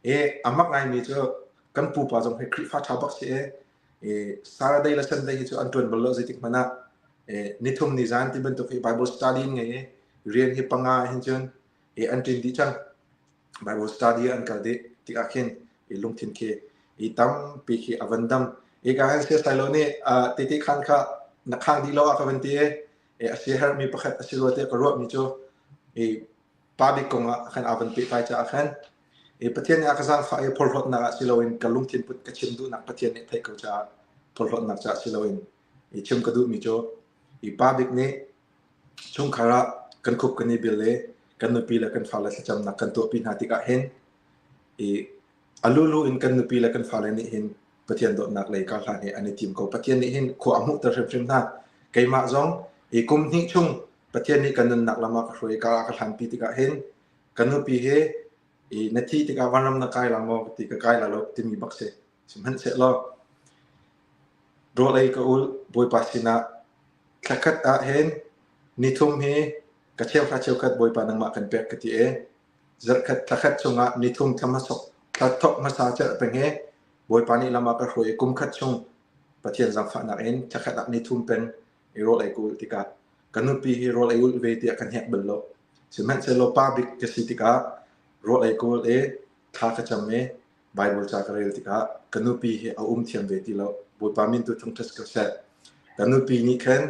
I a mak ngaimi cu kan pupa zong hi Khrihfa ṭha bak si i Saturday le Sunday hi cu an ṭuan bal lo zeitik hmanh ah nithum ni zan ti bantuk hi Bible study in ngei i rian hi panga hin cun an ṭin dih cang. Bible study an kal dih tikah khin i lungthin khi i tampi khi a van dam. I ka han sia sai lo nih tete khan kha na khang dih lo ah ka van ti i a si herhmi pakhat a si rua tiah ka ruahmi cu i pa bik kong ah khan aa van pehtlai caah khan i Pathian nih a ka zaangfah i phorhlawtnak ah si loin ka lungthin put ka chim duhnak Pathian nih theih ko caah phorhlawtnak caah si loin i chim ka duhmi cu i pa bik nih Chungkhar ah kan khup kan i bil i kan nupi le kan fale thlacamnak kan tuahpi hna tikah hin i a lulu in kan nupi le kan fale nih hin Pathian dawtnak lei kar hlan hi an i tim ko. Pathian nih hin khua a hmuhter hrimhrim hna. Keimah zong i kum hnih chung Pathian nih kan nunnak lam ah ka hruai ka ka hlanpi tikah hin kan nupi hi i na thi tikah vanram na kai la maw ka ti ka kai la lo timi bak si. Sihmanhsehlaw rawl ei ka ul Bawipa sinah Thlakhat ah hin nithum hi ka cheuhra cheukhat Bawipa nangmah kan pek ka ti i zarhkhat thlakhat chungah nithum thla hmasok thla thok hmasa cerh peng hi Bawipa nih lam ah ka hruai i kumkhat chung Pathian zaangfahnak in thlakhat ah nithum peng i rawl ei ka ulh tikah ka nupi hi rawl ei ulh ve tiah ka hnek bal lo. Sihmanhsehlaw pa bik ka si tikah Rawl ei kawl i thla ka cam i Baibal ca ka rel tikah ka nupi hi a um thiam ve ti lo. Bawipa min tu thangṭhat ko seh. Ka nupi nih khan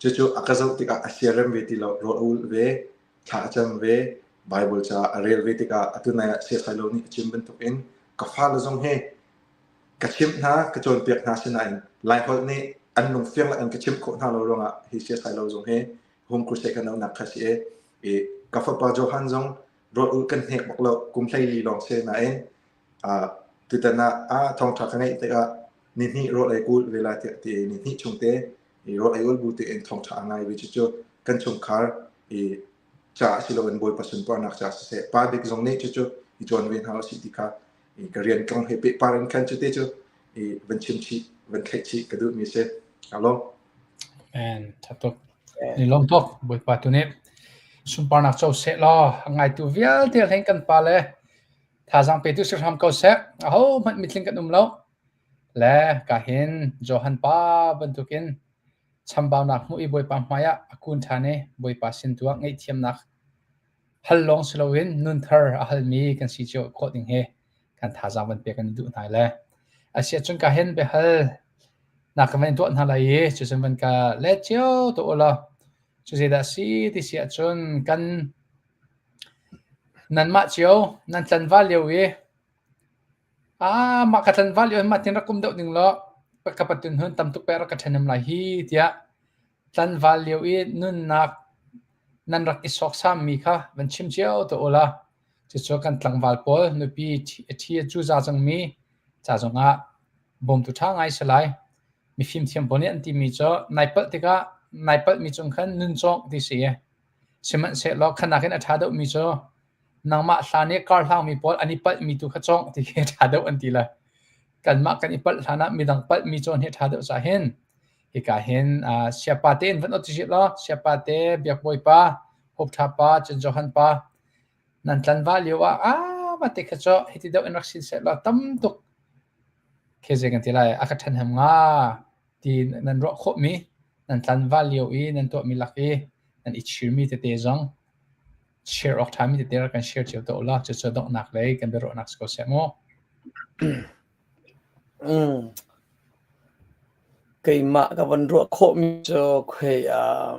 cucu a ka zoh tikah a siarem ve ti lo. Rawl a ulh ve, thla a cam ve, Baibal ca a rel ve tikah atu nai ah siasai lo nih a chim bantukin ka fale zong hi ka chimh hna, ka cawnpiak hna sinain Laiholh nih an lungfiang le an ka chimh khawh hna lo ruangah hi siasai lo zong hi Home Crusade kan auhnak kha si i ka fapa Johan zong rawl ulh kan hnek bak lo kum 14 lawng si nain tutan ah a thawngṭha ka ngeih tikah ni hnih rawl ei kul ve lai tiah ti ni hnih chung te rawl ei ul bu tein thawngṭha a ngai ve cucu kan chungkhar i ca si loin Bawipa sunparnak ca siseh pa bik zong nih cucu i cawn ve hna usih ti kha ka rian kong he pehpar in khan cute cu i van chim chih van thlaih chih ka duhmi si alo Amen. Tha tuk. Ni lawm tuk Bawipa tu nih sunparnak co seh law a ngaitu vialte hleng kan pa le thazaang petu si hram ko seh. Aho hmanh mitling kan um lo. Le ka hin Johan pa bantukin chambaunak hmuh i Bawipa hmai ah a kun ṭhan i Bawipa sin tu ah ngaihthiamnak hal lawng si loin nun thar a halmi kan si cio khawh ding hi kan thazaang van pek kan i duh hna le asiah cun ka hin biahal nak kan van tuah hna lai i cucun van ka let cio tu ulaw cu zeidah si ti si ahcun kan nanmah cio nan tlanval lio i ah mah ka tlanval lio mah tin rak um deuh ding law ka patun hun tam tuk pe rak ka ṭhenem lai hi tiah tlanval lio i nunnak nan rak i sawksammi kha van chim cio tu ula cucu kan tlangval pawl nupi ṭhi a cuza cangmi ca zongah bawmtu ṭha ngai si lai. Mifim thiam pawl nih an timi cu nai palh tikah nai palhmi cung khan nun cawng ti si. Sihmanhsehlaw khanak in a ṭha deuhmi cu nangmah hlan i kar hlangmi pawl an i palhmi tu kha cawng ti khi a ṭha deuh an ti le kanmah kan i palh hlan ah midang palhmi cawn hi a ṭha deuh cah hin hika hin uh, siapa te in van ot si law siapa te biak bawipa Hope Tha pa cun Johan pa nan tlanval lio ah ah mah te kha cu hiti deuh in rak sin seh law tam tuk khi zei kan ti lai a ka ṭhahnem hnga ti nan ruah khawhmi nan tlanval lio i nan tuahmi lak i nan i chirmi tete zong share awk ṭhami tete rak kan share cio tuah ulaw cucu donghnak lei kan biaruahnak si ko seh mu. Mm. Keimah ka van ruah khawhmi cu khuai uh,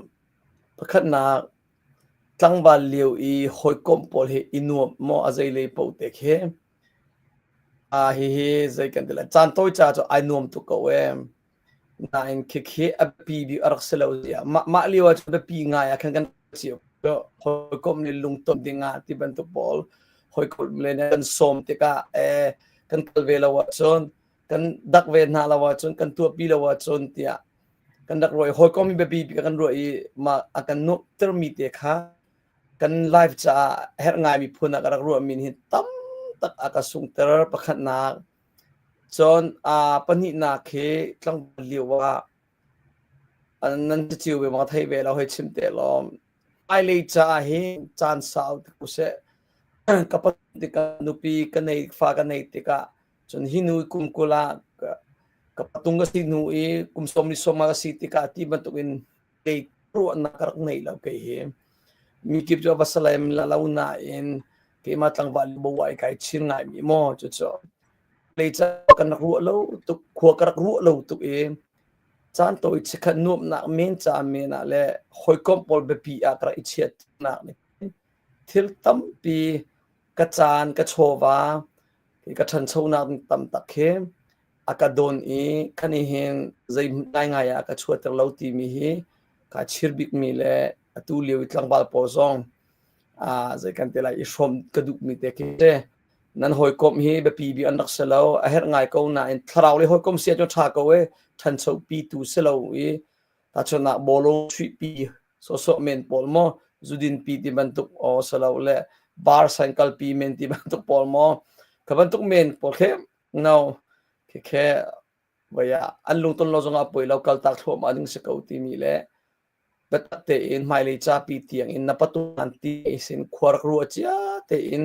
pakhatnak tlangval lio i hawikom pawl hi i nuam maw a zei lei paoh te khi Ah hihi zei kan ti lai caan tawi ca cu ai nuam tuk ko ee. Nain khikhi a biapi bik a rak si lo zia. Mah mah lio ah cun biapi ngai ah khan kan cio. Hawikom nih lungton ding ah ti bantuk pawl hawikom le nih kan sawm tikah eh kan kal ve lo ahcun kan dak ve hna lo ahcun kan tuahpi lo ahcun tiah kan rak ruah i hawikom hi biapi bik ah kan ruah i mah a kan nuamhtermi te kha Kan life caah herh ngaimi phun ah ka rak ruahmi nih hin tam tak a ka sunghter. Pakhatnak, cun aa pahnihnak hi tlangval lio ah nan si cio ve maw ka thei ve lo hei chim te law. Hmailei caah hin caan sau tik usih. Ka pa tikah nupi ka nei fa ka nei tikah cun hi nu kum 20 ah ka patung ka si hnu i kum sawm ni sawm ka si tikah ti bantukin kei ruahnak ka rak ngei lo kei hi mi kip cu va salem la lo nain keimah tlangval bawai kai chin ngai mi maw cu cu lei ca kan rak ruah lo tuk khua ka rak ruah lo tuk i caan tawi chikhat nuamnak men ca men ah le hawikom pawl biapi ah ka rak i chiat nak nih thil tampi ka caan ka chawva ka ṭhanchonak tam tak khi a ka dawn i kan i hin zei ngaingai ah a ka chuahter lo timi hi kaa chir bikmi le atu lio i tlangval pawl zong aa zei kan ti lai i hrawm ka duhmi te khi si. Nan hawikom hi biapi bik an rak si lo. A herh ngai ko nain thlarau le hawikom si ahcun ṭha ko e ṭhanchopi tu si lo i tahchunhnak bawlung chuihpi sawsawh men pawl maw zudin pi ti bantuk aw si lo le bar san kalpi men ti bantuk pawl maw kha bantuk men pawl khi No, khekhe voi ah an lungton lo zongah poi lo kaltak thluahmah ding si ko timi le biatak tein hmailei capi tiang in na patuan ti sin khua rak ruah cia tein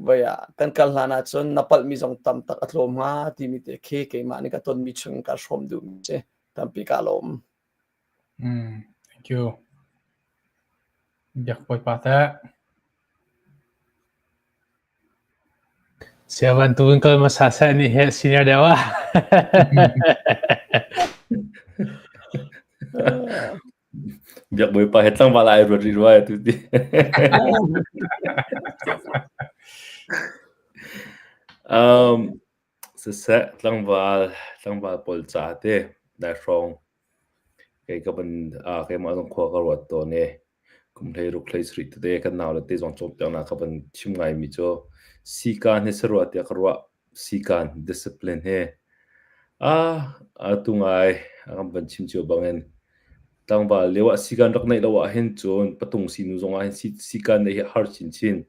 voi ah kan kal hlan ahcun na palhmi zong tam tak a tlawm hnga timi te khi keimah nih ka tonmi chung ka hrawm duhmi si tampi ka lawm. Mm, thank you. Biak Bawipa teh. Siavan tu in kal hmasa seh ni he senior deuh ah. Biak Bawipa he tlangval ai ruat rih rua tu ti. Um, siseh tlangval tlangval pawl ca te dai hrawng kei ka van keimah zong khua ka ruat tawn i kum 16 17 tete kan naule te zong cawnpiaknak ka van chim ngaimi cu sikaan hi si rua tiah ka ruah. Sikaan discipline hi atu ngai kan van chim cio bangin tlangval lio ah sikaan rak neih lo ahhin cun patung sinu zong ahhin sikaan neih hi a har chinchin.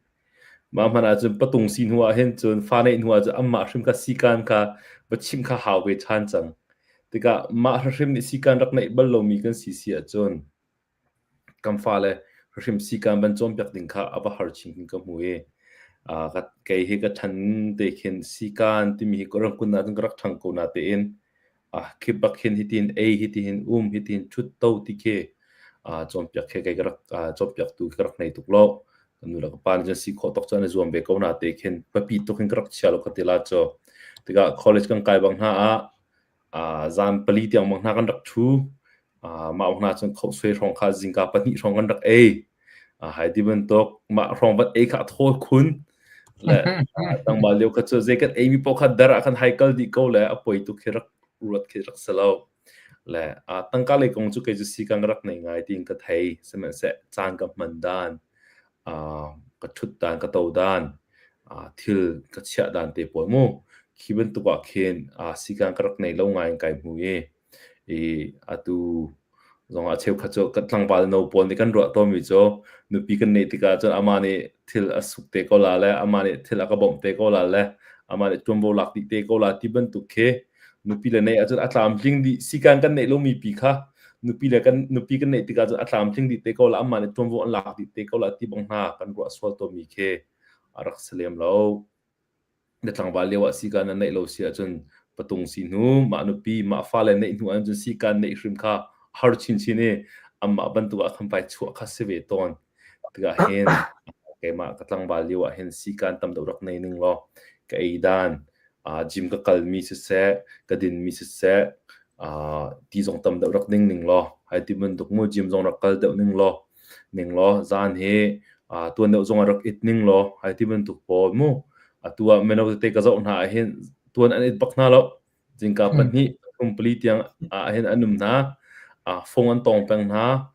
Mah hmanh ahcun patung si hnu ahhin cun fa neih hnu ahcun anmah hrim kha sikaan kha va chimh kha hau ve ṭhan cang. Tikah mah hrim nih sikaan rak neih bal lomi kan si si ahcun kan fale hrim sikaan van cawnpiak ding kha a va har chin in ka hmu i kei hi ka ṭhan te khin sikaan timi hi ka rak kun ahcun ka rak ṭhang ko natein khi bak hin hitin ei hitihin um hitihin ṭhut to ti khi cawnpiak khi kei ka rak cawnpiaktu ka rak nei tuk lo. Ka nu le ka pa nih cun si khawh tawk cu an i zuam ve ko nate khin biapi tuk in ka rak chia lo ka ti la cu. Tikah college kan kai bang hna ah zan pali tiang bang hna kan rak ṭhu. Mah hna cun khohsuai hrawng kha zingka pahnih hrawng kan rak ei. Hai ti bantuk mah hrawng van ei kha a thawl khun. Le tlangval lio kha cu zei kan eimi paoh kha dar ah khan hai kal dih ko le a poi tuk khi rak ruat khi rak si lo. Le tangka lei kong cu kei cu si kan rak nei ngai tiin ka thei. Sihmanhseh caan ka hman dan, ka ṭhut dan, ka to dan, thil ka chiah dan te pawl mu. Khi bantuk ah khin sikan ka rak nei lo ngai in kai hmu i I atu zongah cheukhat cu kan tlangval no pawl nih kan ruah tawnmi cu nupi kan neih tikah cun amah nih thil a suk te ko la le amah nih thil a ka bawmh te ko la le amah nih ṭuanvo lak dih te ko la ti bantuk khi nupi le neih ahcun a tlamtling dih sikan kan neih lomi pi kha nupi le kan nupi kan neih tikah cun a tlamtling dih te ko la amah nih ṭuanvo an lak dih te ko la ti bang hna kan ruah sual tawnmi khi a rak si lem lo. Na tlangval lio ah sikaan na neih lo si ahcun patung si hnu, mah nupi, mah fale neih hnu ahcun sikaan neih hrim kha a har chinchin i anmah bantuk ah khan vai chuah kha si ve tawn. Tikah hin keimah ka tlangval lio ah hin sikaan tam deuh rak nei ning law ka ei dan, gym ka kalmi siseh, ka dinmi siseh, ti zong tam deuh rak ding ning law, hai ti bantuk mu gym zong rak kal deuh ning law, ning law zan hi tuan deuh zong ah rak it ning law hai ti bantuk pawl mu atu ah mino tete ka zoh hna ah hin tuan an it bak hna lo zingka pahnih pathum pali tiang ah hin an um hna phone an tong peng hna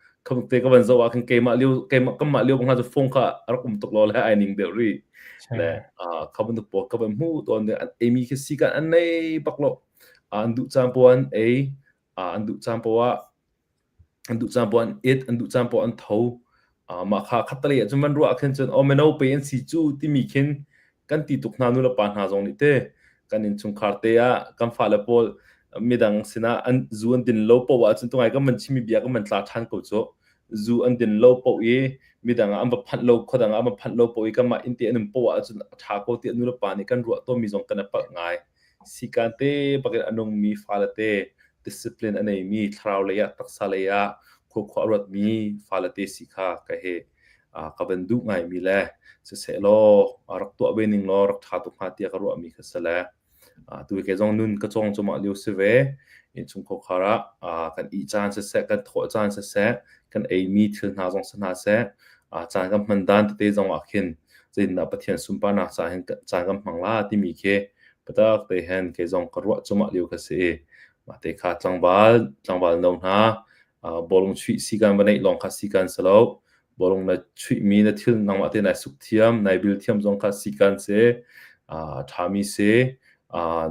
te ka van zoh ah khin keimah lio keimah kanmah lio bang hna cu phone kha a rak um tuk lo le ai ning deuh rih le kha bantuk pawl ka van hmu tawn an eimi khi si kan an nei bak lo an duh caan paoh an ei an duh caan paoh ah An duh caan poah an it, an duh caan poah an tho. Mah kha khattelei ah cun van ruah ah khin cun aw mino pe an si cu timi khin kan ti tuk hna nulepa hna zong nih te kan innchungkhar te ah kan fale pawl midang sinah an zu an din lo poah ahcun tungai kan van chimmi bia kan van tla ṭhan ko cu. Zu an din lo poah i midang ah an va phanh lo khuadang ah an va phanh lo poah i kanmah inn te an um poah ahcun a ṭha ko tiah nulepa nih kan ruah tawnmi zong kan i palh ngai. Sikaan te bakin a nungmi fale te discipline a neimi, thlarau lei ah, taksa lei ah khuakhua a ruatmi fale te si kha ka he ka van duh ngaimi le sisehlaw rak tuah ve ning law rak ṭha tuk hnga tiah ka ruahmi kha si le tu ke zong nun ka cawng cuahmah lio si ve. Innchung khuakhar ah kan ih caan siseh, kan thawh caan siseh, kan eimi thil hna zong si hna seh, caan kan hman dan tete zong ah khin zeitindah Pathian sunparnak ca hin caan kan hmang la timi khi biatak te hin kei zong ka ruah cuahmah lio kha si i mah te kha tlangval tlangval no hna bawlung chuih sikan va neih lawng kha sikan si lo bawlung na chuihmi na thil nangmah te nai suk thiam nai bil thiam zong kha sikan si ṭhami si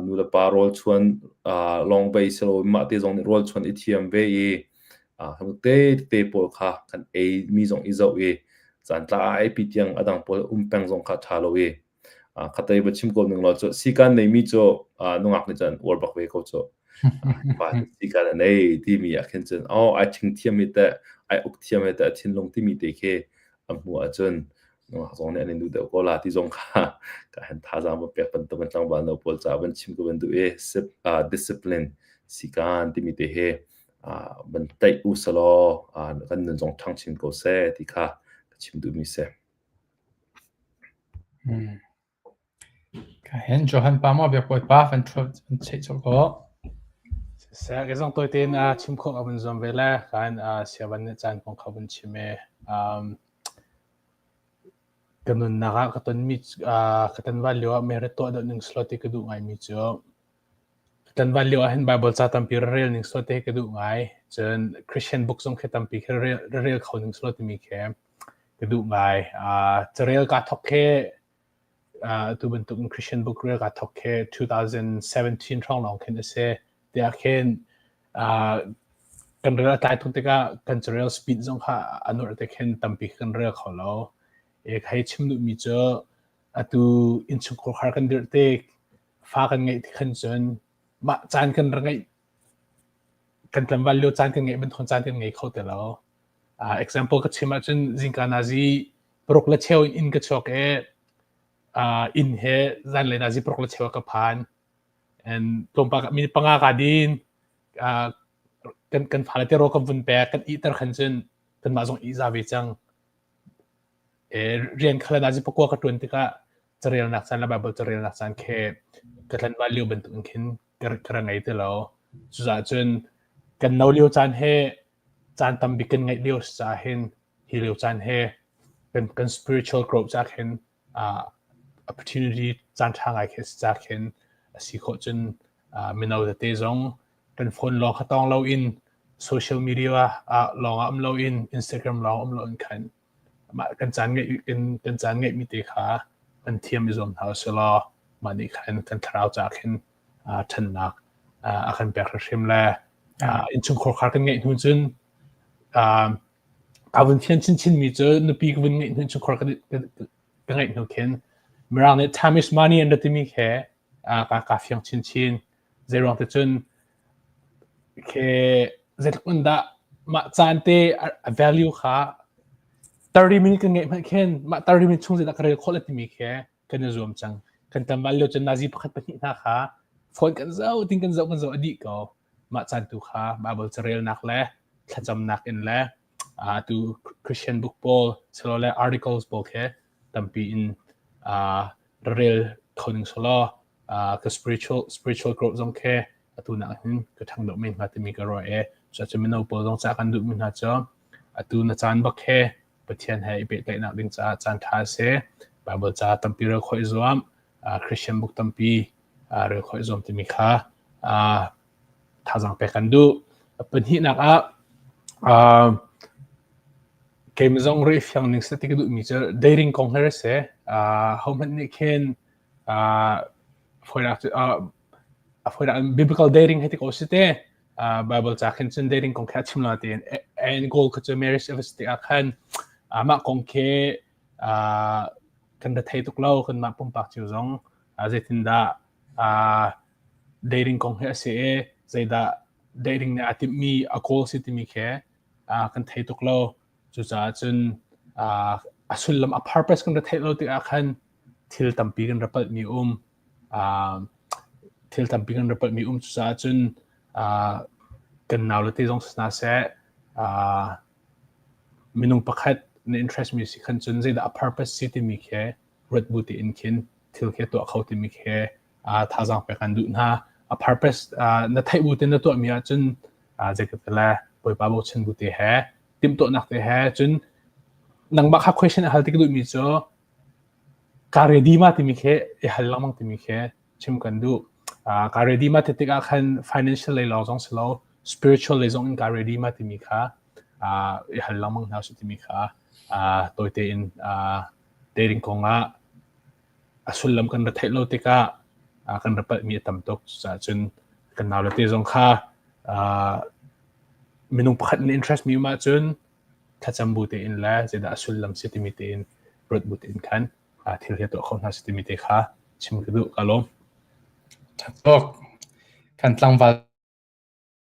nu le pa rawl chuan lawng bei si lo mah te zong nih rawl chuan i thiam ve i te te pawl kha kan ei mi zong i zoh i caan tlai pi tiang a dang pawl um peng zong kha ṭha lo i khatlei va chim ko ning law cu sikaan neimi cu nungak nih cun uar bak ve ko cu. Pa sikaan a nei timi ah khin cun oh ai ṭhing thiam hi teh ai uk thiam hi teh a thinlung timi te khi a hmuh ahcun nungak zong nih an in duh deuh ko la ti zong kha ka han thazaang va pek bantuk in tlangval no pawl caah van chim ka van duh i discipline sikaan timi te hi van tlaih u selaw kan nun zong ṭhang chin ko seh ti kha ka chim duhmi si. Ka hen Johan pa maw biak bawipa van ṭhuat van cheih colh ko. Siseh, ke zong tawi tein chim khawh ka vun zuam ve le kan siavan nih caan kong kha vun chim i um, ka nunnak ah ka tonmi ka tonval lio ah merit tuah deuh ning selaw ti ka duh ngaimi cu ka tonval lio ah hin Bible ca tampi rel ning selaw ti ka duh ngai. Cun Christian book zong khi tampi khi rel, rel kho ning selaw timi khi ka duh ngai. Carel kaa thawk khi atu bantuk in Christian book rel kaa thawk khi 2017 hrawng lawng khin a si. Tiah khin kan rel a tlai tuk tikah kan carel speed zong kha a nurh te khin tampi kan rel kho lo. E hei chim duhmi cu atu innchungkhar kan dirh tik, fa kan ngeih tik khan cun mah caan kan ra ngeih kan tlangval lio caan kan ngeih bantuk caan kan ngei kho ti lo. Example ka chim ahcun zingka nazi paruk le cheu in inn ka chuak i inn he zanlei nazi paruk le cheu ah ka phan. And tlawmpal minute panga kaa din. Kan kan fale te rawl kan vun pek, kan ihter khan cun kanmah zong ihza ve cang. Rian kha le nazi pakua ka ṭuan tikah carelnak caan le Bible carelnak caan khi ka tlanval lio bantuk in khin ka ra ngei ti lo. Cucaah cun kan no lio caan he caan tambik kan ngeih lio si caah hin hi lio caan he kan kan spiritual growth caah khin uh, opportunity caan ṭha ngai khi si caah khin a si khawh cun uh, mino tete zong kan phone lawng kha tawng loin social media ah lawng ah um loin Instagram lawng um loin khan mah kan caan ngeih kan, kan caan ngeihmi te kha kan thiam i zuam hna usih law mah nih khan kan thlarau caah khin uh, ṭhannak uh, a kan pek hrimhrim le uh, innchungkhar khar kan ngeih hnu cun uh, ka vun fian chinchin mi cu nupi ka vun ngeih hnu innchungkhar ka, ka, ka ngeih hnu khin Mirang nih time is money an ra timi khe uh, ka, ka fiang chinchin zeiruang te cun Khe zeitluk in dah mah caan te a value kha 30 minute kan ngeih hmanh khin mah 30 minute chung zeidah ka rel khawh le timi khi kan i zuam cang. Kan tlangval lio cun nazi pakhat pahnih hna kha phone kan zoh tin kan zoh kan zoh a dih ko. Mah caan tu kha Bible carelnak le thlacamnak in le atu Christian book pawl silole articles pawl khi tampi in rel kho ning selaw ka spiritual spiritual growth zong khi atu nak hin ka ṭhang deuh men hnga timi ka ruah i cucu mino pawl zong ca kan duhmi hna cu atu na caan bak he Pathian he i pehtlaihnak ding caah caan ṭha a si. Bible ca tampi rel khawh i zuam, Christian book tampi rel khawh i zuam timi kha thazaang pek kan duh. Pahnihnak ah keimah zong rih fiang ning seh ti ka duhmi cu dating kong hi a si. Hohmanh nih khin fawinak cu fawinak biblical dating hei ti ko si te. Bible ca khin cun dating kong khi a chim lo tiin end goal kha cu marriage a va si tikah khan mah kong khi kan ra thei tuk lo kanmah pumpak cio zong zeitindah dating kong hi a si i zeidah dating nih aa timhmi a goal si timi khi kan thei tuk lo. Cucaah cun a sullam a purpose kan ra theih lo tikah khan thil tampi kan ra palhmi um. Thil tampi kan ra palhmi um. Cucaah cun kan naule te zong si hna seh minung pakhat na interest mi si khan cun zeidah a purpose si timi khi ruat bu tein khin thil khi tuah kho timi khi thazaang pek an duh hna. A purpose na theih bu te na tuahmi ahcun zeikat le Bawipa bochan bu te he timhtuahnak te he cun nangmah kha question a hal ti ka duhmi cu ka ready ma timi khi i hal lengmang timi khi chim kan duh. Ka ready ma ti tikah khan financial lei lawng zong si lo spiritual lei zong in ka ready ma timi kha i hal lengmang hna usih timi kha tawite in dating kong ah a sullam kan ra theih lo tikah kan ra palhmi a tam tuk. Cucaah cun kan naule te zong kha minung pakhat in interest mi um ahcun thlacam bu tein le zeidah a sullam si timi tein ruat bu tein khan thil hi tuah kho hna si timi te kha chim ka duh ka lawm. Tuk. Kan tlangval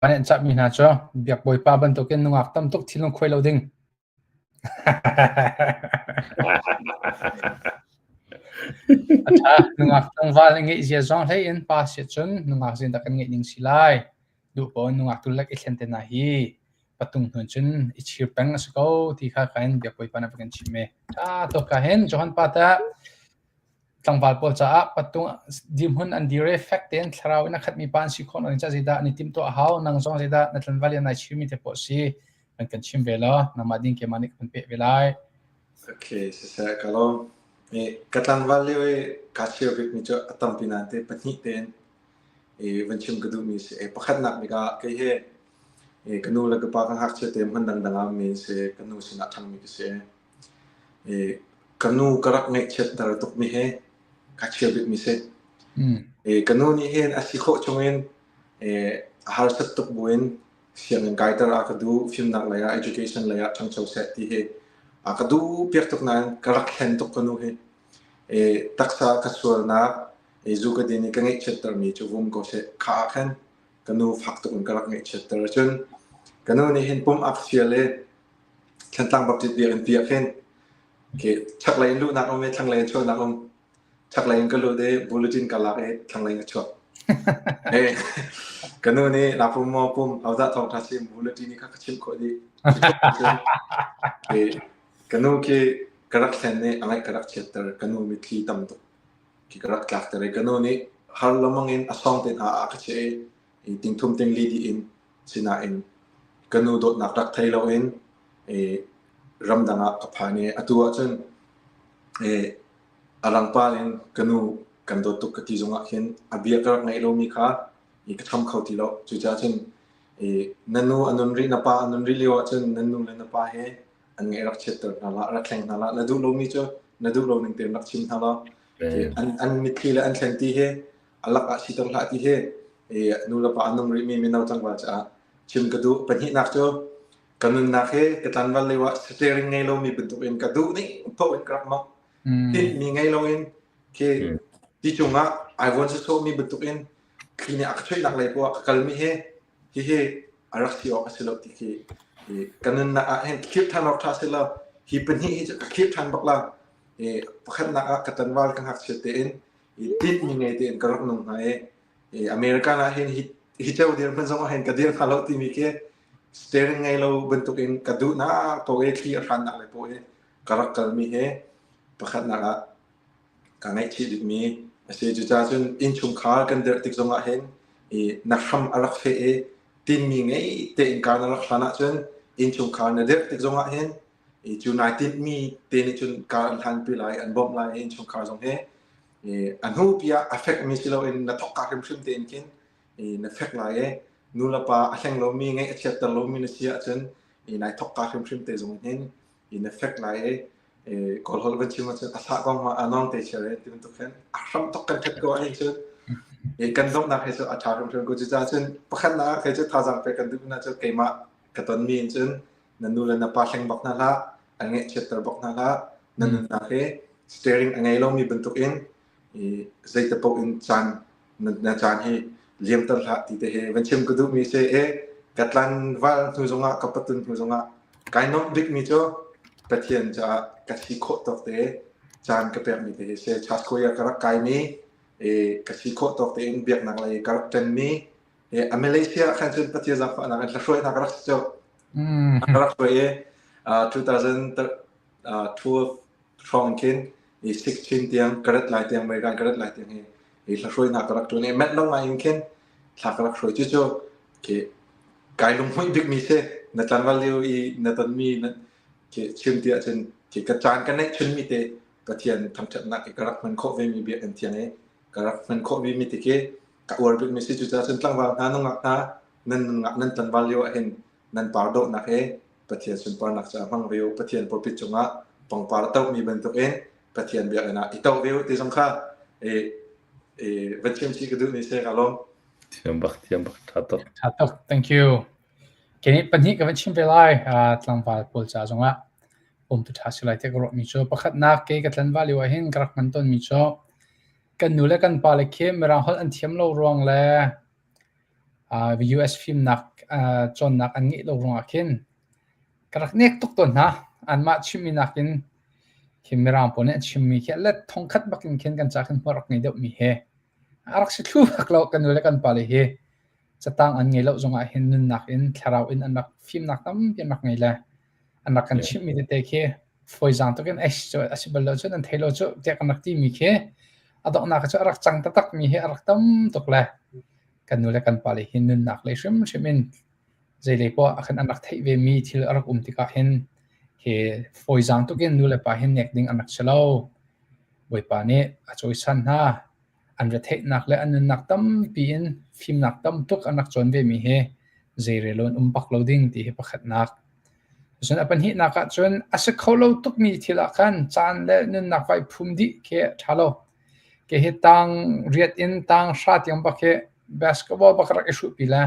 an cahmi hna cu biak bawipa bantukin nungak tam tuk thinlung khuai lo ding. A ṭha. Nungak tlangval ngeih zia zong hlei in pa si cun nungak zin dah kan ngeih ning si lai. Duh paoh in nungak tu lek i thlen te hna hi patung hnun cun i chir peng a si ko ti kha kan biak bawipa na va kan chim e. Ṭha tuk ka hin Johan pa tah. Tlangval pawl caah patung dirhmun an dir i fek tein thlarau in a khatmi pa an si khawh nakding caah zeidah an i timhtuah a hau? Nang zong zeidah na tlanval i nai chimmi te poah si kan kan chim ve law nangmah ding keimah nih kan peh ve lai. Okay, siseh ka lawm. Ka tlangval lio i kaa chir bikmi cu a tampi nain te pahnih tein i van chim ka duhmi si. Pakhatnak bik ah kei hi ka nu le ka pa ka ngakchia te hmun dangdang ah mi si ka nu sinah ṭhangmi ka si. Ka nu ka rak ngaihchiatter tukmi hi kaa chir bikmi si. Ka nu nih hin a si khawh chungin a harsat tuk buin sianginn kaiter a ka duh, fimnak lei ah education lei ah ṭhangcho seh ti hi a ka duh piak tuk nain ka rak hlen tuk ka nu hi. Taksa ka sualnak, zu ka din i ka ngaihchiattermi cu vum ko seh. Kha ah khan ka nu fak tuk in ka rak ngaihchiatter. Cun ka nu nih hin pum a ka fial i Thlantlang Baptist biakinn pi ah khin khi chaklei in luhnak um i thlanglei in chuahnak um. Chaklei in ka lut i bulletin ka lak i thlanglei in ka chuak. Eh, ka nu nih na pum maw pum hodah thawngṭha chim bulletin kha ka chimh khawh dih. Eh, ka nu khi ka rak thlen i a ngaih ka rak chiatter. Ka nu mitthli tam tuk khi ka rak tlakter i ka nu nih har lengmang in a sawng te hna ah a ka chiah i tingthum tingli dih in Sinain ka nu dawtnak rak thei loin ramdang ah ka phan i atu ahcun a rangpal in ka nu kan dawt tuk ka ti zongah khin a bia ka rak ngaih lomi kha ka cham kho ti lo. Cucaah cun na nu a nun rih, na pa a nun rih lio ahcun nan nu le na pa he an ngaih rak chiatter hna hlah, rak thleng hna hlah. Na duh lomi cu na duh lo ning tein rak chim hna law an, an mitthli le an thlen ti hi a lak ah siter hlah ti hi nu le pa a nung rihmi mino tlangval caah chim ka duh. Pahnihnak cu ka nunnak hi ka tlanval lio ah steering ngei lomi bantuk in ka duh ning paoh in ka rak mong. Tinhmi ngei loin khi ti cungah ai vuan sawsawhmi bantuk in thli nih a ka chuihnak lei poah ka kalmi hi hihi a rak si awk a si lo ti khi ka nunnak ah hin khirh ṭhan awk ṭha si lo. Hi pahnih hi cu ka khirh ṭhan bak la. Pakhatnak ah ka tlanval ka ngakchiat tein i tinhmi ngei tein ka rak nung hna i American ah hin hi ceu dirhmun zong ah hin ka dir hnga lo timi khi steering ngei lo bantukin ka duhnak ko i thli a hrannak le paoh i ka rak kalmi hi pakhatnak ah ka ngaihchih bikmi a si. Cucaah cun innchungkhar kan dirh tik zong ah hin i na hram a rak feh i tinhmi ngei tein ka na rak hlan ahcun innchungkhar na dirh tik zong ah hin i cu nai tinhmi te nih cun kar an hlanpi lai, an bawmh lai i innchungkhar zong hi a hnu pi ah a fekmi si loin na thawkka hrimhrim tein khin na fek lai i nu le pa a hleng lomi ngeih a chiatter lomi na si ahcun nai thawkka hrimhrim te zong hin na fek lai i kawl holh van chim ahcun a sah kong ma a nong te chia ti bantuk khin a hram tok kan ṭhat ko ahhin cun kan donghnak he cu a ṭha hrimhrim ko. Cucaah cun pakhatnak he cu thazaang pek kan duh na cu keimah ka tonmi in cun na nu le na pa hleng bak hna hlah, an ngaihchiatter bak hna hlah. Na nunnak hi steering a ngei lomi bantukin zeite paoh in caan na caan hi liamter hlah ti te hi van chim ka duhmi si i ka tlanval hnu zongah ka patun hnu zongah kai nuamh bikmi cu Pathian caah ka si khawh tawk te caan ka pekmi te hi si. Charles Koya ka rak kaimi ka si khawh tawk tein biaknak lei ka rak ṭanmi a Malaysia khan cun Pathian zaangfahnak in hlahruainak rak si cu. Ka rak hruai i 2012 hrawng khin i 16 tiang ka rat lai tiang American ka rat lai tiang hi i hlahruainak ka rak ṭuan i manh lo ngai in khin thla ka rak hruai. Cucu khi kai lunghmuih bikmi si na tlanval lio i na tonmi na khi chim ti ahcun khi ka caan ka neih chunmi te Pathian thangṭhatnak i ka rak hman khawh vemi biakinn thiang i ka rak hman khawh vemi te khi ka uar bikmi si. Cucaah cun tlangval hna nungak hna nan nungak nan tlanval lio ahhin nan par dawhnak he Pathian sunparnak caah hmang ve u. Pathian pulpit cungah pangpar a tohmi bantukin Pathian biakinn ah i toh ve u ti zong kha i i va chim chih ka duhmi si ka lawm. Thiam bak, thiam bak, ṭha tuk. Ṭha tuk, thank you. Kei pahnih ka van chim ve lai tlangval pawl ca zongah umtu ṭha si lai tiah ka ruahmi cu pakhatnak kei ka tlanval lio ah hin ka rak hman tawnmi cu kan nu le kan pa le khi Mirang holh an thiam lo ruang le US fimnak cawnnak an ngeih lo ruangah khin ka rak nek tuk tawn hna. Anmah chimmi nakin khi Mirang pawl nih an chimmi khi a let thongkhat bakin khin kan ca khin hmual rak ngei deuhmi he a rak si thlu bak lo kan nu le kan pale hi catang an ngei lo zongah hin nunnak in thlarau in an rak fimnak tampi an rak ngei le an rak kan chimhmi tete khi. Fawizaang tuk in eish cu a si bal lo cu nan thei lo cu tiah kan rak timi khi a donghnak cu a rak cang taktakmi hi a rak tam tuk le kan nu le kan pale hi nunnak lei hrimhrim in zeilei poah ah khan an rak theih vemi thil a rak um tikah hin hi fawizaang tuk in nu le pa hin nek ding an rak si lo. Bawipa nih a cawisan hna. An retheihnak le an nunnak tampi in fimnak tam tuk an rak cawn vemi hi zeirel in um bak lo ding ti hi pakhatnak. Cun a pahnihnak ah cun a si kho lo tukmi thil ah khan caan le nunnak vai phum dih khi a ṭha lo. Ke hi tang riat in tang hra tiang bak hi basketball bak rak i hruhpi le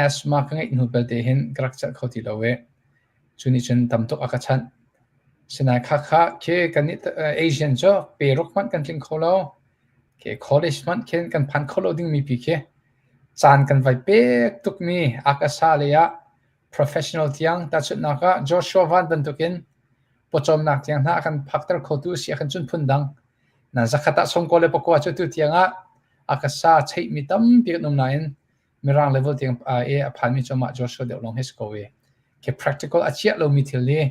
asthma ka ngeih hnu belte hin ka rak celh kho ti lo i cu nih cun tam tuk a ka chanh. Sinain khakha khi kannih Asian cu peruk hmanh kan tling kho lo. Khi college hmanh khin kan phan kho lo dingmi pi khi caan kan vai pek tukmi akasa lei ah professional tiang tahchunhnak ah Joshua Van bantukin pawcawmnak tiang hna a kan phakter khotu si ahkhan cun phundang. Na zakhat ah sawmkua le pakua cu tu tiang ah akasa cheihmi tampi kan um nain Mirang level tiang i a phanmi cu mah Joshua deuh lawng hi si ko i khi practical a chiah lomi thil hi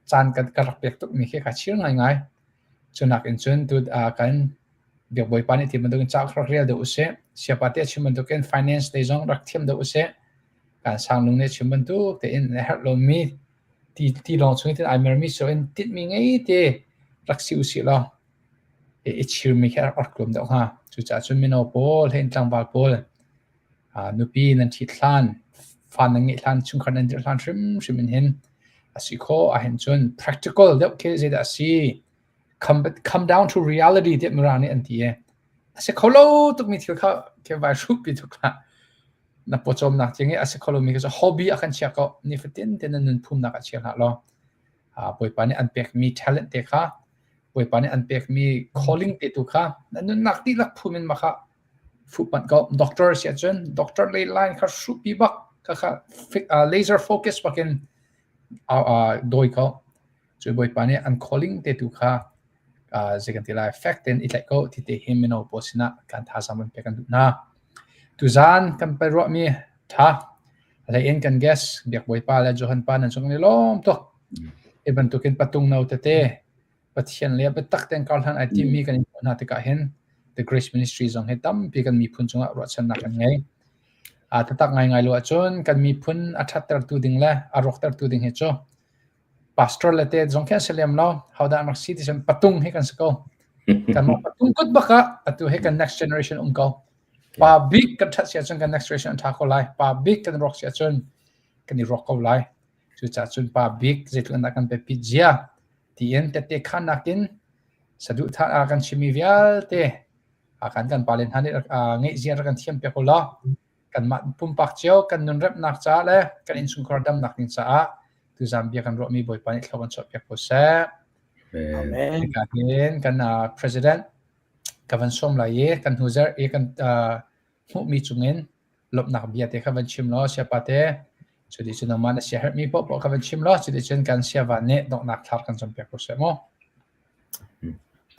caan kan ka rak pek tukmi khi ka chir ngaingai. Cunak in cun tu kan biak bawipa nih ti bantukin cauk rak rel deuh usih. Siapa te a chim bantukin finance lei zong rak thiam deuh usih. Kan sanglung nih a chim bantuk tein a herh lomi ti ti lawng chung in ai mermi so in tinhmi ngei te rak si usih law i chirmi khi a rak tlawm deuh hnga. Cucaah cun mino pawl he tlangval pawl nupi nan ṭhit hlan, fa nan ngeih hlan, chungkhar nan dirh hlan hrimhrim in hin a si khawh ahhin cun practical deuh khi zeidah a si come, come down to reality tiah Mirang nih an ti i a si kho lo tukmi thil kha khi vai hruhpi tuk hlah. Na pawcawmnak tiang i a si kho lomi kha cu hobby ah khan chia ko. Nifatin te na nunphumnak ah chia hlah law Bawipa nih an pekmi talent te kha Bawipa nih an pekmi calling te tu kha na nunnak dihlak phum in mah kha fuhpanh ko. Doctor si ahcun doctor lei line kha hruhpi bak kha kha laser focus bak in dawi ko. Cu Bawipa nih an calling te tu kha zei kan ti lai fact tein i tlaih ko ti te hi mino pawl sinah kan thazaang van pek kan duh hna. Tuzaan kan pai ruahmi tha hlei in kan guest Biak Bawipa le Johan pa nan cung i lawm tuk. Hi bantukin patung no tete Pathian le biatak tein karhlan ai timmi kan in hmuh hna tikah hin The Grace Ministry zong hi tampi kan miphun cungah ruahchannak kan ngei. A tatak ngaingai lo ahcun kan miphun a ṭhattertu ding le a rawktertu ding hi cu pastor le te zong khi an si lem lo. Hodah an rak si ti cun patung hi kan si ko. Kanmah patung kut bak ah atu hi kan next generation um ko. Pa bik kan ṭhat si ahcun kan next generation an ṭha ko lai. Pa bik kan rawk si ahcun kan i rawk ko lai. Cucaah cun pa bik zeitluk in dah kan biapit zia tiin tette khannak in saduhthah ah kan chimmi vialte kan kan pale hna nih ngeih zia rak kan thiam piak u law kanmah pumpak cio kan nun remnak caah le kan innchungkhar damnak ding caah tuzan bia kan ruahmi Bawipa nih thlo kan chuah piak ko seh. Amen. Hin kan president ka van sawm lai i kan hnu zarh i kan hmuhmi chungin lawmhnak bia te kha van chim law siapa te cuti cun nangmah na siaherhmi paohpaoh kha van chim law cuti cun kan siavan nih donghnak thlar kan cawnpiak ko seh mu.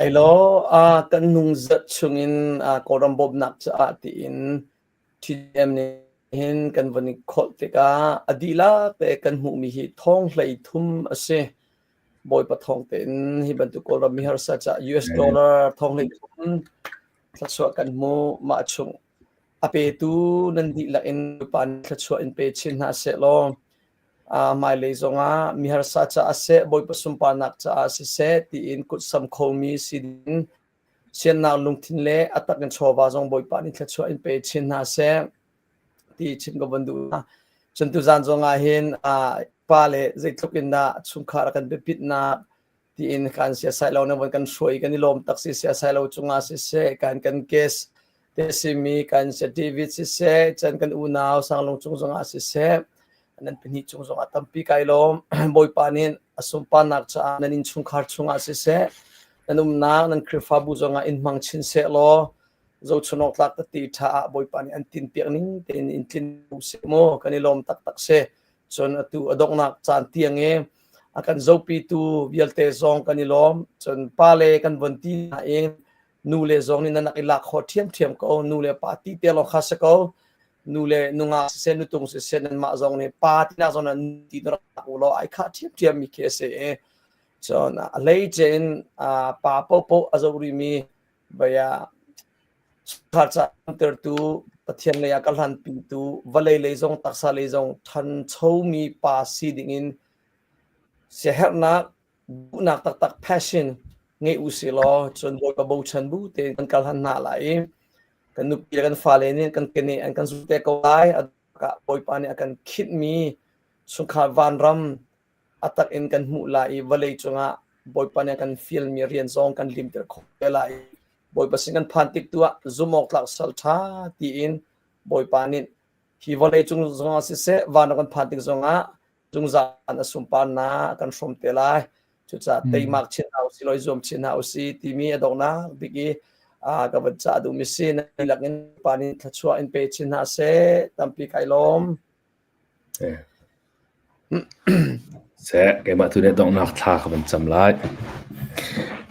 Ei law kan nung zat chungin Kawlram bawmhnak caah tiin TDM nih hin kan von i kholh tikah a dihlak te kan hmuhmi hi thong hlei thum a si. Bawipa thawng tein hi bantuk Kawlram mi harsa caah US dollar thong hlei thum thluachuah kan hmu. Mah chung a petu nan dihlak in Bawipa nih thluachuah in pe chin hna seh law hmailei zongah mi harsa caah seh Bawipa sunparnak caah siseh tiin kutsam khomi si ding siannak lungthin le a tak in chawva zong Bawipa nih thluachuah in pe chin hna seh ti chim ka von duh hna. Cun tuzan zongah hin pa le zeitluk in dah chungkhar a kan biapitnak tiin kan siasai lo na von kan hruai kan i lawm tak si siasai lo cungah siseh kan kan guest te simi kan sia David siseh chan kan unau sanglung cung zongah siseh nan pahnih cung zongah tampi kai lawm Bawipa nih a sunparnak caah nan innchungkhar chungah siseh nan umnak nan Khrihfabu zongah in hmang chin seh law zohchunawk tlak tati ṭha ah Bawipa nih an tin piak ning tein in tlin seh mu kan i lawm taktak si cun atu a donghnak caan tiang i a kan zohpitu vialte zong kan i lawm cun pale kan von ti hna i nu le zong nih nan rak i lak khawh ṭhiamṭhiam ko nu le pa ti te lawng kha si ko nu le nungak siseh nutung siseh nanmah zong nih pa tinak zong nan ti na rak u law ai khah ṭhiamṭhiam mi khi a si i. Cun a hleice in pa paohpaoh a zoh rihmi bia chungkhar ca tertu Pathian lei ah ka hlanpitu vawlei lei zong taksa lei zong ṭhanchomi pa si dingin siaherhnak duhnak taktak passion ngei u si law cun Bawipa bochan bu tein kan kal han hna lai i kan nupi le kan fale nih kan kene an kan zulh te ko lai. Bawipa nih a kan khinhmi chungkhar vanram a tak in kan hmuh lai i vawlei cungah Bawipa nih a kan fialmi rian zong kan limter khawh te lai. Bawipa sin kan phan tik tu ah zumhawktlak sal ṭha tiin Bawipa nih hi vawlei cung zongah siseh van kan phan tik zongah zungzal a sunparnak a kan hrawm te lai. Cucaah teimak chin hna usih law i zuam chin hna usih timi a donghnak bik i ka van cah duhmi si. Nan dihlak in Pa nih thluachuah in pe chin hna seh. Tampi kai lawm. Seh, keimah tu nih donghnak thla ka van cam lai.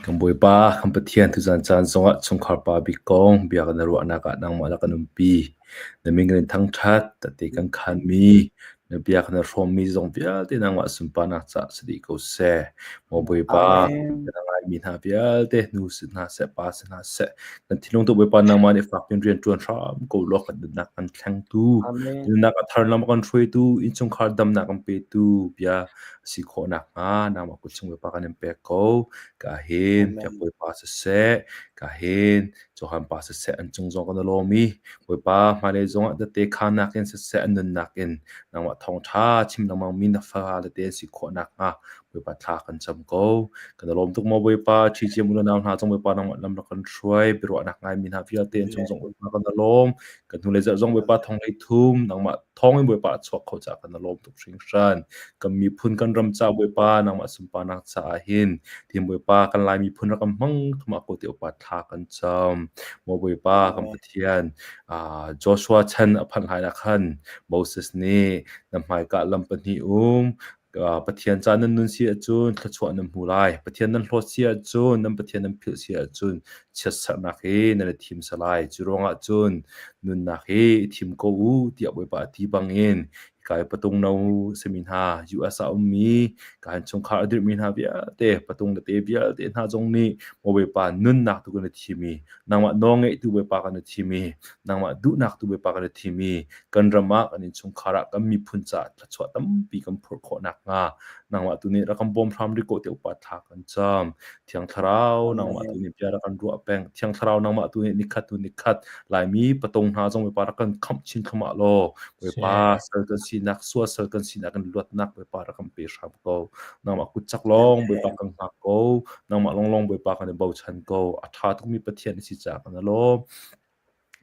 Kan Bawipa, kan Pathian tuzan caan zongah chungkhar pa bik kong bia kan i ruahnak ah nangmah le kan umpi. Na min kan in thangṭhat, tate kan khanmi, na bia kan i hrawmmi zong vialte nangmah sunparnak caah si dih ko seh. Maw Bawipa, kan ngaimi hna vialte nu si hna seh, pa si hna seh, Kan thinlung tu Bawipa nangmah nih fak piin rian ṭuan hram ko law kan nunnak kan thlengtu, nunnak a thar lam kan hruaitu, innchungkhar damnak kan petu bia a si khawh nakhnga nangmah kut chung Bawipa kan in pek ko. Ka hin Biak Bawipa siseh, ka hin Johan pa siseh an cung zong kan i lawm i Bawipa hmailei zongah tete khanak in siseh an nunnak in nangmah thawngṭha chim lengmang mi na fale te an si khawh nakhnga Bawipa thla kan cam ko. Kan i lawm tuk maw Bawipa, ṭhi ciam u le nau hna zong Bawipa nangmah lam rak kan hruai, biaruahnak ngaimi hna vialte an cung zong Bawipa kan i lawm. Kan hnulei zarh zong Bawipa thong hlei thum, nangmah thawng in Bawipa a chuak kho caah kan i lawm tuk hringhran. Kan miphun kan ram ca Bawipa nangmah sunparnak caah hin tin Bawipa kan Lai miphun rak kan hmang thumah ko te upa thla kan cam. Maw Bawipa kan Pathian, uh, Joshua chan a phanh lai ah khan Moses nih na hmaika lam pahnih um Pathian ca nan nun si ahcun thluachuah nan hmu lai. Pathian nan hlawt si ahcun, nan Pathian nan philh si ahcun chiatserhnak hi nan i thim salai. Cu ruangah cun nunnak hi i thim ko u tiah Bawipa a ti bangin hika i patung no simi hna, US ah ummi, ka chungkhar a dirhmi hna vialte, patung tete vialte hna zong nih maw Bawipa nunnak tu kan i thim i nangmah nawlngeihtu Bawipa kan i thim i nangmah duhnak tu Bawipa kan i thim i kan ram ah kan innchungkhar ah kan miphun caah thluachuah tampi kan phurh khawh nakhnga nangmah tu nih rak kan bawm hram rih ko te upa thla kan cam. Thiang Thlarau nangmah tu nih bia rak kan ruah peng. Thiang Thlarau nangmah tu nih nikhat tu nikhat Laimi patung hna zong Bawipa rak kan khamh chin thluahmah law Bawipa sal kan sinak sual sal kan sinak in luatnak Bawipa rak kan pe hram ko. Nangmah kut cak lawng Bawipa kan hngak ko. Nangmah longlong Bawipa kan i bochan ko. A ṭha tukmi Pathian na si caah kan i lawm.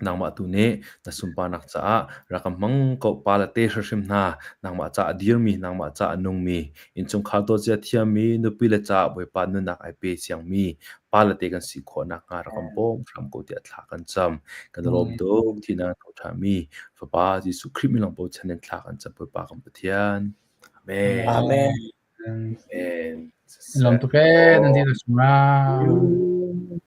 Nangmah tu nih na sunparnak caah rak ka hmang ko. Pa le te hrimhrim hna, nangmah caah a dirmi, nangmah caah a nungmi, innchungkhar dawtzia thiammi, nupi le caah Bawipa nunnak ai pe ciangmi pa le te kan si khawh nakhnga rak kan bawm hram ko tiah thla kan cam. Kan i lawm tuk. Thihnak a ṭhami Fapa Jesuh Khrih min lawng bochan in thla kan cam Bawipa kan Pathian. Amen. Amen. Amen. Lawm tuk ee, nan dihlak cungah.